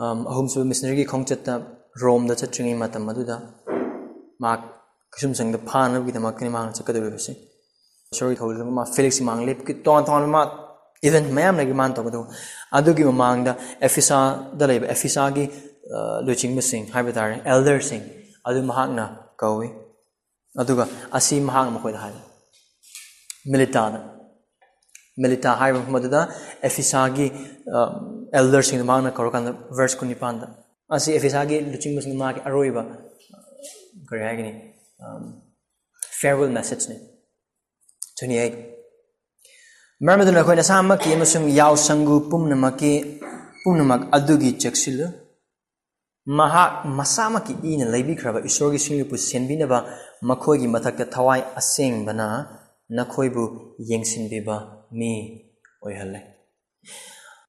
ꯑꯝ, ꯑꯍꯨꯝꯁꯨꯕ ꯃꯤꯁꯅꯔꯤꯒꯤ ꯈꯣꯡꯆꯠꯇ ꯔꯣꯝꯗ ꯆꯠꯇ꯭ꯔꯤꯉꯩ ꯃꯇꯝ ꯑꯗꯨꯗ ꯃꯥ ꯀꯩꯁꯨꯝꯁꯪꯗ ꯐꯥꯅꯕꯒꯤꯗꯃꯛꯇꯅꯤ ꯃꯥꯅ ꯆꯠꯀꯗꯧꯔꯤꯕꯁꯤ꯫ ꯁꯣꯔꯤ ꯊꯧꯔꯤꯕ ꯃꯥ ꯐꯤꯂꯤꯛꯁ ꯃꯥꯡ ꯂꯦꯞꯀꯤ ꯇꯣꯉꯥꯟ ꯇꯣꯉꯥꯟꯕ ꯃꯥ event ꯃꯌꯥꯝ ꯂꯩꯒꯤ ꯃꯥꯅ ꯇꯧꯒꯗꯧꯕ꯫ ꯑꯗꯨꯒꯤ ꯃꯃꯥꯡꯗ ꯑꯦꯐꯤꯁꯥꯗ ꯂꯩꯕ ꯑꯦꯐꯤꯁꯥꯒꯤ, ꯑ, ꯂꯨꯆꯤꯡꯕꯁꯤꯡ ꯍꯥꯏꯕ ꯇꯥꯔꯦ, elderꯁꯤꯡ ꯑꯗꯨ ꯃꯍꯥꯛꯅ ꯀꯧꯏ꯫ ꯑꯗꯨꯒ ꯑꯁꯤ ꯃꯍꯥꯛꯅ ꯃꯈꯣꯏꯗ ꯍꯥꯏ, ꯃꯤꯂꯤꯇꯥꯗ꯫ ꯃꯤꯂꯤꯇꯥ ꯍꯥꯏꯕ ꯃꯐꯝ ꯑꯗꯨꯗ ꯑꯦꯐꯤꯁꯥꯒꯤ, ꯑ, elderꯁꯤꯡꯗ ꯃꯍꯥꯛꯅ ꯀꯧꯔꯀꯥꯟꯗ verse ꯀꯨꯟꯅꯤꯄꯥꯟꯗ꯫ ꯑꯁꯤ ꯑꯦꯐꯤꯁꯥꯒꯤ ꯂꯨꯆꯤꯡꯕꯁꯤꯡ ꯃꯥꯒꯤ ꯑꯔꯣꯏꯕ, ꯀꯔꯤ ꯍꯥꯏꯒꯅꯤ, ꯑꯝ, farewell messageꯅꯤ꯫ Twenty eight. ꯃꯔꯝ ꯑꯗꯨꯅ ꯑꯩꯈꯣꯏ ꯅꯁꯥꯃꯛꯀꯤ ꯑꯃꯁꯨꯡ ꯌꯥꯎꯁꯪꯒꯨ ꯄꯨꯝꯅꯃꯛꯀꯤ, ꯄꯨꯝꯅꯃꯛ ꯑꯗꯨꯒꯤ ꯆꯦꯛꯁꯤꯜꯂꯨ꯫ ꯃꯍꯥꯛ ꯃꯁꯥꯃꯛꯀꯤ ꯏꯅ ꯂꯩꯕꯤꯈ꯭ꯔꯕ ꯏꯁꯣꯔꯒꯤ ꯁꯤꯡꯂꯨꯄꯨ ꯁꯦꯟꯕꯤꯅꯕ ꯃꯈꯣꯏꯒꯤ ꯃꯊꯛꯇ ꯊꯋꯥꯏ ꯑꯁꯦꯡꯕꯅ ꯅꯈꯣꯏꯕꯨ ꯌꯦꯡꯁꯤꯟꯕꯤꯕ ꯃꯤ ꯑꯣꯏꯍꯜꯂꯦ꯫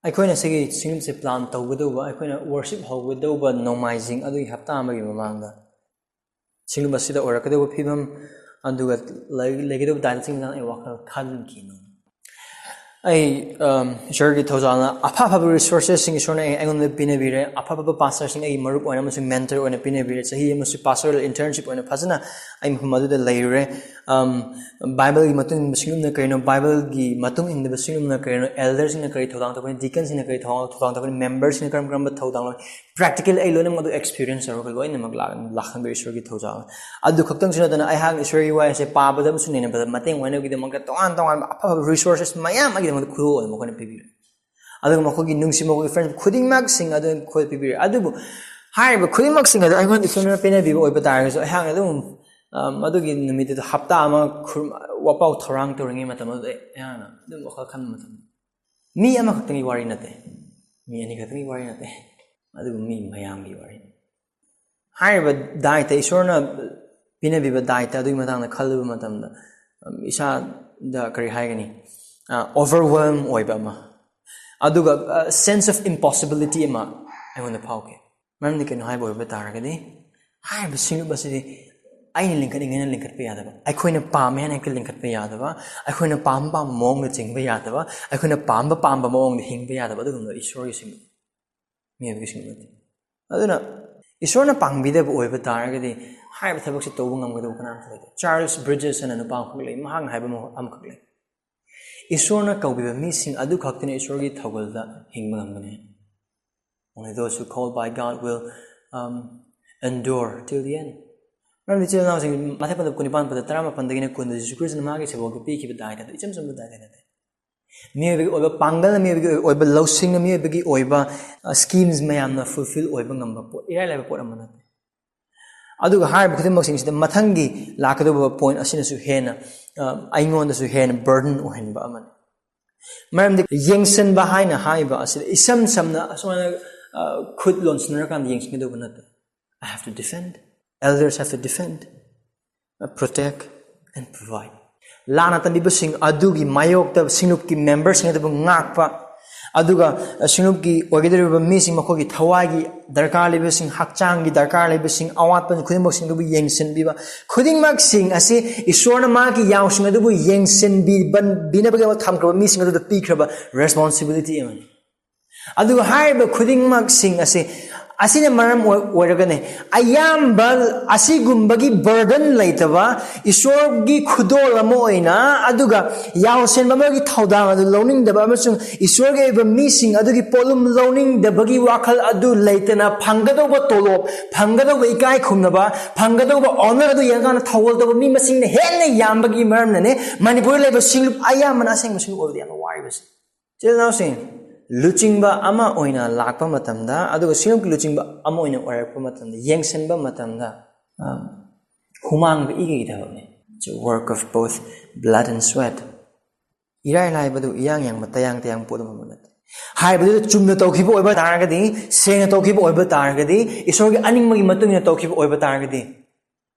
ꯑꯩꯈꯣꯏꯅ ꯁꯤꯒꯤ ꯁꯤꯡꯂꯨꯞꯁꯦ ꯄ꯭ꯂꯥꯟ ꯇꯧꯒꯗꯧꯕ, ꯑꯩꯈꯣꯏꯅ ꯋꯔꯁꯤꯞ ꯍꯧꯒꯗꯧꯕ ꯅꯣꯡꯃꯥꯏꯖꯤꯡ ꯑꯗꯨꯒꯤ ꯍꯞꯇꯥ ꯑꯃꯒꯤ ꯃꯃꯥꯡꯗ ꯁꯤꯡꯂꯨꯞ ꯑꯁꯤꯗ ꯑꯣꯏꯔꯛꯀꯗꯧꯕ ꯐꯤꯕꯝ ꯑꯗꯨꯒ ꯂꯩ- ꯂꯩꯒꯗꯧꯕ ꯗꯥꯏꯂꯣꯒꯁꯤꯡ ꯃꯇꯥꯡꯗ ꯑꯩ ꯋꯥꯈꯜ ꯈꯟꯈꯤꯅꯨ꯫ ꯑꯩ ꯏꯁꯣꯔꯒꯤ ꯊꯧꯖꯥꯜꯅ ꯑꯐ ꯑꯐꯕ ꯔꯤꯁꯣꯔꯁꯦꯁꯁꯤꯡ ꯏꯁꯣꯔꯅ ꯑꯩꯉꯣꯟꯗ ꯄꯤꯅꯕꯤꯔꯦ꯫ ꯑꯐ ꯑꯐꯕ ꯄꯥꯁꯇꯔꯁꯤꯡ ꯑꯩꯒꯤ ꯃꯔꯨꯞ ꯑꯣꯏꯅ ꯑꯃꯁꯨꯡ ꯃꯦꯟꯇꯔ ꯑꯣꯏꯅ ꯄꯤꯅꯕꯤꯔꯦ꯫ ꯆꯍꯤ ꯑꯃꯁꯨ ꯄꯥꯁꯇꯔ ꯏꯟꯇꯔꯟꯁꯤꯞ ꯑꯣꯏꯅ ꯐꯖꯅ ꯑꯩ ꯃꯐꯝ ꯑꯗꯨꯗ ꯂꯩꯔꯨꯔꯦ꯫ ꯕꯥꯏꯕꯜꯒꯤ ꯃꯇꯨꯡ ꯏꯟꯕ ꯁꯤꯡꯂꯨꯞꯅ ꯀꯔꯤꯅꯣ, ꯕꯥꯏꯕꯜꯒꯤ ꯃꯇꯨꯡ ꯏꯟꯗꯕ ꯁꯤꯡꯂꯨꯞꯅ ꯀꯔꯤꯅꯣ, ꯑꯦꯜꯗꯔꯁꯤꯡꯅ ꯀꯔꯤ ꯊꯧꯗꯥꯡ ꯇꯧꯒꯅꯤ, ꯗꯤꯀꯟꯁꯤꯡꯅ ꯀꯔꯤ ꯊꯧꯗꯥꯡ ꯊꯧꯗꯥꯡ ꯇꯧꯒꯅꯤ, ꯃꯦꯝꯕꯔꯁꯤꯡꯅ ꯀꯔꯝ ꯀꯔꯝꯕ ꯊꯧꯗꯥꯡ ꯂꯧꯒꯅꯤ, ꯄ꯭ꯔꯦꯛꯇꯤꯀꯦꯜ ꯑꯩ ꯂꯣꯏꯅꯃꯛ ꯑꯗꯨ ꯑꯦꯛꯁꯄꯤꯔꯤꯌꯦꯟꯁ ꯇꯧꯔꯒ ꯂꯣꯏꯅꯃꯛ ꯂꯥꯛ- ꯂꯥꯛꯍꯟꯕ ꯏꯁꯣꯔꯒꯤ ꯊꯧꯖꯥꯜ꯫ ꯑꯗꯨ ꯈꯛꯇꯪꯁꯨ ꯅꯠꯇꯅ ꯑꯩꯍꯥꯛꯅ ꯏꯁꯣꯔꯒꯤ ꯋꯥꯍꯩꯁꯦ ꯄꯥꯕꯗ ꯑꯃꯁꯨꯡ ꯅꯩꯅꯕꯗ ꯃꯇꯦꯡ ꯑꯣꯏꯅꯕꯒꯤꯗꯃꯛꯇ ꯇꯣꯉꯥꯟ ꯇꯣꯉꯥꯟꯕ ꯑꯐꯕ ꯔꯤꯁꯣꯔꯁꯦꯁ ꯃꯌꯥꯝ ꯑꯩꯒꯤꯗꯃꯛꯇ ꯈꯨꯗꯣꯜ ꯑꯣꯏꯅ ꯃꯈꯣꯏꯅ ꯄꯤꯕꯤꯔꯦ꯫ ꯑꯗꯨꯒ ꯃꯈꯣꯏꯒꯤ ꯅꯨꯡꯁꯤ, ꯃꯈꯣꯏꯒꯤ ꯐ꯭ꯔꯦꯟꯁ ꯈꯨꯗꯤꯡꯃꯛꯁꯤꯡ ꯑꯗꯨ ꯑꯩꯈꯣꯏꯗ ꯄꯤꯕꯤꯔꯦ꯫ ꯑꯗꯨꯕꯨ ꯍꯥꯏꯔꯤꯕ ꯈꯨꯗꯤꯡꯃꯛꯁꯤꯡ ꯑꯗꯨ ꯑꯩꯉꯣꯟꯗ ꯏꯁꯣꯔꯅ ꯄꯤꯅꯕꯤꯕ ꯑꯣꯏꯕ ꯇꯥꯔꯒꯁꯨ ꯑꯩꯍꯥꯛꯅ ꯑꯗꯨꯝ ꯃꯗꯨꯒꯤ ꯅꯨꯃꯤꯠꯇꯨꯗ ꯍꯞꯇꯥ ꯑꯃ ꯋꯥꯄꯥꯎ ꯊꯧꯔꯥꯡ ꯇꯧꯔꯤꯉꯩ ꯃꯇꯝ ꯑꯗꯨꯗ ꯑꯩꯍꯥꯛꯅ ꯑꯗꯨꯝ ꯋꯥꯈꯜ ꯈꯟꯕ ꯃꯇꯝꯗ ꯃꯤ ꯑꯃꯈꯛꯇꯪꯒꯤ ꯋꯥꯔꯤ ꯅꯠꯇꯦ, ꯃꯤ ꯑꯅꯤꯈꯛꯇꯪꯒꯤ ꯋꯥꯔꯤ ꯅꯠꯇꯦ, ꯑꯗꯨꯕꯨ ꯃꯤ ꯃꯌꯥꯝꯒꯤ ꯋꯥꯔꯤꯅꯤ꯫ ꯍꯥꯏꯔꯤꯕ ꯗꯥꯏꯇ, ꯏꯁꯣꯔꯅ ꯄꯤꯅꯕꯤꯕ ꯗꯥꯏꯇ ꯑꯗꯨꯒꯤ ꯃꯇꯥꯡꯗ ꯈꯜꯂꯨꯕ ꯃꯇꯝꯗ ꯏꯁꯥꯗ ꯀꯔꯤ ꯍꯥꯏꯒꯅꯤ, ꯑꯣꯚꯔꯋꯦꯜꯝ ꯑꯣꯏꯕ ꯑꯃ, ꯑꯗꯨꯒ ꯁꯦꯟꯁ ꯑꯣꯐ ꯏꯝꯄꯣꯁꯤꯕꯤꯂꯤꯇꯤ ꯑꯃ ꯑꯩꯉꯣꯟꯗ ꯐꯥꯎꯈꯤ꯫ ꯃꯔꯝꯗꯤ ꯀꯩꯅꯣ ꯍꯥꯏꯕ ꯑꯣꯏꯕ ꯇꯥꯔꯒꯗꯤ ꯍꯥꯏꯔꯤꯕ ꯁꯤꯡꯂꯨꯞ ꯑꯁꯤꯗꯤ ꯑꯩꯅ ꯂꯤꯡꯈꯠꯅꯤꯡꯉꯦꯅ ꯂꯤꯡꯈꯠꯄ ꯌꯥꯗꯕ, ꯑꯩꯈꯣꯏꯅ ꯄꯥꯝꯃꯦ ꯍꯥꯏꯅ ꯍꯦꯛꯇ ꯂꯤꯡꯈꯠꯄ ꯌꯥꯗꯕ, ꯑꯩꯈꯣꯏꯅ ꯄꯥꯝꯕ ꯄꯥꯝꯕ ꯃꯑꯣꯡꯗ ꯆꯤꯡꯕ ꯌꯥꯗꯕ, ꯑꯩꯈꯣꯏꯅ ꯄꯥꯝꯕ ꯄꯥꯝꯕ ꯃꯑꯣꯡꯗ ꯍꯤꯡꯕ ꯌꯥꯗꯕ ꯑꯗꯨꯒꯨꯝꯂꯕ ꯏꯁꯣꯔꯒꯤ ꯁꯤꯡꯂꯨꯞ, ꯃꯤꯑꯣꯏꯕꯒꯤ ꯁꯤꯡꯂꯨꯞ ꯅꯠꯇꯦ꯫ ꯑꯗꯨꯅ ꯏꯁꯣꯔꯅ ꯄꯥꯡꯕꯤꯗꯕ ꯑꯣꯏꯕ ꯇꯥꯔꯒꯗꯤ ꯍꯥꯏꯔꯤꯕ ꯊꯕꯛꯁꯤ ꯇꯧꯕ ꯉꯝꯒꯗꯧꯕ ꯀꯅꯥꯝꯇ ꯂꯩꯇꯦ꯫ ꯆꯥꯔꯜꯁ ꯕ꯭ꯔꯤꯖꯦꯁ ꯍꯥꯏꯅ ꯅꯨꯄꯥ ꯑꯃꯈꯛ ꯂꯩ, ꯃꯍꯥꯛꯅ ꯍꯥꯏꯕ ꯑꯃꯈꯛ ꯂꯩ: ꯏꯁꯣꯔꯅ ꯀꯧꯕꯤꯕ ꯃꯤꯁꯤꯡ ꯑꯗꯨ ꯈꯛꯇꯅ ꯏꯁꯣꯔꯒꯤ ꯊꯧꯒꯜꯗ ꯍꯤꯡꯕ ꯉꯝꯒꯅꯤ꯫ Only those who called by God will endure till the end. ꯃꯔꯝꯗꯤ ꯏꯆꯤꯜ ꯏꯅꯥꯎꯁꯤꯡ, ꯃꯊꯛ ꯄꯟꯗ ꯀꯨꯟꯅꯤꯄꯥꯟ ꯄꯗ ꯇꯔꯥꯃꯥꯄꯟꯗꯒꯤꯅ ꯀꯨꯟꯗ ꯖꯤꯁꯨ ꯈ꯭ꯔꯤꯁꯇꯅ ꯃꯥꯒꯤ ꯁꯦꯕꯣꯛꯇ ꯄꯤꯈꯤꯕ ꯗꯥꯏꯇ ꯑꯗꯨ ꯏꯆꯝ ꯆꯝꯕ ꯗꯥꯏꯇ ꯅꯠꯇꯦ꯫ ꯃꯤꯑꯣꯏꯕꯒꯤ ꯑꯣꯏꯕ ꯄꯥꯡꯒꯜꯅ, ꯃꯤꯑꯣꯏꯕꯒꯤ ꯑꯣꯏꯕ ꯂꯧꯁꯤꯡꯅ, ꯃꯤꯑꯣꯏꯕꯒꯤ ꯑꯣꯏꯕ ꯁ꯭ꯀꯤꯝꯁ ꯃꯌꯥꯝꯅ ꯐꯨꯜꯐꯤꯜ ꯑꯣꯏꯕ ꯉꯝꯕ ꯄꯣꯠ, ꯏꯔꯥꯏ ꯂꯥꯏꯕ ꯄꯣꯠ ꯑꯃ ꯅꯠꯇꯦ꯫ ꯑꯗꯨꯒ ꯍꯥꯏꯔꯤꯕ ꯈꯨꯗꯤꯡꯃꯛꯁꯤꯡꯁꯤꯗ ꯃꯊꯪꯒꯤ ꯂꯥꯛꯀꯗꯧꯕ ꯄꯣꯏꯟ ꯑꯁꯤꯅꯁꯨ ꯍꯦꯟꯅ ꯑꯩꯉꯣꯟꯗꯁꯨ ꯍꯦꯟꯅ ꯕꯔꯗꯟ ꯑꯣꯏꯍꯟꯕ ꯑꯃꯅꯤ꯫ ꯃꯔꯝꯗꯤ ꯌꯦꯡꯁꯤꯟꯕ ꯍꯥꯏꯅ ꯍꯥꯏꯕ ꯑꯁꯤꯗ ꯏꯁꯝ ꯁꯝꯅ ꯑꯁꯨꯃꯥꯏꯅ ꯈꯨꯠ ꯂꯣꯟꯁꯤꯟꯅꯔꯀꯥꯟꯗ ꯌꯦꯡꯁꯤꯟꯒꯗꯧꯕ ꯅꯠꯇꯦ꯫ I have to defend. Elders have to defend, protect and provide. ꯂꯥꯟꯅ ꯇꯝꯕꯤꯕꯁꯤꯡ ꯑꯗꯨꯒꯤ ꯃꯥꯌꯣꯛꯇ ꯁꯤꯡꯂꯨꯞꯀꯤ ꯃꯦꯝꯕꯔꯁꯤꯡ ꯑꯗꯨꯕꯨ ꯉꯥꯛꯄ, ꯑꯗꯨꯒ ꯁꯤꯡꯂꯨꯞꯀꯤ ꯑꯣꯏꯒꯗꯧꯔꯤꯕ ꯃꯤꯁꯤꯡ, ꯃꯈꯣꯏꯒꯤ ꯊꯋꯥꯏꯒꯤ ꯗꯔꯀꯥꯔ ꯂꯩꯕꯁꯤꯡ, ꯍꯛꯆꯥꯡꯒꯤ ꯗꯔꯀꯥꯔ ꯂꯩꯕꯁꯤꯡ, ꯑꯋꯥꯠꯄ ꯈꯨꯗꯤꯡꯃꯛꯁꯤꯡ ꯑꯗꯨꯕꯨ ꯌꯦꯡꯁꯤꯟꯕꯤꯕ, ꯈꯨꯗꯤꯡꯃꯛꯁꯤꯡ ꯑꯁꯤ ꯏꯁꯣꯔꯅ ꯃꯥꯒꯤ ꯌꯥꯎꯁꯤꯡ ꯑꯗꯨꯕꯨ ꯌꯦꯡꯁꯤꯟꯕꯤꯕ-, ꯕꯤꯅꯕꯒꯤꯗꯃꯛ ꯊꯝꯈ꯭ꯔꯕ ꯃꯤꯁꯤꯡ ꯑꯗꯨꯗ ꯄꯤꯈ꯭ꯔꯕ ꯔꯦꯁꯄꯣꯟꯁꯤꯕꯤꯂꯤꯇꯤ ꯑꯃꯅꯤ꯫ ꯑꯗꯨꯒ ꯍꯥꯏꯔꯤꯕ ꯈꯨꯗꯤꯡꯃꯛꯁꯤꯡ ꯑꯁꯤ, ꯑꯁꯤꯅ ꯃꯔꯝ ꯑꯣꯏ-, ꯑꯣꯏꯔꯒꯅꯤ ꯑꯌꯥꯝꯕ ꯑꯁꯤꯒꯨꯝꯕꯒꯤ ꯕꯔꯗꯟ ꯂꯩꯇꯕ, ꯏꯁꯣꯔꯒꯤ ꯈꯨꯗꯣꯜ ꯑꯃ ꯑꯣꯏꯅ, ꯑꯗꯨꯒ ꯌꯥꯎꯁꯦꯟꯕ ꯑꯃꯒꯤ ꯊꯧꯗꯥꯡ ꯑꯗꯨ ꯂꯧꯅꯤꯡꯗꯕ ꯑꯃꯁꯨꯡ ꯏꯁꯣꯔꯒꯤ ꯑꯣꯏꯕ ꯃꯤꯁꯤꯡ ꯑꯗꯨꯒꯤ ꯄꯣꯠꯂꯨꯝ ꯂꯧꯅꯤꯡꯗꯕꯒꯤ ꯋꯥꯈꯜ ꯑꯗꯨ ꯂꯩꯇꯅ, ꯐꯪꯒꯗꯧꯕ ꯇꯣꯂꯣꯞ, ꯐꯪꯒꯗꯧꯕ ꯏꯀꯥꯏ ꯈꯨꯝꯅꯕ, ꯐꯪꯒꯗꯧꯕ ꯑꯣꯅꯔ ꯑꯗꯨ ꯌꯦꯡꯉꯀꯥꯟꯗ ꯊꯧꯒꯜ ꯇꯧꯕ ꯃꯤ ꯃꯁꯤꯡꯅ ꯍꯦꯟꯅ ꯌꯥꯝꯕꯒꯤ ꯃꯔꯝꯅꯅꯦ ꯃꯅꯤꯄꯨꯔꯗ ꯂꯩꯕ ꯁꯤꯡꯂꯨꯞ ꯑꯌꯥꯝꯕꯅ ꯑꯁꯦꯡꯕ ꯁꯤꯡꯂꯨꯞ ꯑꯣꯏꯕꯗ ꯌꯥꯝꯅ ꯋꯥꯔꯤꯕꯁꯦ꯫ ꯏꯆꯤꯜ ꯏꯅꯥꯎꯁꯤꯡ, ꯂꯨꯆꯤꯡꯕ ꯑꯃ ꯑꯣꯏꯅ ꯂꯥꯛꯄ ꯃꯇꯝꯗ, ꯑꯗꯨꯒ ꯁꯤꯡꯂꯨꯞꯀꯤ ꯂꯨꯆꯤꯡꯕ ꯑꯃ ꯑꯣꯏꯅ ꯑꯣꯏꯔꯛꯄ ꯃꯇꯝꯗ, ꯌꯦꯡꯁꯤꯟꯕ ꯃꯇꯝꯗ, ꯑ, ꯍꯨꯃꯥꯡꯒ ꯏꯒꯒꯤ ꯊꯕꯛꯅꯤ꯫ It's a work of both blood and sweat. ꯏꯔꯥꯏ ꯂꯥꯏꯕꯗꯨ ꯏꯌꯥꯡ ꯌꯥꯡꯕ, ꯇꯌꯥꯡ ꯇꯌꯥꯡ ꯄꯣꯠ ꯑꯃ ꯅꯠꯇꯦ꯫ ꯍꯥꯏꯕꯗꯨꯗ ꯆꯨꯝꯅ ꯇꯧꯈꯤꯕ ꯑꯣꯏꯕ ꯇꯥꯔꯒꯗꯤ, ꯁꯦꯡꯅ ꯇꯧꯈꯤꯕ ꯑꯣꯏꯕ ꯇꯥꯔꯒꯗꯤ, ꯏꯁꯣꯔꯒꯤ ꯑꯅꯤꯡꯕꯒꯤ ꯃꯇꯨꯡ ꯏꯟꯅ ꯇꯧꯈꯤꯕ ꯑꯣꯏꯕ ꯇꯥꯔꯒꯗꯤ,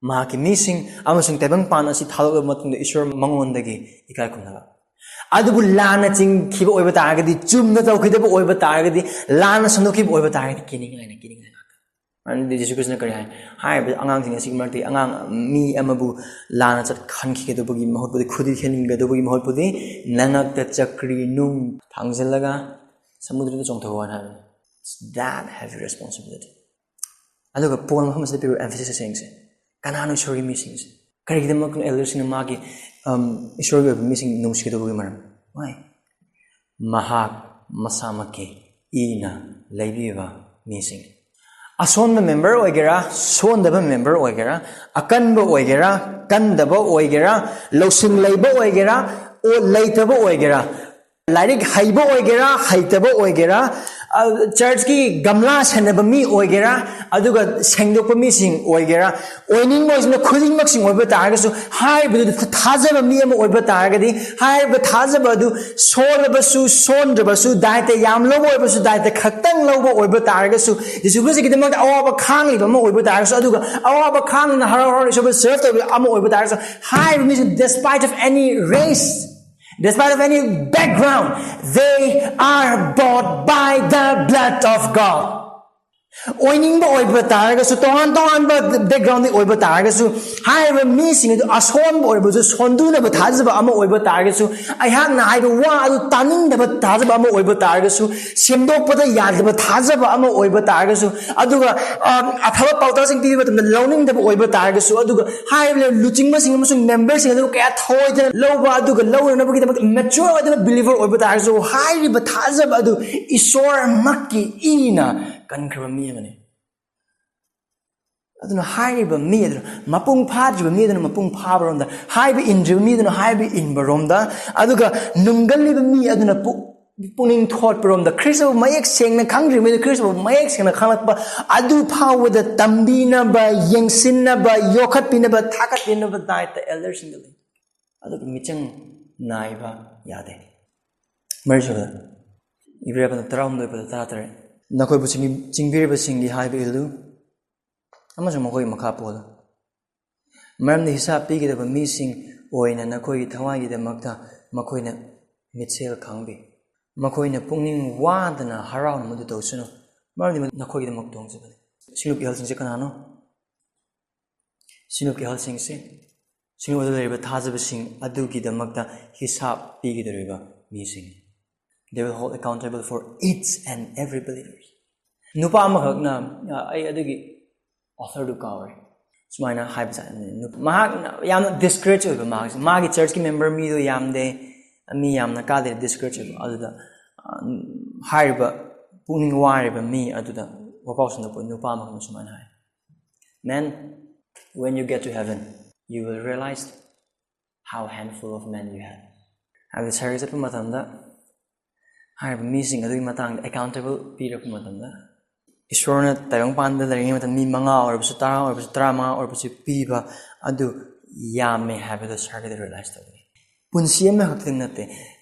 ꯃꯍꯥꯛꯀꯤ ꯃꯤꯁꯤꯡ ꯑꯃꯁꯨꯡ ꯇꯥꯏꯕꯪꯄꯥꯟ ꯑꯁꯤ ꯊꯥꯗꯣꯛꯂꯕ ꯃꯇꯨꯡꯗ ꯏꯁꯣꯔ ꯃꯉꯣꯟꯗꯒꯤ ꯏꯀꯥꯏ ꯈꯨꯝꯅꯕ꯫ ꯑꯗꯨꯕꯨ ꯂꯥꯟꯅ ꯆꯤꯡꯈꯤꯕ ꯑꯣꯏꯕ ꯇꯥꯔꯒꯗꯤ, ꯆꯨꯝꯅ ꯇꯧꯈꯤꯗꯕ ꯑꯣꯏꯕ ꯇꯥꯔꯒꯗꯤ, ꯂꯥꯟꯅ ꯁꯟꯗꯣꯛꯈꯤꯕ ꯑꯣꯏꯕ ꯇꯥꯔꯒꯗꯤ, ꯀꯤꯅꯤꯡꯉꯥꯏꯅ, ꯀꯤꯅꯤꯡꯉꯥꯏ ꯉꯥꯛꯇ꯫ ꯃꯔꯝꯗꯤ ꯖꯤꯁꯨ ꯈ꯭ꯔꯤꯁꯇꯅ ꯀꯔꯤ ꯍꯥꯏ? ꯍꯥꯏꯔꯤꯕ ꯑꯉꯥꯡꯁꯤꯡ ꯑꯁꯤꯒꯤ ꯃꯔꯛꯇꯒꯤ ꯑꯉꯥꯡ ꯃꯤ ꯑꯃꯕꯨ ꯂꯥꯟꯅ ꯆꯠꯍꯟꯈꯤꯒꯗꯕꯒꯤ ꯃꯍꯨꯠꯄꯨꯗꯤ, ꯈꯨꯗꯤ ꯊꯤꯟꯒꯗꯕꯒꯤ ꯃꯍꯨꯠꯄꯨꯗꯤ, ꯅꯉꯛꯇ ꯆꯀ꯭ꯔꯤ ꯅꯨꯡ ꯊꯥꯡꯖꯤꯜꯂꯒ ꯁꯃꯨꯗ꯭ꯔꯗ ꯆꯣꯡꯊꯧ ꯍꯥꯏꯅ ꯍꯥꯏꯕꯅꯤ꯫ It's that heavy responsibility. ꯑꯗꯨꯒ ꯄꯣꯏꯟ ꯃꯐꯝ ꯑꯁꯤꯗ ꯄꯤꯔꯤꯕ ꯑꯦꯝꯐꯦꯁꯤꯁ ꯑꯁꯦꯡꯁꯦ, ꯀꯅꯥꯅꯣ ꯏꯁꯣꯔꯒꯤ ꯃꯤꯁꯤꯡꯁꯦ? ꯀꯔꯤꯒꯤꯗꯃꯛꯇꯅꯣ ꯑꯦꯜꯗꯔꯁꯤꯡꯅ ꯃꯥꯒꯤ, ꯑꯝ, ꯏꯁꯣꯔꯒꯤ ꯑꯣꯏꯕ ꯃꯤꯁꯤꯡ ꯅꯨꯡꯁꯤꯒꯗꯕꯒꯤ ꯃꯔꯝ? Why? ꯃꯍꯥꯛ ꯃꯁꯥꯃꯛꯀꯤ ꯏꯅ ꯂꯩꯕꯤꯕ ꯃꯤꯁꯤꯡ꯫ ꯑꯁꯣꯟꯕ ꯃꯦꯝꯕꯔ ꯑꯣꯏꯒꯦꯔꯥ, ꯁꯣꯟꯗꯕ ꯃꯦꯝꯕꯔ ꯑꯣꯏꯒꯦꯔꯥ, ꯑꯀꯟꯕ ꯑꯣꯏꯒꯦꯔꯥ, ꯀꯟꯗꯕ ꯑꯣꯏꯒꯦꯔꯥ, ꯂꯧꯁꯤꯡ ꯂꯩꯕ ꯑꯣꯏꯒꯦꯔꯥ, ꯑꯣ, ꯂꯩꯇꯕ ꯑꯣꯏꯒꯦꯔꯥ, ꯂꯥꯏꯔꯤꯛ ꯍꯩꯕ ꯑꯣꯏꯒꯦꯔꯥ, ꯍꯩꯇꯕ ꯑꯣꯏꯒꯦꯔꯥ, ꯆꯔꯆꯀꯤ ꯒꯝꯂꯥ ꯁꯦꯟꯅꯕ ꯃꯤ ꯑꯣꯏꯒꯦꯔꯥ, ꯑꯗꯨꯒ ꯁꯦꯡꯗꯣꯛꯄ ꯃꯤꯁꯤꯡ ꯑꯣꯏꯒꯦꯔꯥ, ꯑꯣꯏꯅꯤꯡꯕ ꯑꯣꯏꯁꯤꯅ ꯈꯨꯗꯤꯡꯃꯛꯁꯤꯡ ꯑꯣꯏꯕ ꯇꯥꯔꯒꯁꯨ, ꯍꯥꯏꯔꯤꯕꯗꯨꯗ ꯊꯥꯖꯕ ꯃꯤ ꯑꯃ ꯑꯣꯏꯕ ꯇꯥꯔꯒꯗꯤ, ꯍꯥꯏꯔꯤꯕ ꯊꯥꯖꯕ ꯑꯗꯨ ꯁꯣꯜꯂꯕꯁꯨ, ꯁꯣꯟꯗ꯭ꯔꯕꯁꯨ, ꯗꯥꯏꯇ ꯌꯥꯝ ꯂꯧꯕ ꯑꯣꯏꯕꯁꯨ, ꯗꯥꯏꯇ ꯈꯛꯇꯪ ꯂꯧꯕ ꯑꯣꯏꯕ ꯇꯥꯔꯒꯁꯨ, ꯌꯤꯁꯨ ꯈ꯭ꯔꯤꯁꯇꯒꯤꯗꯃꯛꯇ ꯑꯋꯥꯕ ꯈꯥꯡꯂꯤꯕ ꯑꯃ ꯑꯣꯏꯕ ꯇꯥꯔꯒꯁꯨ, ꯑꯗꯨꯒ ꯑꯋꯥꯕ ꯈꯥꯡꯗꯨꯅ ꯍꯔꯥꯎ ꯍꯔꯥꯎ ꯏꯁꯣꯔꯕꯨ ꯁꯔꯚ ꯇꯧꯕ ꯑꯃ ꯑꯣꯏꯕ ꯇꯥꯔꯒꯁꯨ, ꯍꯥꯏꯔꯤꯕ ꯃꯤꯁꯤ, despite of any race, despite of any background, they are bought by the blood of God. ꯑꯣꯏꯅꯤꯡꯕ ꯑꯣꯏꯕ ꯇꯥꯔꯒꯁꯨ, ꯇꯣꯉꯥꯟ ꯇꯣꯉꯥꯟꯕ ꯕꯦꯛꯒ꯭ꯔꯥꯎꯟꯗꯒꯤ ꯑꯣꯏꯕ ꯇꯥꯔꯒꯁꯨ, ꯍꯥꯏꯔꯤꯕ ꯃꯤꯁꯤꯡ ꯑꯗꯨ ꯑꯁꯣꯟꯕ ꯑꯣꯏꯔꯕꯁꯨ, ꯁꯣꯟꯗꯨꯅꯕ ꯊꯥꯖꯕ ꯑꯃ ꯑꯣꯏꯕ ꯇꯥꯔꯒꯁꯨ, ꯑꯩꯍꯥꯛꯅ ꯍꯥꯏꯕ ꯋꯥ ꯑꯗꯨ ꯇꯥꯅꯤꯡꯗꯕ ꯊꯥꯖꯕ ꯑꯃ ꯑꯣꯏꯕ ꯇꯥꯔꯒꯁꯨ, ꯁꯦꯝꯗꯣꯛꯄꯗ ꯌꯥꯗꯕ ꯊꯥꯖꯕ ꯑꯃ ꯑꯣꯏꯕ ꯇꯥꯔꯒꯁꯨ, ꯑꯗꯨꯒ ꯑ, ꯑꯐꯕ ꯄꯥꯎꯇꯥꯛꯁꯤꯡ ꯄꯤꯕ ꯃꯇꯝꯗ ꯂꯧꯅꯤꯡꯗꯕ ꯑꯣꯏꯕ ꯇꯥꯔꯒꯁꯨ, ꯑꯗꯨꯒ ꯍꯥꯏꯔꯤꯕ ꯂꯨꯆꯤꯡꯕꯁꯤꯡ ꯑꯃꯁꯨꯡ ꯃꯦꯝꯕꯔꯁꯤꯡ ꯑꯗꯨ ꯀꯌꯥ ꯊꯑꯣꯏꯗꯅ ꯂꯧꯕ, ꯑꯗꯨꯒ ꯂꯧꯅꯅꯕꯒꯤꯗꯃꯛꯇ ꯃꯦꯆꯣꯔ ꯑꯣꯏꯗꯕ ꯕꯤꯂꯤꯚꯔ ꯑꯣꯏꯕ ꯇꯥꯔꯒꯁꯨ, ꯍꯥꯏꯔꯤꯕ ꯊꯥꯖꯕ ꯑꯗꯨ ꯏꯁꯣꯔꯃꯛꯀꯤ ꯏꯅ ꯀꯟꯈ꯭ꯔꯕ ꯃꯤ ꯑꯃꯅꯤ꯫ ꯑꯗꯨꯅ ꯍꯥꯏꯔꯤꯕ ꯃꯤ ꯑꯗꯨꯅ, ꯃꯄꯨꯡ ꯐꯥꯗ꯭ꯔꯤꯕ ꯃꯤ ꯑꯗꯨꯅ ꯃꯄꯨꯡ ꯐꯥꯕꯔꯣꯝꯗ, ꯍꯥꯏꯕ ꯏꯟꯗ꯭ꯔꯤꯕ ꯃꯤ ꯑꯗꯨꯅ ꯍꯥꯏꯕ ꯏꯟꯕꯔꯣꯝꯗ, ꯑꯗꯨꯒ ꯅꯨꯡꯒꯜꯂꯤꯕ ꯃꯤ ꯑꯗꯨꯅ ꯄꯨꯛ-, ꯄꯨꯛꯅꯤꯡ ꯊꯣꯠꯄꯔꯣꯝꯗ, ꯈ꯭ꯔꯤꯁꯇꯕꯨ ꯃꯌꯦꯛ ꯁꯦꯡꯅ ꯈꯪꯗ꯭ꯔꯤꯕ ꯃꯤꯗꯨ ꯈ꯭ꯔꯤꯁꯇꯕꯨ ꯃꯌꯦꯛ ꯁꯦꯡꯅ ꯈꯪꯂꯛꯄ, ꯑꯗꯨ ꯐꯥꯎꯕꯗ ꯇꯝꯕꯤꯅꯕ, ꯌꯦꯡꯁꯤꯟꯅꯕ, ꯌꯣꯛꯈꯠꯄꯤꯅꯕ, ꯊꯥꯒꯠꯄꯤꯅꯕ ꯗꯥꯏꯇ ꯑꯦꯜꯗꯔꯁꯤꯡꯗ ꯂꯩ꯫ ꯑꯗꯨꯒ ꯃꯤꯆꯪ ꯅꯥꯏꯕ ꯌꯥꯗꯦ꯫ ꯃꯔꯤꯁꯨꯕꯗ, ꯏꯕ꯭ꯔꯦ ꯄꯗ ꯇꯔꯥꯍꯨꯝꯗꯣꯏ ꯄꯗ ꯇꯔꯥꯇꯔꯦꯠ, "ꯅꯈꯣꯏꯕꯨ ꯆꯤꯡ-, ꯆꯤꯡꯕꯤꯔꯤꯕꯁꯤꯡꯒꯤ ꯍꯥꯏꯕ ꯏꯜꯂꯨ, ꯑꯃꯁꯨꯡ ꯃꯈꯣꯏꯒꯤ ꯃꯈꯥ ꯄꯣꯜꯂꯨ꯫ ꯃꯔꯝꯗꯤ ꯍꯤꯁꯥꯞ ꯄꯤꯒꯗꯕ ꯃꯤꯁꯤꯡ ꯑꯣꯏꯅ ꯅꯈꯣꯏꯒꯤ ꯊꯋꯥꯏꯒꯤꯗꯃꯛꯇ ꯃꯈꯣꯏꯅ ꯃꯤꯠꯁꯦꯜ ꯈꯪꯕꯤ꯫ ꯃꯈꯣꯏꯅ ꯄꯨꯛꯅꯤꯡ ꯋꯥꯗꯅ ꯍꯔꯥꯎꯅ ꯃꯗꯨ ꯇꯧꯁꯅꯨ, ꯃꯔꯝꯗꯤ ꯃꯗꯨ ꯅꯈꯣꯏꯒꯤꯗꯃꯛ ꯇꯣꯡꯖꯕꯅꯤ꯫" ꯁꯤꯡꯂꯨꯞꯀꯤ ꯑꯍꯜꯁꯤꯡꯁꯦ ꯀꯅꯥꯅꯣ? ꯁꯤꯡꯂꯨꯞꯀꯤ ꯑꯍꯜꯁꯤꯡꯁꯦ, ꯁꯤꯡꯂꯨꯞ ꯑꯗꯨ ꯂꯩꯔꯤꯕ ꯊꯥꯖꯕꯁꯤꯡ ꯑꯗꯨꯒꯤꯗꯃꯛꯇ ꯍꯤꯁꯥꯞ ꯄꯤꯒꯗꯧꯔꯤꯕ ꯃꯤꯁꯤꯡ꯫ They will hold accountable for each and every believer. ꯅꯨꯄꯥ ꯑꯃꯈꯛꯅ, ꯑ, ꯑꯩ ꯑꯗꯨꯒꯤ ꯑꯣꯊꯔꯗꯨ ꯀꯥꯎꯔꯦ, ꯁꯨꯃꯥꯏꯅ ꯍꯥꯏꯕ ꯖꯥꯠꯅꯤ꯫ ꯅꯨ-, ꯃꯍꯥꯛꯅ ꯌꯥꯝꯅ ꯗꯤꯁꯀꯔꯦꯖ ꯑꯣꯏꯕ, ꯃꯍꯥꯛꯁꯦ, ꯃꯥꯒꯤ ꯆꯔꯆꯀꯤ ꯃꯦꯝꯕꯔ ꯃꯤꯗꯣ ꯌꯥꯝꯗꯦ, ꯃꯤ ꯌꯥꯝꯅ ꯀꯥꯗꯦ, ꯗꯤꯁꯀꯔꯦꯖ ꯑꯣꯏꯕ꯫ ꯑꯗꯨꯗ, ꯑ, ꯍꯥꯏꯔꯤꯕ ꯄꯨꯛꯅꯤꯡ ꯋꯥꯔꯤꯕ ꯃꯤ ꯑꯗꯨꯗ ꯋꯥꯄꯥꯎ ꯁꯟꯗꯣꯛꯄ ꯅꯨꯄꯥ ꯑꯃꯈꯛꯅ ꯁꯨꯃꯥꯏꯅ ꯍꯥꯏ, "Man, when you get to heaven, you will realize how handful of men you had." ꯍꯥꯏꯕꯗꯤ ꯁꯔꯒ ꯆꯠꯄ ꯃꯇꯝꯗ ꯍꯥꯏꯔꯤꯕ ꯃꯤꯁꯤꯡ ꯑꯗꯨꯒꯤ ꯃꯇꯥꯡꯗ ꯑꯦꯀꯥꯎꯟꯇꯦꯕꯜ ꯄꯤꯔꯛꯄ ꯃꯇꯝꯗ, ꯏꯁꯣꯔꯅ ꯇꯥꯏꯕꯪꯄꯥꯟꯗ ꯂꯩꯔꯤꯉꯩ ꯃꯇꯝꯗ ꯃꯤ ꯃꯉꯥ ꯑꯣꯏꯔꯕꯁꯨ, ꯇꯔꯥ ꯑꯣꯏꯔꯕꯁꯨ, ꯇꯔꯥꯃꯉꯥ ꯑꯣꯏꯔꯕꯁꯨ ꯄꯤꯕ ꯑꯗꯨ ꯌꯥꯝꯃꯦ ꯍꯥꯏꯕꯗꯣ ꯁꯥꯔꯒꯗꯤ ꯔꯤꯌꯦꯂꯥꯏꯁ ꯇꯧꯒꯅꯤ꯫ ꯄꯨꯟꯁꯤ ꯑꯃꯈꯛꯇꯪ ꯅꯠꯇꯦ꯫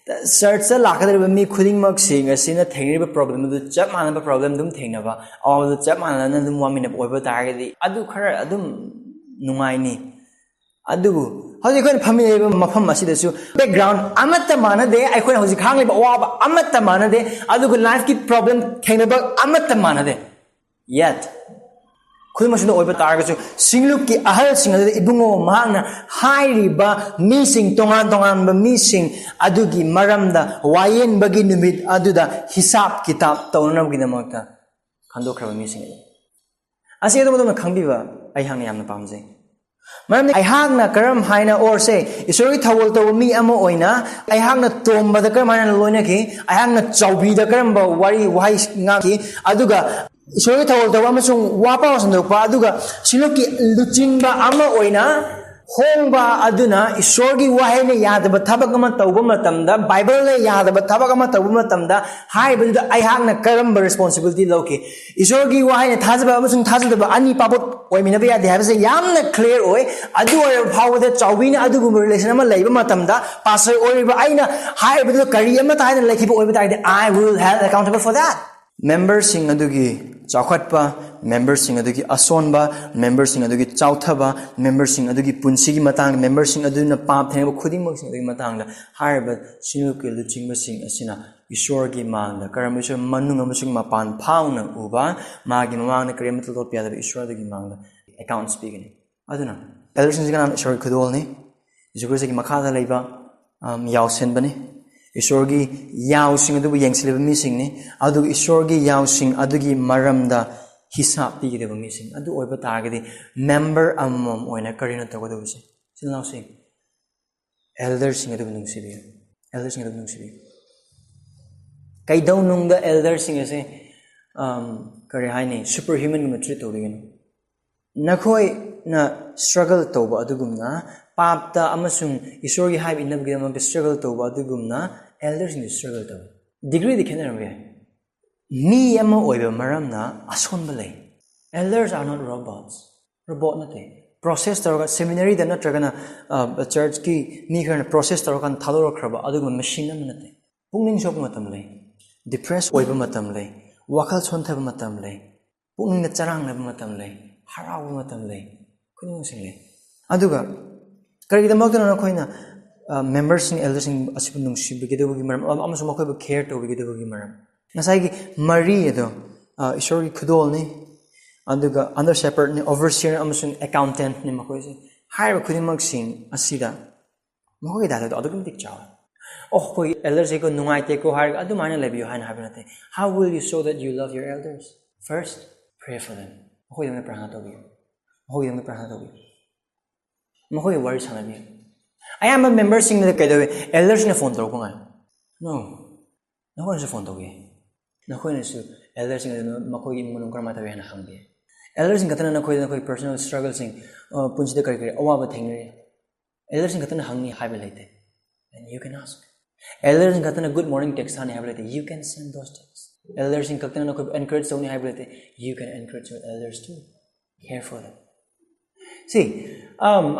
ꯆꯔꯆꯇ ꯂꯥꯛꯀꯗꯧꯔꯤꯕ ꯃꯤ ꯈꯨꯗꯤꯡꯃꯛꯁꯤꯡ ꯑꯁꯤꯅ ꯊꯦꯡꯅꯔꯤꯕ ꯄ꯭ꯔꯣꯕ꯭ꯂꯦꯝ ꯑꯗꯨ ꯆꯞ ꯃꯥꯟꯅꯕ ꯄ꯭ꯔꯣꯕ꯭ꯂꯦꯝ ꯑꯗꯨꯝ ꯊꯦꯡꯅꯕ, ꯑꯋꯥꯕꯗꯨ ꯆꯞ ꯃꯥꯟꯅꯅ ꯑꯗꯨꯝ ꯋꯥꯃꯤꯟꯅꯕ ꯑꯣꯏꯕ ꯇꯥꯔꯒꯗꯤ ꯑꯗꯨ ꯈꯔ ꯑꯗꯨꯝ ꯅꯨꯡꯉꯥꯏꯅꯤ꯫ ꯑꯗꯨꯕꯨ ꯍꯧꯖꯤꯛ ꯑꯩꯈꯣꯏꯅ ꯐꯝꯃꯤꯟꯅꯔꯤꯕ ꯃꯐꯝ ꯑꯁꯤꯗꯁꯨ ꯕꯦꯛꯒ꯭ꯔꯥꯎꯟ ꯑꯃꯠꯇ ꯃꯥꯟꯅꯗꯦ, ꯑꯩꯈꯣꯏꯅ ꯍꯧꯖꯤꯛ ꯈꯥꯡꯂꯤꯕ ꯑꯋꯥꯕ ꯑꯃꯠꯇ ꯃꯥꯟꯅꯗꯦ, ꯑꯗꯨꯒ ꯂꯥꯏꯐꯀꯤ ꯄ꯭ꯔꯣꯕ꯭ꯂꯦꯝ ꯊꯦꯡꯅꯕ ꯑꯃꯠꯇ ꯃꯥꯟꯅꯗꯦ꯫ Yet, ꯈꯨꯗꯤꯡꯃꯛꯁꯤꯗ ꯑꯣꯏꯕ ꯇꯥꯔꯒꯁꯨ, ꯁꯤꯡꯂꯨꯞꯀꯤ ꯑꯍꯜꯁꯤꯡ ꯑꯗꯨꯗ ꯏꯕꯨꯡꯉꯣ ꯃꯍꯥꯛꯅ ꯍꯥꯏꯔꯤꯕ ꯃꯤꯁꯤꯡ, ꯇꯣꯉꯥꯟ ꯇꯣꯉꯥꯟꯕ ꯃꯤꯁꯤꯡ ꯑꯗꯨꯒꯤ ꯃꯔꯝꯗ ꯋꯥꯌꯦꯟꯕꯒꯤ ꯅꯨꯃꯤꯠ ꯑꯗꯨꯗ ꯍꯤꯁꯥꯞ ꯀꯤꯇꯥꯞ ꯇꯧꯅꯅꯕꯒꯤꯗꯃꯛꯇ ꯈꯟꯗꯣꯛꯈ꯭ꯔꯕ ꯃꯤꯁꯤꯡ ꯑꯗꯨ꯫ ꯑꯁꯤ ꯑꯗꯣꯝ ꯑꯗꯣꯝꯅ ꯈꯪꯕꯤꯕ ꯑꯩꯍꯥꯛꯅ ꯌꯥꯝꯅ ꯄꯥꯝꯖꯩ꯫ ꯃꯔꯝꯗꯤ ꯑꯩꯍꯥꯛꯅ ꯀꯔꯝ ꯍꯥꯏꯅ, ꯑꯣꯔꯁꯦ, ꯏꯁꯣꯔꯒꯤ ꯊꯧꯒꯜ ꯇꯧꯕ ꯃꯤ ꯑꯃ ꯑꯣꯏꯅ ꯑꯩꯍꯥꯛꯅ ꯇꯣꯝꯕꯗ ꯀꯔꯝ ꯍꯥꯏꯅ ꯂꯣꯏꯅꯈꯤ, ꯑꯩꯍꯥꯛꯅ ꯆꯥꯎꯕꯤꯗ ꯀꯔꯝꯕ ꯋꯥꯔꯤ ꯋꯥꯍꯩ ꯉꯥꯡꯈꯤ, ꯑꯗꯨꯒ ꯏꯁꯣꯔꯒꯤ ꯊꯧꯒꯜ ꯇꯧꯕ ꯑꯃꯁꯨꯡ ꯋꯥꯄꯥꯎ ꯁꯟꯗꯣꯛꯄ, ꯑꯗꯨꯒ ꯁꯤꯡꯂꯨꯞꯀꯤ ꯂꯨꯆꯤꯡꯕ ꯑꯃ ꯑꯣꯏꯅ ꯍꯣꯡꯕ ꯑꯗꯨꯅ ꯏꯁꯣꯔꯒꯤ ꯋꯥꯍꯩꯅ ꯌꯥꯗꯕ ꯊꯕꯛ ꯑꯃ ꯇꯧꯕ ꯃꯇꯝꯗ, ꯕꯥꯏꯕꯜꯅ ꯌꯥꯗꯕ ꯊꯕꯛ ꯑꯃ ꯇꯧꯕ ꯃꯇꯝꯗ, ꯍꯥꯏꯔꯤꯕꯗꯨꯗ ꯑꯩꯍꯥꯛꯅ ꯀꯔꯝꯕ ꯔꯦꯁꯄꯣꯟꯁꯤꯕꯤꯂꯤꯇꯤ ꯂꯧꯈꯤ? ꯏꯁꯣꯔꯒꯤ ꯋꯥꯍꯩꯅ ꯊꯥꯖꯕ ꯑꯃꯁꯨꯡ ꯊꯥꯖꯗꯕ ꯑꯅꯤ ꯄꯥꯄꯣꯠ ꯑꯣꯏꯃꯤꯟꯅꯕ ꯌꯥꯗꯦ ꯍꯥꯏꯕꯁꯦ ꯌꯥꯝꯅ ꯀ꯭ꯂꯤꯌꯥꯔ ꯑꯣꯏ꯫ ꯑꯗꯨ ꯑꯣꯏꯔꯕ ꯐꯥꯎꯕꯗ ꯆꯥꯎꯕꯤꯅ ꯑꯗꯨꯒꯨꯝꯕ ꯔꯤꯂꯦꯁꯟ ꯑꯃ ꯂꯩꯕ ꯃꯇꯝꯗ, ꯄꯥꯁꯇꯔ ꯑꯣꯏꯔꯤꯕ ꯑꯩꯅ ꯍꯥꯏꯔꯤꯕꯗꯨꯗ ꯀꯔꯤ ꯑꯃꯠꯇ ꯍꯥꯏꯅ ꯂꯩꯈꯤꯕ ꯑꯣꯏꯕ ꯇꯥꯔꯒꯗꯤ, I will held accountable for that. ꯃꯦꯝꯕꯔꯁꯤꯡ ꯑꯗꯨꯒꯤ ꯆꯥꯎꯈꯠꯄ, ꯃꯦꯝꯕꯔꯁꯤꯡ ꯑꯗꯨꯒꯤ ꯑꯁꯣꯟꯕ, ꯃꯦꯝꯕꯔꯁꯤꯡ ꯑꯗꯨꯒꯤ ꯆꯥꯎꯊꯕ, ꯃꯦꯝꯕꯔꯁꯤꯡ ꯑꯗꯨꯒꯤ ꯄꯨꯟꯁꯤꯒꯤ ꯃꯇꯥꯡꯗ, ꯃꯦꯝꯕꯔꯁꯤꯡ ꯑꯗꯨꯅ ꯄꯥꯞ ꯊꯦꯡꯅꯕ ꯈꯨꯗꯤꯡꯃꯛꯁꯤꯡ ꯑꯗꯨꯒꯤ ꯃꯇꯥꯡꯗ ꯍꯥꯏꯔꯤꯕ ꯁꯤꯡꯂꯨꯞꯀꯤ ꯂꯨꯆꯤꯡꯕꯁꯤꯡ ꯑꯁꯤꯅ ꯏꯁꯣꯔꯒꯤ ꯃꯥꯡꯗ ꯀꯔꯝꯕ, ꯏꯁꯣꯔ ꯃꯅꯨꯡ ꯑꯃꯁꯨꯡ ꯃꯄꯥꯟ ꯐꯥꯎꯅ ꯎꯕ, ꯃꯥꯒꯤ ꯃꯃꯥꯡꯗ ꯀꯔꯤꯃꯠꯇ ꯂꯣꯠꯄ ꯌꯥꯗꯕ ꯏꯁꯣꯔ ꯑꯗꯨꯒꯤ ꯃꯥꯡꯗ ꯑꯦꯀꯥꯎꯟꯠꯁ ꯄꯤꯒꯅꯤ꯫ ꯑꯗꯨꯅ ꯑꯦꯜꯗꯔꯁꯤꯡꯁꯤ ꯀꯅꯥꯅꯣ? ꯏꯁꯣꯔꯒꯤ ꯈꯨꯗꯣꯜꯅꯤ꯫ ꯌꯤꯁꯨ ꯈ꯭ꯔꯤꯁꯇꯒꯤ ꯃꯈꯥꯗ ꯂꯩꯕ, ꯑꯝ, ꯌꯥꯎꯁꯦꯟꯕꯅꯤ꯫ ꯏꯁꯣꯔꯒꯤ ꯌꯥꯎꯁꯤꯡ ꯑꯗꯨꯕꯨ ꯌꯦꯡꯁꯤꯜꯂꯤꯕ ꯃꯤꯁꯤꯡꯅꯤ꯫ ꯑꯗꯨꯒ ꯏꯁꯣꯔꯒꯤ ꯌꯥꯎꯁꯤꯡ ꯑꯗꯨꯒꯤ ꯃꯔꯝꯗ ꯍꯤꯁꯥꯞ ꯄꯤꯒꯗꯕ ꯃꯤꯁꯤꯡ꯫ ꯑꯗꯨ ꯑꯣꯏꯕ ꯇꯥꯔꯒꯗꯤ ꯃꯦꯝꯕꯔ ꯑꯃꯃꯝ ꯑꯣꯏꯅ ꯀꯔꯤꯅꯣ ꯇꯧꯒꯗꯕꯁꯦ? ꯏꯆꯤꯜ ꯏꯅꯥꯎꯁꯤꯡ, ꯑꯦꯜꯗꯔꯁꯤꯡ ꯑꯗꯨꯕꯨ ꯅꯨꯡꯁꯤꯕꯤꯌꯨ꯫ ꯑꯦꯜꯗꯔꯁꯤꯡ ꯑꯗꯨꯕꯨ ꯅꯨꯡꯁꯤꯕꯤꯌꯨ꯫ ꯀꯩꯗꯧꯅꯨꯡꯗ ꯑꯦꯜꯗꯔꯁꯤꯡ ꯑꯁꯦ, ꯑꯝ, ꯀꯔꯤ ꯍꯥꯏꯅꯤ, ꯁꯨꯄꯔ ꯍ꯭ꯌꯨꯃꯟꯒꯨꯝꯕ ꯇ꯭ꯔꯤꯠ ꯇꯧꯕꯤꯒꯅꯨ꯫ ꯅꯈꯣꯏꯅ ꯁ꯭ꯇ꯭ꯔꯒꯜ ꯇꯧꯕ ꯑꯗꯨꯒꯨꯝꯅ, ꯄꯥꯞꯇ ꯑꯃꯁꯨꯡ ꯏꯁꯣꯔꯒꯤ ꯍꯥꯏꯕ ꯏꯟꯅꯕꯒꯤꯗꯃꯛꯇ ꯁ꯭ꯇ꯭ꯔꯒꯜ ꯇꯧꯕ ꯑꯗꯨꯒꯨꯝꯅ ꯑꯦꯜꯗꯔꯁꯤꯡꯁꯨ ꯁ꯭ꯇ꯭ꯔꯒꯜ ꯇꯧꯏ꯫ Degreeꯗꯤ ꯈꯦꯠꯅꯔꯝꯕ ꯌꯥꯏ꯫ ꯃꯤ ꯑꯃ ꯑꯣꯏꯕ ꯃꯔꯝꯅ ꯑꯁꯣꯟꯕ ꯂꯩ꯫ Elders are not robots. Robot ꯅꯠꯇꯦ꯫ Process ꯇꯧꯔꯒ seminaryꯗ ꯅꯠꯇ꯭ꯔꯒꯅ churchꯀꯤ ꯃꯤ ꯈꯔꯅ process ꯇꯧꯔꯀꯥꯟꯗ ꯊꯥꯗꯣꯔꯛꯈ꯭ꯔꯕ ꯑꯗꯨꯒꯨꯝꯕ machine ꯑꯃ ꯅꯠꯇꯦ꯫ ꯄꯨꯛꯅꯤꯡ ꯁꯣꯛꯄ ꯃꯇꯝ ꯂꯩ, depress ꯑꯣꯏꯕ ꯃꯇꯝ ꯂꯩ, ꯋꯥꯈꯜ ꯁꯣꯟꯊꯕ ꯃꯇꯝ ꯂꯩ, ꯄꯨꯛꯅꯤꯡꯗ ꯆꯔꯥꯡꯅꯕ ꯃꯇꯝ ꯂꯩ, ꯍꯔꯥꯎꯕ ꯃꯇꯝ ꯂꯩ, ꯈꯨꯗꯤꯡꯃꯛꯁꯤꯡ ꯂꯩ꯫ ꯑꯗꯨꯒ ꯀꯔꯤꯒꯤꯗꯃꯛꯇꯅꯣ ꯅꯈꯣꯏꯅ membersꯁꯤꯡ, elderꯁꯤꯡ ꯑꯁꯤꯕꯨ ꯅꯨꯡꯁꯤꯕꯤꯒꯗꯕꯒꯤ ꯃꯔꯝ ꯑꯃꯁꯨꯡ ꯃꯈꯣꯏꯕꯨ care ꯇꯧꯕꯤꯒꯗꯕꯒꯤ ꯃꯔꯝ? ꯉꯁꯥꯏꯒꯤ ꯃꯔꯤ ꯑꯗꯣ ꯏꯁꯣꯔꯒꯤ ꯈꯨꯗꯣꯜꯅꯤ, ꯑꯗꯨꯒ under shepherdꯅꯤ, overseerꯅꯤ ꯑꯃꯁꯨꯡ accountantꯅꯤ꯫ ꯃꯈꯣꯏꯁꯦ ꯍꯥꯏꯔꯤꯕ ꯈꯨꯗꯤꯡꯃꯛꯁꯤꯡ ꯑꯁꯤꯗ ꯃꯈꯣꯏꯒꯤ dialogueꯗꯣ ꯑꯗꯨꯛꯀꯤ ꯃꯇꯤꯛ ꯆꯥꯎꯋꯦ꯫ ꯑꯣ, ꯑꯩꯈꯣꯏꯒꯤ elderꯁꯦꯀꯣ ꯅꯨꯡꯉꯥꯏꯇꯦꯀꯣ ꯍꯥꯏꯔꯒ ꯑꯗꯨꯃꯥꯏꯅ ꯂꯩꯕꯤꯌꯨ ꯍꯥꯏꯅ ꯍꯥꯏꯕ ꯅꯠꯇꯦ꯫ How will you show that you love your elders? First, pray for them. ꯃꯈꯣꯏꯒꯤꯗꯃꯛꯇ ꯄ꯭ꯔꯥꯔꯊꯅꯥ ꯇꯧꯕꯤꯌꯨ꯫ ꯃꯈꯣꯏꯒꯤꯗꯃꯛꯇ ꯄ꯭ꯔꯥꯔꯊꯅꯥ ꯇꯧꯕꯤꯌꯨ꯫ ꯃꯈꯣꯏꯒꯤ ꯋꯥꯔꯤ ꯁꯥꯟꯅꯕꯤꯌꯨ꯫ ꯑꯌꯥꯝꯕ memberꯁꯤꯡꯅ ꯀꯩꯗꯧꯋꯤ? Elderꯁꯤꯡꯅ phone ꯇꯧꯔꯛꯄ ꯉꯥꯏ꯫ No. ꯅꯈꯣꯏꯅꯁꯨ phone ꯇꯧꯕꯤꯌꯨ꯫ ꯅꯈꯣꯏꯅꯁꯨ elderꯁꯤꯡ ꯑꯗꯨ ꯃꯈꯣꯏꯒꯤ ꯏꯃꯨꯡ ꯃꯅꯨꯡ ꯀꯔꯝꯍꯥꯏꯅ ꯇꯧꯏ ꯍꯥꯏꯅ ꯍꯪꯕꯤꯌꯨ꯫ Elderꯁꯤꯡ ꯈꯛꯇꯅ ꯅꯈꯣꯏꯗ ꯅꯈꯣꯏ personal struggleꯁꯤꯡ, ꯄꯨꯟꯁꯤꯗ ꯀꯔꯤ ꯀꯔꯤ ꯑꯋꯥꯕ ꯊꯦꯡꯅꯔꯤ, elderꯁꯤꯡ ꯈꯛꯇꯅ ꯍꯪꯅꯤ ꯍꯥꯏꯕ ꯂꯩꯇꯦ꯫ And you can ask. Elderꯁꯤꯡ ꯈꯛꯇꯅ good morning text ꯊꯥꯅꯤ ꯍꯥꯏꯕ ꯂꯩꯇꯦ꯫ You can send those texts. Elderꯁꯤꯡ ꯈꯛꯇꯅ ꯅꯈꯣꯏꯕꯨ encourage ꯇꯧꯅꯤ ꯍꯥꯏꯕ ꯂꯩꯇꯦ꯫ You can encourage your elders too. Care for them. See,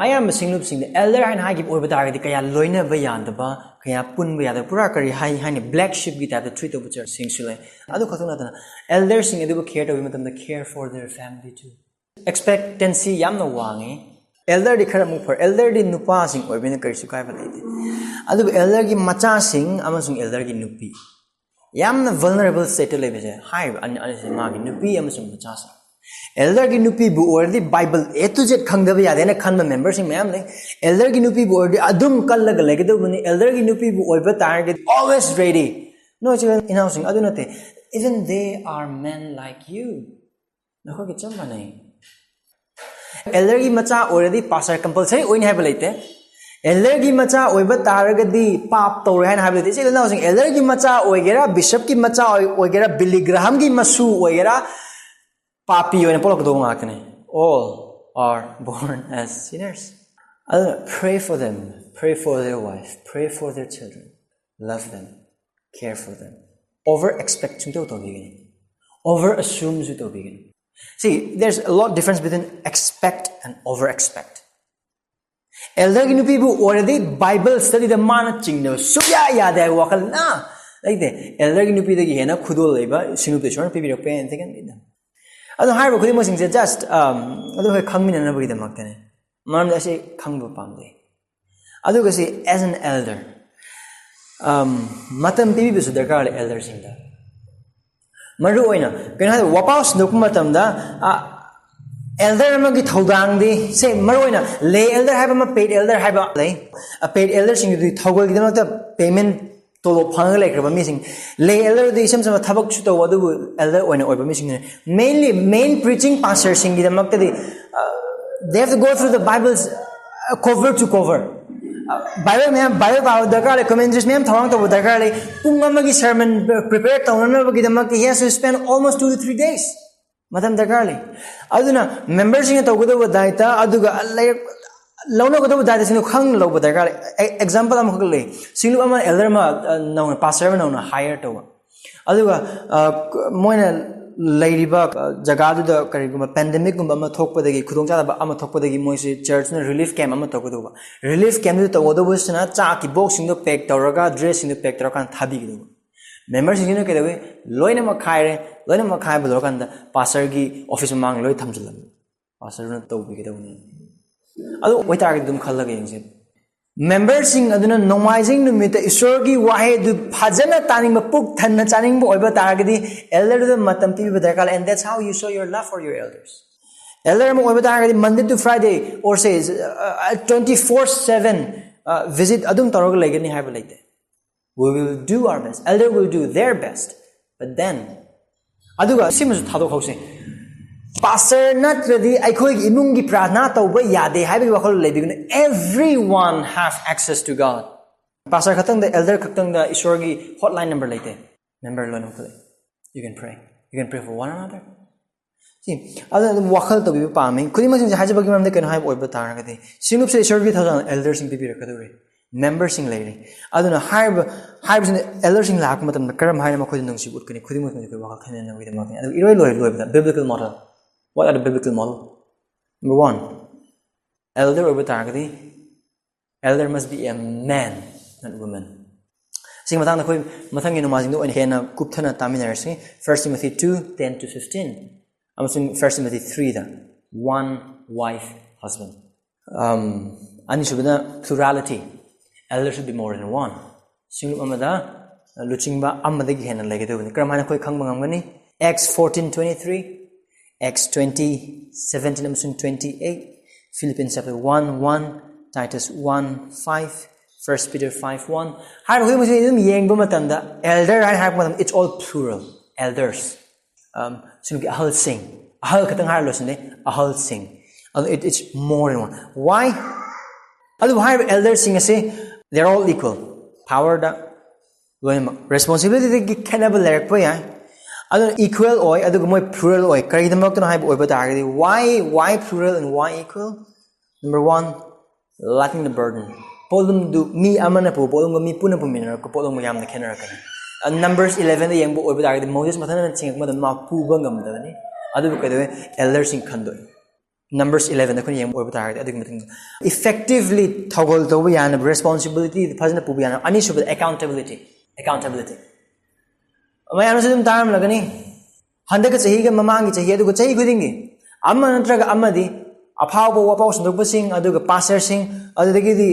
ꯑꯌꯥꯝꯕ ꯁꯤꯡꯂꯨꯞꯁꯤꯡꯗ elder ꯍꯥꯏꯅ ꯍꯥꯏꯈꯤꯕ ꯑꯣꯏꯕ ꯇꯥꯔꯒꯗꯤ ꯀꯌꯥ ꯂꯣꯏꯅꯕ ꯌꯥꯗꯕ, ꯀꯌꯥ ꯄꯨꯟꯕ ꯌꯥꯗꯕ, ꯄꯨꯔꯥ ꯀꯔꯤ ꯍꯥꯏ ꯍꯥꯏꯅꯤ, black sheepꯀꯤ typeꯇ treat ꯇꯧꯕ churchꯁꯤꯡꯁꯨ ꯂꯩ꯫ ꯑꯗꯨ ꯈꯛꯇ ꯅꯠꯇꯅ elderꯁꯤꯡ ꯑꯗꯨꯕꯨ care ꯇꯧꯕ ꯃꯇꯝꯗ care for their family too. Expectancy ꯌꯥꯝꯅ ꯋꯥꯡꯉꯤ꯫ Elderꯗꯤ ꯈꯔ ꯑꯃꯨꯛ ꯐꯔꯦ꯫ Elderꯗꯤ ꯅꯨꯄꯥꯁꯤꯡ ꯑꯣꯏꯕꯅꯤꯅ ꯀꯔꯤꯁꯨ ꯀꯥꯏꯕ ꯂꯩꯇꯦ꯫ ꯑꯗꯨꯕꯨ elderꯒꯤ ꯃꯆꯥꯁꯤꯡ ꯑꯃꯁꯨꯡ elderꯒꯤ ꯅꯨꯄꯤ ꯌꯥꯝꯅ vulnerable stateꯇ ꯂꯩꯕꯁꯦ ꯍꯥꯏꯔꯤꯕ ꯑꯅꯤ ꯑꯅꯤꯁꯦ, ꯃꯥꯒꯤ ꯅꯨꯄꯤ ꯑꯃꯁꯨꯡ ꯃꯆꯥꯁꯤꯡ꯫ Elderꯒꯤ ꯅꯨꯄꯤꯕꯨ ꯑꯣꯏꯔꯗꯤ Bible A to Z ꯈꯪꯗꯕ ꯌꯥꯗꯦꯅ ꯈꯟꯕ memberꯁꯤꯡ ꯃꯌꯥꯝ ꯂꯩ꯫ Elderꯒꯤ ꯅꯨꯄꯤꯕꯨ ꯑꯣꯏꯔꯗꯤ ꯑꯗꯨꯝ ꯀꯜꯂꯒ ꯂꯩꯒꯗꯧꯕꯅꯤ꯫ Elderꯒꯤ ꯅꯨꯄꯤꯕꯨ ꯑꯣꯏꯕ ꯇꯥꯔꯒꯗꯤ always ready꯫ ꯅꯣꯏ ꯏꯆꯤꯜ ꯏꯅꯥꯎꯁꯤꯡ ꯑꯗꯨ ꯅꯠꯇꯦ, even they are men like you. ꯅꯈꯣꯏꯒ ꯆꯞ ꯃꯥꯟꯅꯩ꯫ Elderꯒꯤ ꯃꯆꯥ ꯑꯣꯏꯔꯗꯤ pastor compulsory ꯑꯣꯏꯅꯤ ꯍꯥꯏꯕ ꯂꯩꯇꯦ꯫ Elderꯒꯤ ꯃꯆꯥ ꯑꯣꯏꯕ ꯇꯥꯔꯒꯗꯤ ꯄꯥꯞ ꯇꯧꯔꯣꯏ ꯍꯥꯏꯅ ꯍꯥꯏꯕ ꯂꯩꯇꯦ꯫ ꯏꯆꯤꯜ ꯏꯅꯥꯎꯁꯤꯡ, elderꯒꯤ ꯃꯆꯥ ꯑꯣꯏꯒꯦꯔꯥ, bishopꯀꯤ ꯃꯆꯥ ꯑꯣꯏ-, ꯑꯣꯏꯒꯦꯔꯥ, Billy Grahamꯒꯤ ꯃꯁꯨ ꯑꯣꯏꯒꯦꯔꯥ, ꯄꯥꯄꯤ ꯑꯣꯏꯅ ꯄꯣꯛꯂꯛꯀꯗꯧꯕ ꯉꯥꯛꯇꯅꯤ꯫ All are born as sinners. ꯑꯗꯨꯅ pray for them, pray for their wife, pray for their children, love them. Care for them. Over expect ꯁꯨꯡꯇꯧ ꯇꯧꯕꯤꯒꯅꯨ. Over assume ꯁꯨ ꯇꯧꯕꯤꯒꯅꯨ. See, there's a lot difference between expect and over expect. Elder ꯒꯤ ꯅꯨꯄꯤꯕꯨ ꯑꯣꯏꯔꯗꯤ Bible study ꯗ ꯃꯥꯅ ꯆꯤꯡꯅꯕ ꯁꯨꯛꯌꯥ ꯌꯥꯗꯦ ꯍꯥꯏꯕ ꯋꯥꯈꯜ ꯅ ꯂꯩꯇꯦ. Elder ꯒꯤ ꯅꯨꯄꯤꯗꯒꯤ ꯍꯦꯟꯅ ꯈꯨꯗꯣꯜ ꯂꯩꯕ ꯁꯤꯡꯂꯨꯞꯇ ꯏꯁꯣꯔꯅ ꯄꯤꯕꯤꯔꯛꯄ ꯌꯥꯏ. ꯑꯗꯨ ꯍꯥꯏꯔꯤꯕ ꯈꯨꯗꯤꯡꯃꯛꯁꯤꯡꯁꯦ just ꯑꯗꯨ ꯍꯣꯏ ꯈꯪꯃꯤꯟꯅꯅꯕꯒꯤꯗꯃꯛꯇꯅꯦ. ꯃꯔꯝꯗꯤ ꯑꯁꯤ ꯈꯪꯕ ꯄꯥꯝꯗꯦ. ꯑꯗꯨꯒ ꯁꯤ as an elder, ꯃꯇꯝ ꯄꯤꯕꯤꯕꯁꯨ ꯗꯔꯀꯥꯔ ꯂꯩ elder ꯁꯤꯡꯗ. ꯃꯔꯨ ꯑꯣꯏꯅ ꯀꯩꯅꯣ ꯍꯥꯏꯔꯗꯤ ꯋꯥꯄꯥꯎ ꯁꯟꯗꯣꯛꯄ ꯃꯇꯝꯗ elder ꯑꯃꯒꯤ ꯊꯧꯗꯥꯡꯗꯤ ꯁꯦ, ꯃꯔꯨ ꯑꯣꯏꯅ lay elder ꯍꯥꯏꯕ ꯑꯃ, paid elder ꯍꯥꯏꯕ ꯂꯩ. Paid elder ꯁꯤꯡꯗꯨꯗꯤ ꯊꯧꯒꯜꯒꯤꯗꯃꯛꯇ payment, ꯇꯣꯂꯣꯞ ꯐꯪꯉꯒ ꯂꯩꯈ꯭ꯔꯕ ꯃꯤꯁꯤꯡ. Lay elder ꯗꯤ ꯏꯁꯝ ꯁꯝꯅ ꯊꯕꯛꯁꯨ ꯇꯧꯕ, ꯑꯗꯨꯕꯨ elder ꯑꯣꯏꯅ ꯑꯣꯏꯕ ꯃꯤꯁꯤꯡꯅ mainly main preaching pastor ꯁꯤꯡꯒꯤꯗꯃꯛꯇꯗꯤ they have to go through the Bibles cover to cover. Bible ꯃꯌꯥꯝ, Bible ꯄꯥꯕ ꯗꯔꯀꯥꯔ ꯂꯩ, commentaries ꯃꯌꯥꯝ ꯊꯧꯔꯥꯡ ꯇꯧꯕ ꯗꯔꯀꯥꯔ ꯂꯩ. ꯄꯨꯡ ꯑꯃꯒꯤ sermon prepare ꯇꯧꯅꯅꯕꯒꯤꯗꯃꯛꯇ he has to spend almost two to three days. ꯃꯇꯝ ꯗꯔꯀꯥꯔ ꯂꯩ. ꯑꯗꯨꯅ member ꯁꯤꯡꯅ ꯇꯧꯒꯗꯧꯕ ꯗꯥꯏꯇ, ꯑꯗꯨꯒ ꯂꯩꯔꯛ ꯂꯧꯅꯒꯗꯧꯕ ꯗꯥꯏꯇꯁꯤꯡꯗꯣ ꯈꯪꯅ ꯂꯧꯕ ꯗꯔꯀꯥꯔ ꯂꯩ. Example ꯑꯃꯈꯛ ꯂꯩ. ꯁꯤꯡꯂꯨꯞ ꯑꯃ elder ꯑꯃ ꯅꯧꯅ, pastor ꯑꯃ ꯅꯧꯅ hire ꯇꯧꯕ, ꯑꯗꯨꯒ ꯃꯣꯏꯅ ꯂꯩꯔꯤꯕ ꯖꯒꯥꯗꯨꯗ ꯀꯔꯤꯒꯨꯝꯕ pandemic ꯀꯨꯝꯕ ꯑꯃ ꯊꯣꯛꯄꯗꯒꯤ, ꯈꯨꯗꯣꯡꯆꯥꯗꯕ ꯑꯃ ꯊꯣꯛꯄꯗꯒꯤ ꯃꯣꯏꯁꯦ church ꯅ relief camp ꯑꯃ ꯇꯧꯒꯗꯧꯕ. Relief camp ꯇꯨꯗ ꯇꯧꯒꯗꯧꯕꯁꯤꯅ ꯆꯥꯛꯀꯤ box ꯁꯤꯡꯗꯣ pack ꯇꯧꯔꯒ, dress ꯁꯤꯡꯗꯣ pack ꯇꯧꯔꯀꯥꯟꯗ ꯊꯥꯕꯤꯒꯗꯧꯕ. Member ꯁꯤꯡꯁꯤꯅ ꯀꯩꯗꯧꯏ? ꯂꯣꯏꯅꯃꯛ ꯈꯥꯏꯔꯦ. ꯂꯣꯏꯅꯃꯛ ꯈꯥꯏꯕ ꯂꯣꯏꯔꯀꯥꯟꯗ pastor ꯒꯤ office ꯃꯃꯥꯡꯗ ꯂꯣꯏ ꯊꯝꯖꯤꯜꯂꯝꯃꯤ. Pastor ꯗꯨꯅ ꯇꯧꯕꯤꯒꯗꯧꯕꯅꯤ. ꯑꯗꯨ ꯑꯣꯏꯇꯥꯔꯒꯗꯤ ꯑꯗꯨꯝ ꯈꯜꯂꯒ ꯌꯦꯡꯁꯦ. Member ꯁꯤꯡ ꯑꯗꯨꯅ ꯅꯣꯡꯃꯥꯏꯖꯤꯡ ꯅꯨꯃꯤꯠꯇ ꯏꯁꯣꯔꯒꯤ ꯋꯥꯍꯩ ꯑꯗꯨ ꯐꯖꯅ ꯇꯥꯅꯤꯡꯕ, ꯄꯨꯛ ꯊꯟꯅ ꯆꯥꯅꯤꯡꯕ ꯑꯣꯏꯕ ꯇꯥꯔꯒꯗꯤ elder ꯗꯨꯗ ꯃꯇꯝ ꯄꯤꯕꯤꯕ ꯗꯔꯀꯥꯔ ꯂꯩ. And that's how you show your love for your elders. Elder ꯑꯃ ꯑꯣꯏꯕ ꯇꯥꯔꯒꯗꯤ Monday to Friday or say twenty four seven visit ꯑꯗꯨꯝ ꯇꯧꯔꯒ ꯂꯩꯒꯅꯤ ꯍꯥꯏꯕ ꯂꯩꯇꯦ. We will do our best. Elder will do their best. But then, ꯑꯗꯨꯒ ꯁꯤꯃꯁꯨ ꯊꯥꯗꯣꯛꯍꯧꯁꯦ. Pastor ꯅꯠꯇ꯭ꯔꯗꯤ ꯑꯩꯈꯣꯏꯒꯤ ꯏꯃꯨꯡꯒꯤ ꯄ꯭ꯔꯥꯔꯊꯅꯥ ꯇꯧꯕ ꯌꯥꯗꯦ ꯍꯥꯏꯕꯒꯤ ꯋꯥꯈꯜ ꯂꯩꯕꯤꯒꯅꯨ. Everyone have access to God. Pastor ꯈꯛꯇꯪꯗ, elder ꯈꯛꯇꯪꯗ ꯏꯁꯣꯔꯒꯤ hotline number ꯂꯩꯇꯦ. Member ꯂꯣꯏꯅꯃꯛꯇ ꯂꯩ. You can pray. You can pray for one another. ꯁꯤ ꯑꯗꯨꯅ ꯑꯗꯨꯝ ꯋꯥꯈꯜ ꯇꯧꯕꯤꯕ ꯄꯥꯝꯃꯤ. ꯈꯨꯗꯤꯡꯃꯛꯁꯤꯡꯁꯦ ꯍꯥꯏꯖꯕꯒꯤ ꯃꯔꯝꯗꯤ ꯀꯩꯅꯣ ꯍꯥꯏꯕ ꯑꯣꯏꯕ ꯇꯥꯔꯒꯗꯤ, ꯁꯤꯡꯂꯨꯞꯁꯦ ꯏꯁꯣꯔꯒꯤ ꯊꯧꯖꯥꯜ elder ꯁꯤꯡ ꯄꯤꯕꯤꯔꯛꯀꯗꯧꯔꯤ. ꯃꯦꯝꯕꯔꯁꯤꯡ ꯂꯩꯔꯤ꯫ ꯑꯗꯨꯅ ꯍꯥꯏꯔꯤꯕ ꯍꯥꯏꯔꯤꯕꯁꯤꯅ ꯑꯦꯜꯗꯔꯁꯤꯡ ꯂꯥꯛꯄ ꯃꯇꯝꯗ ꯀꯔꯝ ꯍꯥꯏꯅ ꯃꯈꯣꯏꯗ ꯅꯨꯡꯁꯤꯕ ꯎꯠꯀꯅꯤ? ꯈꯨꯗꯤꯡꯃꯛ ꯑꯩꯈꯣꯏ ꯋꯥꯈꯜ ꯈꯟꯅꯅꯕꯒꯤꯗꯃꯛꯇꯅꯤ꯫ ꯑꯗꯨꯒ ꯏꯔꯣꯏ ꯂꯣꯏ ꯂꯣꯏꯕꯗ biblical model. What are the biblical model? Number one, elder ꯑꯣꯏꯕ ꯇꯥꯔꯒꯗꯤ elder must be a man, not woman. ꯁꯤꯒꯤ ꯃꯇꯥꯡꯗ ꯑꯩꯈꯣꯏ ꯃꯊꯪꯒꯤ ꯅꯣꯡꯃꯥꯏꯖꯤꯡꯗ ꯑꯣꯏꯅ ꯍꯦꯟꯅ ꯀꯨꯞꯊꯅ ꯇꯥꯃꯤꯟꯅꯔꯁꯤ꯫ First Timothy two ten to fifteen ꯑꯃꯁꯨꯡ First Timothy threeꯗ one wife husband. ꯑꯅꯤꯁꯨꯕꯗ plurality, elder should be more than one. ꯁꯤꯡꯂꯨꯞ ꯑꯃꯗ ꯂꯨꯆꯤꯡꯕ ꯑꯃꯗꯒꯤ ꯍꯦꯟꯅ ꯂꯩꯒꯗꯕꯅꯤ꯫ ꯀꯔꯝꯍꯥꯏꯅ ꯑꯩꯈꯣꯏ ꯈꯪꯕ ꯉꯝꯒꯅꯤ? Acts fourteen twenty three, Acts twenty seventeen ꯑꯃꯁꯨꯡ twenty eight, Philippians chapter one one, Titus one five, First Peter five one. ꯍꯥꯏꯔꯤꯕ ꯈꯨꯗꯤꯡꯃꯛꯁꯤ ꯑꯗꯨꯝ ꯌꯦꯡꯕ ꯃꯇꯝꯗ elder ꯍꯥꯏꯅ ꯍꯥꯏꯔꯛꯄ ꯃꯇꯝꯗ it's all plural, elders. ꯁꯤꯡꯒꯤ ꯑꯍꯜꯁꯤꯡ, ꯑꯍꯜ ꯈꯛꯇꯪ ꯍꯥꯏꯔ ꯂꯣꯏꯁꯤꯟꯗꯦ, ꯑꯍꯜꯁꯤꯡ꯫ ꯑꯗꯨ it is more than one. Why? ꯑꯗꯨꯕꯨ ꯍꯥꯏꯔꯤꯕ elderꯁꯤꯡ ꯑꯁꯤ they're all equal, powerꯗ ꯂꯣꯏꯅꯃꯛ responsibilityꯗꯒꯤ ꯈꯦꯠꯅꯕ ꯂꯩꯔꯛꯄ ꯌꯥꯏ꯫ ꯑꯗꯨꯅ equal ꯑꯣꯏ, ꯑꯗꯨꯒ ꯃꯣꯏ plural ꯑꯣꯏ꯫ ꯀꯔꯤꯒꯤꯗꯃꯛꯇꯅꯣ ꯍꯥꯏꯕ ꯑꯣꯏꯕ ꯇꯥꯔꯒꯗꯤ, why why plural and why equal? Number one, lightening the burden. ꯄꯣꯠꯂꯨꯝꯗꯨ ꯃꯤ ꯑꯃꯅ ꯄꯨꯕ ꯄꯣꯠꯂꯨꯝꯒ ꯃꯤ ꯄꯨꯟꯅ ꯄꯨꯃꯤꯟꯅꯔꯛꯄ ꯄꯣꯠꯂꯨꯝꯒ ꯌꯥꯝꯅ ꯈꯦꯠꯅꯔꯛꯀꯅꯤ꯫ Numbers elevenꯗ ꯌꯦꯡꯕ ꯑꯣꯏꯕ ꯇꯥꯔꯒꯗꯤ ꯃꯣꯖꯦꯁ ꯃꯊꯟꯇ ꯆꯤꯡꯉꯛꯄ ꯃꯇꯝꯗ ꯃꯥ ꯄꯨꯕ ꯉꯝꯗꯕꯅꯤ꯫ ꯑꯗꯨꯕꯨ ꯀꯩꯗꯧꯋꯦ? Elderꯁꯤꯡ ꯈꯟꯗꯣꯛꯏ꯫ Numbers elevenꯗ ꯑꯩꯈꯣꯏꯅ ꯌꯦꯡꯕ ꯑꯣꯏꯕ ꯇꯥꯔꯒꯗꯤ ꯑꯗꯨꯒꯤ ꯃꯇꯨꯡꯗ effectively ꯊꯧꯒꯜ ꯇꯧꯕ ꯌꯥꯅꯕ, responsibility ꯐꯖꯅ ꯄꯨꯕ ꯌꯥꯅꯕ꯫ ꯑꯅꯤꯁꯨꯕꯗ accountability, accountability꯫ ꯃꯌꯥꯝꯅꯁꯨ ꯑꯗꯨꯝ ꯇꯥꯔꯝꯂꯒꯅꯤ, ꯍꯟꯗꯛꯀꯤ ꯆꯍꯤꯒ ꯃꯃꯥꯡꯒꯤ ꯆꯍꯤ, ꯑꯗꯨꯒ ꯆꯍꯤ ꯈꯨꯗꯤꯡꯒꯤ ꯑꯃ ꯅꯠꯇ꯭ꯔꯒ ꯑꯃꯗꯤ ꯑꯐꯥꯎꯕ ꯋꯥꯄꯥꯎ ꯁꯟꯗꯣꯛꯄꯁꯤꯡ, ꯑꯗꯨꯒ ꯄꯥꯁꯇꯔꯁꯤꯡ, ꯑꯗꯨꯗꯒꯤꯗꯤ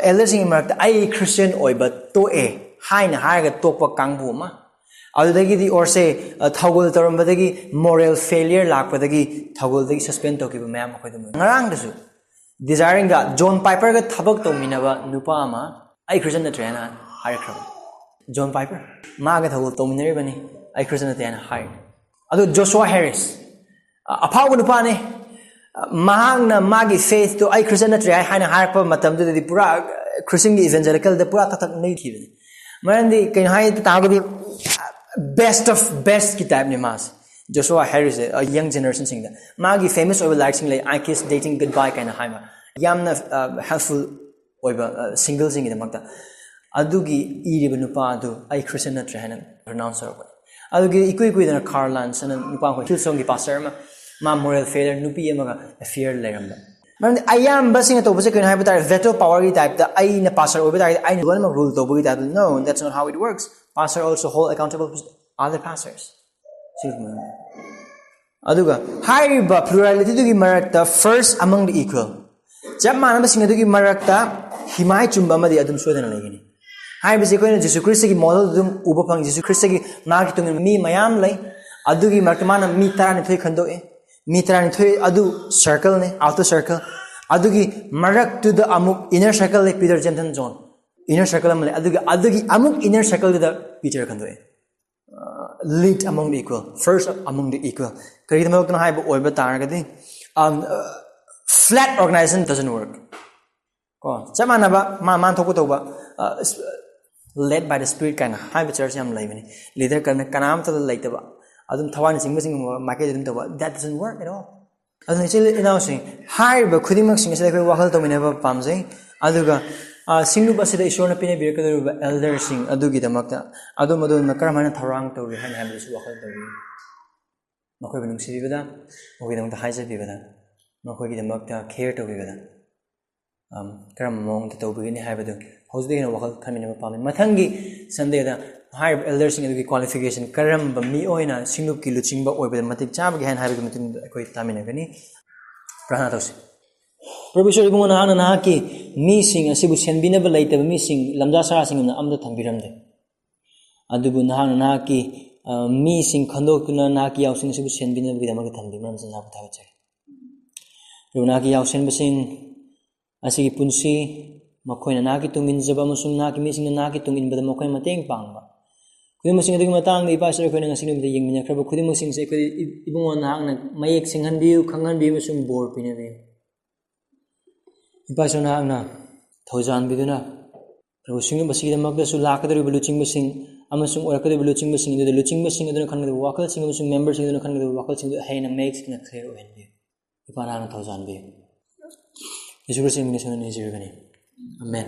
ꯑꯦꯜꯗꯔꯁꯤꯡꯒꯤ ꯃꯔꯛꯇ "ꯑꯩ ꯈ꯭ꯔꯤꯁꯇꯤꯌꯟ ꯑꯣꯏꯕ ꯇꯣꯛꯑꯦ" ꯍꯥꯏꯅ ꯍꯥꯏꯔꯒ ꯇꯣꯛꯄ ꯀꯥꯡꯕꯨ ꯑꯃ, ꯑꯗꯨꯗꯒꯤꯗꯤ ꯑꯣꯔꯁꯦ ꯊꯧꯒꯜ ꯇꯧꯔꯝꯕꯗꯒꯤ moral failure ꯂꯥꯛꯄꯗꯒꯤ ꯊꯧꯒꯜꯗꯒꯤ suspend ꯇꯧꯈꯤꯕ ꯃꯌꯥꯝ ꯑꯩꯈꯣꯏꯗ ꯉꯔꯥꯡꯗꯁꯨ Desiring God, John Piperꯒ ꯊꯕꯛ ꯇꯧꯃꯤꯟꯅꯕ ꯅꯨꯄꯥ ꯑꯃ "ꯑꯩ ꯈ꯭ꯔꯤꯁꯇꯤꯌꯟ ꯅꯠꯇ꯭ꯔꯦ" ꯍꯥꯏꯅ ꯍꯥꯏꯔꯛꯈ꯭ꯔꯕ꯫ John Piper, ꯃꯥꯒ ꯊꯧꯒꯜ ꯇꯧꯃꯤꯟꯅꯔꯤꯕꯅꯤ, "ꯑꯩ ꯈ꯭ꯔꯤꯁꯇꯤꯌꯟ ꯅꯠꯇꯦ" ꯍꯥꯏꯅ ꯍꯥꯏ꯫ ꯑꯗꯨ Joshua Harris, ꯑ-, ꯑꯐꯥꯎꯕ ꯅꯨꯄꯥꯅꯤ꯫ ꯑ, ꯃꯍꯥꯛꯅ ꯃꯥꯒꯤ faithꯇꯣ "ꯑꯩ ꯈ꯭ꯔꯤꯁꯇꯤꯌꯟ ꯅꯠꯇ꯭ꯔꯦ" ꯍꯥꯏꯅ ꯍꯥꯏꯔꯛꯄ ꯃꯇꯝꯗꯨꯗꯗꯤ ꯄꯨꯔꯥ, ꯑ, ꯈ꯭ꯔꯤꯁꯇꯤꯌꯟꯒꯤ evangelicalꯗ ꯄꯨꯔꯥ ꯊꯛꯊꯛ ꯅꯩꯈꯤꯕꯅꯤ꯫ ꯃꯔꯝꯗꯤ ꯀꯩꯅꯣ ꯍꯥꯏ ꯇꯥꯔꯒꯗꯤ, best of bestꯀꯤ typeꯅꯤ ꯃꯥꯁꯦ꯫ Joshua Harrisꯁꯦ, ꯑ, young generationꯁꯤꯡꯗ ꯃꯥꯒꯤ famous ꯑꯣꯏꯕ ꯂꯥꯏꯔꯤꯛꯁꯤꯡ ꯂꯩ, "I Kiss Dating Goodbye" ꯀꯥꯏꯅ ꯍꯥꯏꯕ꯫ ꯌꯥꯝꯅ, ꯑ, helpful ꯑꯣꯏꯕ ꯁꯤꯡꯒꯜꯁꯤꯡꯒꯤꯗꯃꯛꯇ꯫ ꯑꯗꯨꯒꯤ ꯏꯔꯤꯕ ꯅꯨꯄꯥ ꯑꯗꯨ ꯑꯩ ꯈ꯭ꯔꯤꯁꯇꯤꯌꯟ ꯅꯠꯇ꯭ꯔꯦ ꯍꯥꯏꯅ ꯄ꯭ꯔꯣꯅꯥꯎꯟꯁ ꯇꯧꯔꯛꯄꯅꯤ꯫ ꯑꯗꯨꯒꯤ ꯏꯀꯨꯏ ꯀꯨꯏꯗꯅ ꯀꯥꯔꯜ ꯂꯥꯟꯁ ꯑꯅ ꯅꯨꯄꯥ ꯑꯩꯈꯣꯏ ꯍꯤꯜꯁꯣꯡꯒꯤ ꯄꯥꯁꯇꯔ ꯑꯃ, ꯃꯥ ꯃꯣꯔꯦꯜ ꯐꯦꯂꯔ ꯅꯨꯄꯤ ꯑꯃꯒ ꯑꯦꯐꯤꯌꯔ ꯂꯩꯔꯝꯕ꯫ ꯃꯔꯝꯗꯤ ꯑꯌꯥꯝꯕꯁꯤꯡꯅ ꯇꯧꯕꯁꯦ ꯀꯩꯅꯣ ꯍꯥꯏꯕ ꯇꯥꯔꯦ, ꯚꯦꯇꯣ ꯄꯥꯋꯔꯒꯤ ꯇꯥꯏꯞꯇ ꯑꯩꯅ ꯄꯥꯁꯇꯔ ꯑꯣꯏꯕ ꯇꯥꯔꯒꯗꯤ ꯑꯩꯅ ꯂꯣꯏꯅꯃꯛ ꯔꯨꯜ ꯇꯧꯕꯒꯤ ꯇꯥꯏꯞꯇ꯫ No, that's not how it works. Pastor also hold accountable other pastors. ꯁꯤ ꯑꯗꯨꯒ ꯍꯥꯏꯔꯤꯕ ꯄ꯭ꯂꯨꯔꯥꯂꯤꯇꯤꯗꯨꯒꯤ ꯃꯔꯛꯇ first among the equal, ꯆꯞ ꯃꯥꯟꯅꯕꯁꯤꯡ ꯑꯗꯨꯒꯤ ꯃꯔꯛꯇ ꯍꯤꯃꯥꯏ ꯆꯨꯝꯕ ꯑꯃꯗꯤ ꯑꯗꯨꯝ ꯁꯣꯏꯗꯅ ꯂꯩꯒꯅꯤ꯫ ꯍꯥꯏꯕꯁꯤ ꯑꯩꯈꯣꯏꯅ ꯖꯤꯁꯨ ꯈ꯭ꯔꯤꯁꯇꯒꯤ ꯃꯣꯗꯦꯜ ꯑꯗꯨꯝ ꯎꯕ ꯐꯪꯉꯤ꯫ ꯖꯤꯁꯨ ꯈ꯭ꯔꯤꯁꯇꯒꯤ ꯃꯍꯥꯛꯀꯤ ꯇꯨꯡ ꯏꯟꯕ ꯃꯤ ꯃꯌꯥꯝ ꯂꯩ꯫ ꯑꯗꯨꯒꯤ ꯃꯔꯛꯇ ꯃꯥꯅ ꯃꯤ ꯇꯔꯥꯅꯤꯊꯣꯏ ꯈꯟꯗꯣꯛꯑꯦ꯫ ꯃꯤ ꯇꯔꯥꯅꯤꯊꯣꯏ ꯑꯗꯨ ꯁꯔꯀꯜꯅꯤ, ꯑꯥꯎꯇꯔ ꯁꯔꯀꯜ꯫ ꯑꯗꯨꯒꯤ ꯃꯔꯛꯇꯨꯗ ꯑꯃꯨꯛ ꯏꯅꯔ ꯁꯔꯀꯜ ꯂꯩ, Peter, James, John. Inner circle ꯑꯃ ꯂꯩ꯫ ꯑꯗꯨꯒꯤ, ꯑꯗꯨꯒꯤ ꯑꯃꯨꯛ ꯏꯅꯔ ꯁꯔꯀꯜꯗꯨꯗ ꯄꯤꯇꯔ ꯈꯟꯗꯣꯛꯑꯦ꯫ Lead among the equal, first among the equal꯫ ꯀꯔꯤꯒꯤꯗꯃꯛꯇꯅꯣ ꯍꯥꯏꯕ ꯑꯣꯏꯕ ꯇꯥꯔꯒꯗꯤ, um, uh, flat organization doesn't work꯫ ꯀꯣ, ꯆꯞ ꯃꯥꯟꯅꯕ ꯃꯥ ꯃꯥꯅ ꯊꯣꯛꯄ ꯇꯧꯕ, uh, led by the spirit ꯀꯥꯏꯅ ꯍꯥꯏꯕ ꯆꯔꯆ ꯌꯥꯝ ꯂꯩꯕꯅꯤ꯫ ꯂꯤꯗꯔ ꯀꯅꯥ, ꯀꯅꯥꯝꯇꯗ ꯂꯩꯇꯕ, ꯑꯗꯨꯝ ꯊꯋꯥꯏꯅ ꯆꯤꯡꯕꯁꯤꯡꯒꯨꯝꯕ ꯃꯥꯏꯀꯩꯗ ꯑꯗꯨꯝ ꯇꯧꯕ, that doesn't work at all꯫ ꯑꯗꯨꯅ ꯏꯆꯤꯜ ꯏꯅꯥꯎꯁꯤꯡ, ꯍꯥꯏꯔꯤꯕ ꯈꯨꯗꯤꯡꯃꯛꯁꯤꯡ ꯑꯁꯤꯗ ꯑꯩꯈꯣꯏ ꯋꯥꯈꯜ ꯇꯧꯃꯤꯟꯅꯕ ꯄꯥꯝꯖꯩ꯫ ꯑꯗꯨꯒ, ꯑ, ꯁꯤꯡꯂꯨꯞ ꯑꯁꯤꯗ ꯏꯁꯣꯔꯅ ꯄꯤꯅꯕꯤꯔꯛꯀꯗꯧꯔꯤꯕ ꯑꯦꯜꯗꯔꯁꯤꯡ ꯑꯗꯨꯒꯤꯗꯃꯛꯇ ꯑꯗꯣꯝ ꯑꯗꯣꯝꯅ ꯀꯔꯝ ꯍꯥꯏꯅ ꯊꯧꯔꯥꯡ ꯇꯧꯔꯤ ꯍꯥꯏꯅ ꯍꯥꯏꯕꯗꯨꯁꯨ ꯋꯥꯈꯜ ꯇꯧꯕꯤꯌꯨ꯫ ꯃꯈꯣꯏꯕꯨ ꯅꯨꯡꯁꯤꯕꯤꯕꯗ, ꯃꯈꯣꯏꯒꯤꯗꯃꯛꯇ ꯍꯥꯏꯖꯕꯤꯕꯗ, ꯃꯈꯣꯏꯒꯤꯗꯃꯛꯇ ꯀꯦꯌꯔ ꯇꯧꯕꯤꯕꯗ, ꯑꯝ, ꯀꯔꯝꯕ ꯃꯑꯣꯡꯗ ꯇꯧꯕꯤꯒꯅꯤ ꯍꯥꯏꯕꯗꯨ ꯍꯧꯖꯤꯛꯇꯒꯤ ꯍꯦꯟꯅ ꯋꯥꯈꯜ ꯈꯟꯃꯤꯟꯅꯕ ꯄꯥꯝꯃꯤ꯫ ꯃꯊꯪꯒꯤ ꯁꯟꯗꯦꯗ ꯍꯥꯏꯔꯤꯕ ꯑꯦꯜꯗꯔꯁꯤꯡ ꯑꯗꯨꯒꯤ ꯀ꯭ꯋꯥꯂꯤꯐꯤꯀꯦꯁꯟ, ꯀꯔꯝꯕ ꯃꯤꯑꯣꯏꯅ ꯁꯤꯡꯂꯨꯞꯀꯤ ꯂꯨꯆꯤꯡꯕ ꯑꯣꯏꯕꯗ ꯃꯇꯤꯛ ꯆꯥꯕꯒꯦ ꯍꯥꯏꯅ ꯍꯥꯏꯕꯒꯤ ꯃꯇꯨꯡꯗ ꯑꯩꯈꯣꯏ ꯇꯥꯃꯤꯟꯅꯒꯅꯤ꯫ ꯄ꯭ꯔꯥꯔꯊꯅꯥ ꯇꯧꯁꯤ꯫ ꯄ꯭ꯔꯚꯨ ꯏꯁꯣꯔ ꯏꯕꯨꯡꯉꯣ, ꯅꯍꯥꯛꯅ ꯅꯍꯥꯛꯀꯤ ꯃꯤꯁꯤꯡ ꯑꯁꯤꯕꯨ ꯁꯦꯟꯕꯤꯅꯕ ꯂꯩꯇꯕ ꯃꯤꯁꯤꯡ, ꯂꯝꯖꯥ ꯁꯥꯁꯤꯡ ꯑꯃꯅ ꯑꯃꯠꯇ ꯊꯝꯕꯤꯔꯝꯗꯦ꯫ ꯑꯗꯨꯕꯨ ꯅꯍꯥꯛꯅ ꯅꯍꯥꯛꯀꯤ, ꯑ, ꯃꯤꯁꯤꯡ ꯈꯟꯗꯣꯛꯇꯨꯅ ꯅꯍꯥꯛꯀꯤ ꯌꯥꯎꯁꯪ ꯑꯁꯤꯕꯨ ꯁꯦꯟꯕꯤꯅꯕꯒꯤꯗꯃꯛꯇ ꯊꯝꯕꯤꯕ ꯃꯔꯝ ꯆꯤꯟꯖꯥꯛꯄ ꯊꯥꯒꯠꯆꯔꯤ꯫ ꯄ꯭ꯔꯚꯨ, ꯅꯍꯥꯛꯀꯤ ꯌꯥꯎꯁꯦꯟꯕꯁꯤꯡ ꯑꯁꯤꯒꯤ ꯄꯨꯟꯁꯤ, ꯃꯈꯣꯏꯅ ꯅꯍꯥꯛꯀꯤ ꯇꯨꯡ ꯏꯟꯖꯕ ꯑꯃꯁꯨꯡ ꯅꯍꯥꯛꯀꯤ ꯃꯤꯁꯤꯡꯅ ꯅꯍꯥꯛꯀꯤ ꯇꯨꯡ ꯏꯟꯕꯗ ꯃꯈꯣꯏꯅ ꯃꯇꯦꯡ ꯄꯥꯡꯕ, ꯈꯨꯗꯤꯡꯃꯛꯁꯤꯡ ꯑꯗꯨꯒꯤ ꯃꯇꯥꯡꯗ ꯏꯄꯥ ꯏꯁꯣꯔ ꯑꯩꯈꯣꯏꯅ ꯉꯁꯤ ꯅꯨꯃꯤꯠꯇ ꯌꯦꯡꯃꯤꯟꯅꯈ꯭ꯔꯕ ꯈꯨꯗꯤꯡꯃꯛꯁꯤꯡꯁꯦ ꯑꯩꯈꯣꯏ ꯏ-, ꯏꯕꯨꯡꯉꯣ ꯅꯍꯥꯛꯅ ꯃꯌꯦꯛ ꯁꯦꯡꯍꯟꯕꯤꯌꯨ, ꯈꯪꯍꯟꯕꯤꯌꯨ ꯑꯃꯁꯨꯡ ꯕꯣꯔ ꯄꯤꯅꯕꯤꯌꯨ꯫ ꯏꯄꯥ ꯏꯁꯣꯔ ꯅꯍꯥꯛꯅ ꯊꯧꯖꯥꯟꯕꯤꯗꯨꯅ ꯄ꯭ꯔꯚꯨ ꯁꯤꯡꯂꯨꯞ ꯑꯁꯤꯒꯤꯗꯃꯛꯇꯁꯨ ꯂꯥꯛꯀꯗꯧꯔꯤꯕ ꯂꯨꯆꯤꯡꯕꯁꯤꯡ ꯑꯃꯁꯨꯡ ꯑꯣꯏꯔꯛꯀꯗꯧꯔꯤꯕ ꯂꯨꯆꯤꯡꯕꯁꯤꯡ ꯑꯗꯨꯗ ꯂꯨꯆꯤꯡꯕꯁꯤꯡ ꯑꯗꯨꯅ ꯈꯟꯒꯗꯕ ꯋꯥꯈꯜꯁꯤꯡ ꯑꯃꯁꯨꯡ ꯃꯦꯝꯕꯔꯁꯤꯡ ꯑꯗꯨꯅ ꯈꯟꯒꯗꯕ ꯋꯥꯈꯜꯁꯤꯡ ꯑꯗꯨ ꯍꯦꯟꯅ ꯃꯌꯦꯛ ꯁꯦꯡꯅ ꯀ꯭ꯂꯤꯌꯥꯔ ꯑꯣꯏꯍꯟꯕꯤꯌꯨ꯫ ꯏꯄꯥ ꯅꯍꯥꯛꯅ ꯊꯧꯖꯥꯟꯕꯤꯌꯨ꯫ ꯌꯦꯁꯨ ꯈ꯭ꯔꯤꯁꯇꯒꯤ ꯃꯤꯡꯗ ꯁꯣꯟꯗꯨꯅ ꯅꯤꯖꯔꯤꯕꯅꯤ꯫ ꯑꯃꯦꯟ꯫